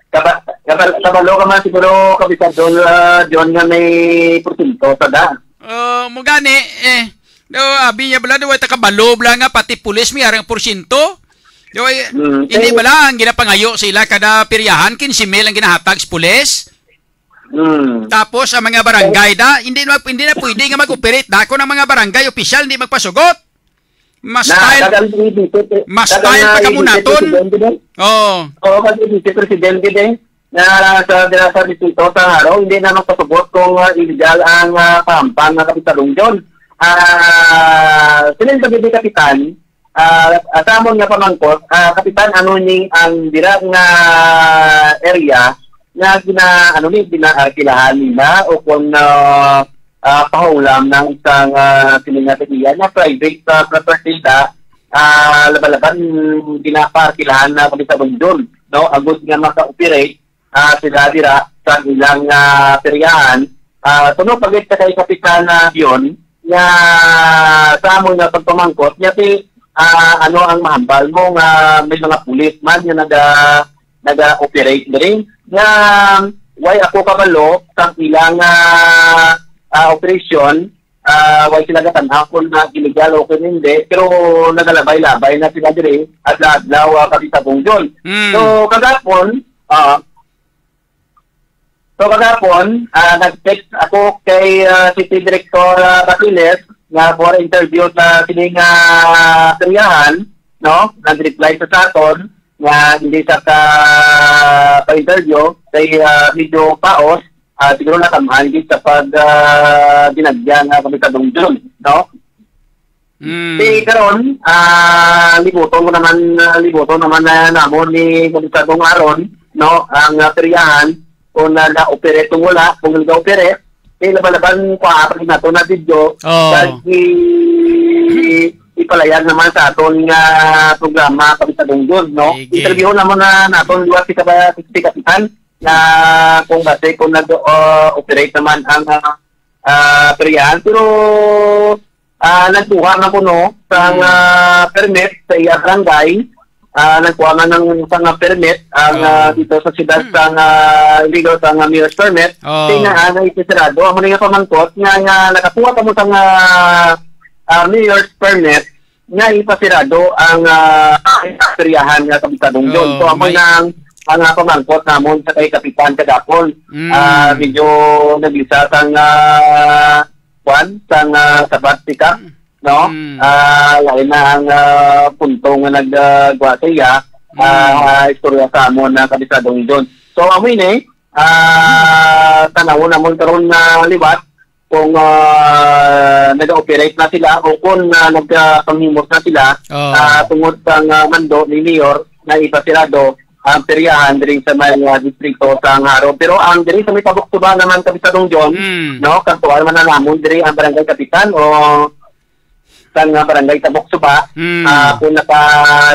Kaba-, kaba-, kabalo ka man siguro, Kapitan John, ah, John, nga may porsyento sa da. Oh, mo gani, eh. Do, abi niya bala, do, way ta kabalo bala nga, pati pulis, may arang porsyento. Do, ay, Mm, hindi kay bala, ang ginapangayo sila kada piryahan, quince mil ang ginahatag sa pulis. Hmm. Tapos ang mga barangay da, hindi na, hindi na pwede nga mag-operate da kung ang mga barangay opisyal hindi magpasugot. Mas Na, style, daghang ibig, mas daghang, style ah, pa kamo ibig naton. Presidente din. Oo. Oo, kasi ibig Presidente din. Na sa, dira sa distrito sa Jaro, hindi na magpasugot kung, ah, illegal ang, ah, pampang nga kapitalong yun. Ah, sila yung pagiging kapitan, Ah, ah, sa amon nga pamangkot, ah, Kapitan, ano ni ang dira nga area nga gina-, ano ni, ginaarkilahan nila o kung, ah, ah, pahulam ng isang, ah, sino nga area nga private, ah, property sa, ah, laban-laban ginapaarkilahan na kami sa Bundon, no? Agud nga maka-operate ah, sila dira sa ilang, ah, peryahan. Ah, tuno pa gid sa kay Kapitan, ah, Bion, nga sa amon nga pagpamangkot, nga si, ah, ano ang mahambal mo nga may mga pulis man nga naga-, naga-operate diri? Nga way ako kabalo sa ilang, ah, ah, operasyon, ah, way sila gatan-aw kung na illegal o kung hindi, pero nagalabay-labay na sila diri, adlaw-adlaw, ah, kami sa Bungjon. Mm. So, kagapon, ah, so, kagapon, ah, nag-text ako kay, ah, City Director, ah, Batiles nga for interview sa sining, ah, peryahan, no, nag-reply sa, sa aton nga hindi sa ka pa-interview kay, ah, medyo paos, ah, siguro natamhan gid sa pag, ah, dinagyan nga Kabisado John, no? Mm. Di karon, ah, libuton ko naman, ah, libuton naman na namon ni Kabisado Aaron, no, ang, ah, peryahan kung na-operate kung wala, kung nag-operate, eh, laban-laban ko apa nato na video, Oh. kag i-, ipalayag naman sa aton nga programa, Kabisado John, no? Sige. Interview naman na naton liwat si Kaba-, si Kapitan na kung base kung nag, uh, operate naman ang, uh, uh, peryahan. Pero, uh, nagkuha na kuno sa Hmm. nga permit sa iya barangay. Uh, nagkuha na ng isang, uh, permit ang, Oh. uh, dito sa siyudad Hmm. sa nga illegal sa nga mayor's permit. Oh. Kaya nga, uh, ipisirado. Amo na nga pamangkot nga, nga nakakuha kamo sa nga, uh, mayor's permit nga ipasirado ang, ah, peryahan nga Kabisado John. Oh, So, amo may nang ang, ah, pamangkot namon sa kay Kapitan kagapon. Mm. Ah, medyo nagisa sang, ah, kwan, sang, ah, sabat si Kap, no? Mm. Ah, lain na ang, ah, punto nga nag, ah, gwa sa iya, Mm. ah, istorya sa amon na Kabisado John. So, amo ini, ah, tanawon namon karon na liwat, kung, ah, nag-ooperate na sila o kung, ah, nagpanghimos na sila, Oh. ah, tungod sa, ah, mando ni Mayor na ipasirado ang peryahan diri sa may, ah, distrito sa Jaro. Pero ang diri sa may Tabok Suba naman, Kabisado John, Mm. no, kantuan man na namon diri ang barangay kapitan o sa nga barangay Tabok Suba, Mm. ah, kung naka,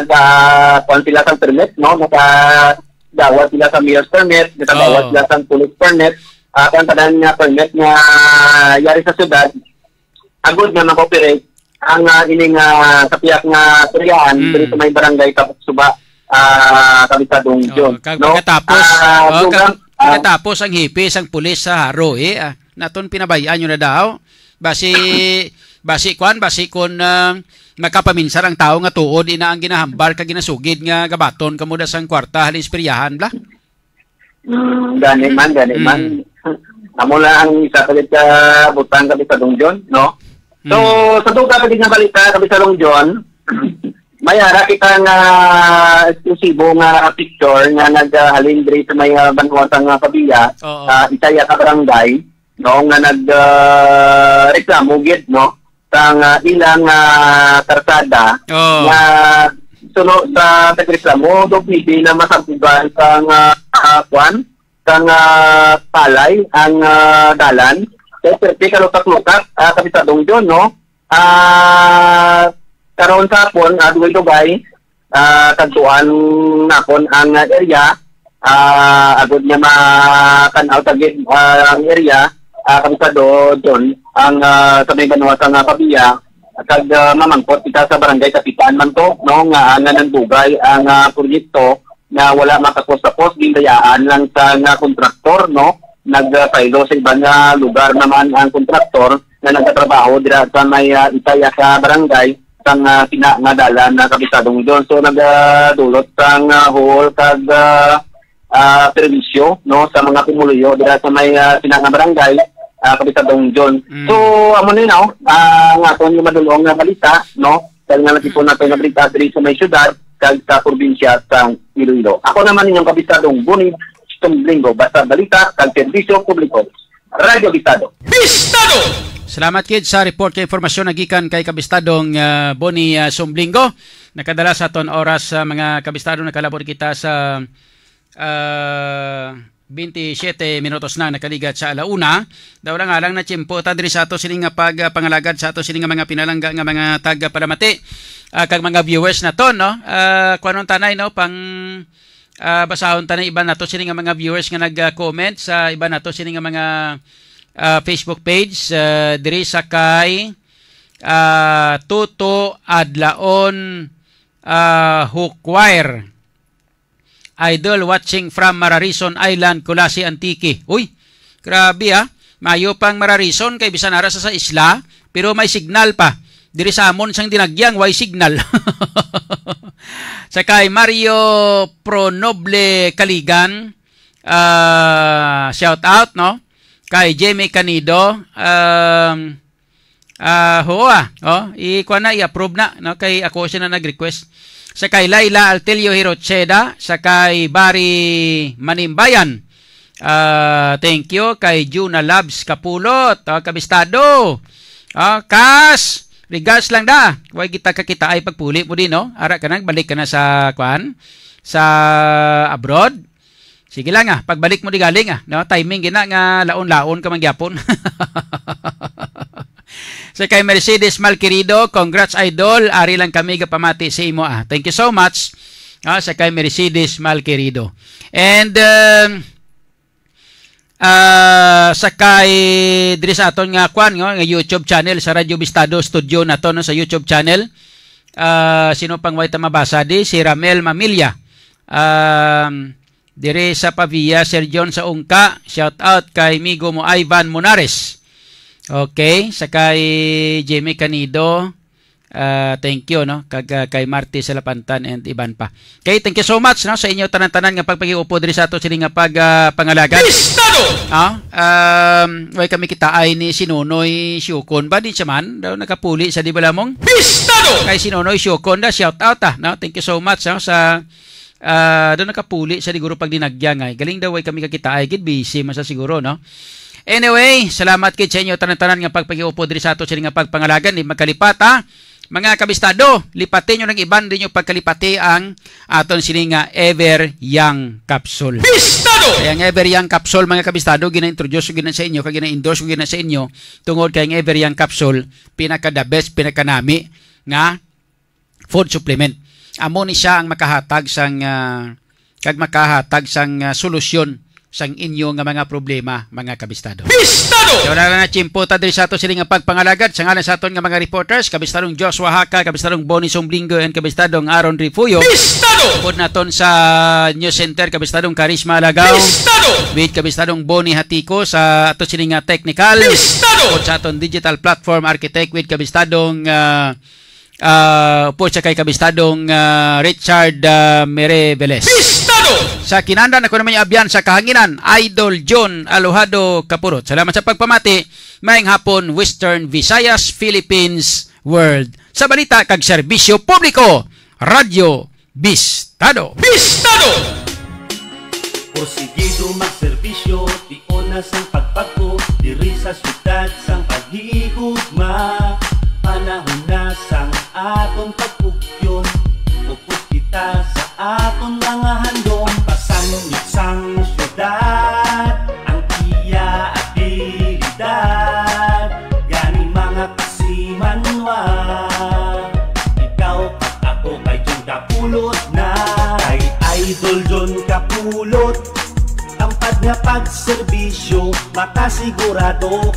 ah, kuwan sila sa permit, no, nakadawat sila sa mayor's permit, nakadawat Oh. sila sa police permit, ah, ang tanan nga permit nga yari sa syudad, agod nga mag-operate ang, ah, ining, ah, sa piyak nga peryahan Mm. diri sa may barangay Tabok Suba, ah, Kabisado John, Oh, kag no? pagkatapos, Ah, oh, dugang, kag ah, pagkatapos ang hipis, ang pulis sa Jaro, eh, ah, naton pinabayaan nyo na daw. Basi, basi, kwan, basi kun, ah, makapaminsar ang tawo nga tuod ina ang ginahambal kag ginasugid nga gabaton kamo da sang kwarta halin sa peryahan, bla? Mm, gani man, gani Mm. man. Amo na ang isa ka gid ka butang, Kabisado John, no? So, Mm. sa dugang ka gid nga balita, Kabisado John, may ara kita nga eksklusibo nga picture nga naghalin diri sa may, ah, banwa sa nga Pavia, Oo. ah, isa ya ka barangay, no, nga nag, ah, reklamo gid, no, sang, ah, ilang, ah, karsada Oh. nga suno sa nagreklamo, do pwede na masampugan sang, ah, ah, kwan, sang, ah, palay ang, ah, dalan. Kay perti kalutak-lutak, ah, Kabisado John, no? Ah, karon sa hapon, ah, dugay-dugay, ah, kadtuan nakon ang area, ah, agod nga matan-aw ta gid, ah, ang area, ah, Kabisado John, ang, ah, sa may banwa sa nga Pavia, kag, ah, mamangkot kita sa barangay kapitan man to, no, nga ang nanandugay ang, ah, proyekto nga wala matapos-tapos, gindayaan lang sa nga kontraktor, no, nagpaylo sa iban nga lugar naman ang kontraktor nga nagatrabaho dira sa may, ah, isa ya ka barangay sang, ah, sina nga dalan na Kabisado John. So, nagadulot sang, ah, huol kag, ah, ah, perwisyo, no, sa mga pumuluyo dira sa may, ah, sina nga barangay, ah, Kabisado John. Mm. So, amo ni, no, ah, ang aton nga madulong nga balita, no, dahil nga natipon nato nga balita diri sa may syudad kag sa probinsya sang Iloilo. Ako naman inyong Kabisado Bonnie Sumblingo, basta balita kag serbisyo publiko. Radyo Bistado. Bistado! Salamat kid sa report kay impormasyon nagikan kay Kabistadong, ah, Bonnie, ah, Sumblingo. Nakadala sa aton oras, ah, mga kabistado, nakalabot kita sa, ah, twenty-seven minutos na nakaligat sa ala una. Daw lang alang na tiyempo ta diri sa ato sini nga pag, ah, pangalagad sa ato sini nga mga pinalangga nga mga tagapalamati, ah, kag mga viewers naton, no? Ah, kuanon tanay, no? Pang, ah, basahon ta na iban nato sini nga mga viewers nga nag-comment sa iban nato sini nga mga, ah, Facebook page, ah, diri sa kay, ah, Toto Adlaon, ah, Hukwire. Idol watching from Mararison Island, Culasi, Antique. Uy, grabe, ah. Mayo pang Mararison kay bisan ara sa, sa isla, pero may signal pa. Diri sa amon sang Dinagyang, way signal. Sa kay Mario Pronoble Kaligan, ah, shout out, no? Kay Jimmy Canido, um, ah, oo, ah. Oh, i-, kuha na, i-approve na, no? Kay ako siya na nag-request. Sa kay Laila Altelio Hirocheda, sa kay Barry Manimbayan. Ah, thank you kay Juna Labs Kapulot, ah, kabistado. Ah, Kas, regards lang da. Way kita kakita ay pagpuli mo din, no? Ara ka nang balik ka na sa, kwan, sa abroad. Sige lang, ah, pagbalik mo di galing, ah, no? Timing gina nga laon-laon ka man gyapon. Sa kay Mercedes Malquerido, congrats, idol. Ari lang kami gapamati sa imo, ah. Thank you so much. Ah, sa kay Mercedes Malquerido. And, um, ah, sa kay diri sa aton nga kwan, no, nga YouTube channel sa Radyo Bistado Studio nato, no, sa YouTube channel. Ah, sino pang way ta mabasa di? Si Ramel Mamilya. Um, diri sa Pavia, Sir John sa Ungka, shout out kay migo mo Ivan Monares. Okay, sa kay Jimmy Canido, ah, thank you, no? Kag, ah, kay Marty Salapantan and iban pa. Okay, thank you so much, no, sa inyo tanan-tanan nga pagpakiupo diri sa ato sini nga pag, ah, pangalagan. Bistado! Ah, um, way kami kitaay ni Sinonoy Siukon ba? Di siya man daw nakapuli sa, di ba lamong? Bistado! Kay Sinonoy Siukon da, shout out, ah, no? Thank you so much, no, sa, ah, daw nakapuli sa, diguro pag dinagya nga, eh. Galing daw way kami kakitaay, gid busy man sa siguro, no? Anyway, salamat gid sa inyo tanan-tanan nga pagpakiupo diri sa ato sini nga pagpangalagan. Di magkalipat, ha? Mga kabistado, lipatin nyo ng iban, di nyo pagkalipati ang aton sini nga Ever Young Capsule. Bistado! Kaya ang Ever Young Capsule, mga kabistado, gina-introduce ko gina sa inyo, kag gina-endorse ko gina sa inyo, tungod kay ang Ever Young Capsule, pinaka the best, pinakanami nga food supplement. Amo ni siya ang makahatag sang, ah, kag makahatag sang, ah, solusyon sang inyo nga mga problema, mga kabistado. Bistado! Kaya wala na tiyempo ta diri sa ato sini nga pagpangalagad sa ngalan sa aton nga mga reporters, kabistadong Joshua Haka, kabistadong Bonnie Sumblingo, and kabistadong Aaron Refugio. Bistado! Pod naton sa News Center, kabistadong Karisma Alagaw. Bistado! With kabistadong Bonnie Hatiko sa ato sini nga technical. Bistado! Pod sa aton digital platform architect with kabistadong, ah, ah, pod sa kay kabistadong, ah, Richard, ah, Mere Velez. Bistado! Sa kinandan ako naman yung abyan sa kahanginan, Idol John Alojado Kapurot. Salamat sa pagpamati. Maayong hapon, Western Visayas, Philippines, World. Sa balita kag serbisyo publiko, Radyo Bistado. Bistado! Porsigido magserbisyo, tion na sang pagpagko, diri sa syudad sang paghigugma. Panahon na sang aton pagpugyon, upos kita sa aton mga handom. Pasangit sang syudad, ang iya abilidad, gani mga kasimanwa. Ikaw kag ako kay John Kapulot na, kay Idol John Kapulot. Tampad nga pagserbisyo, makasigurado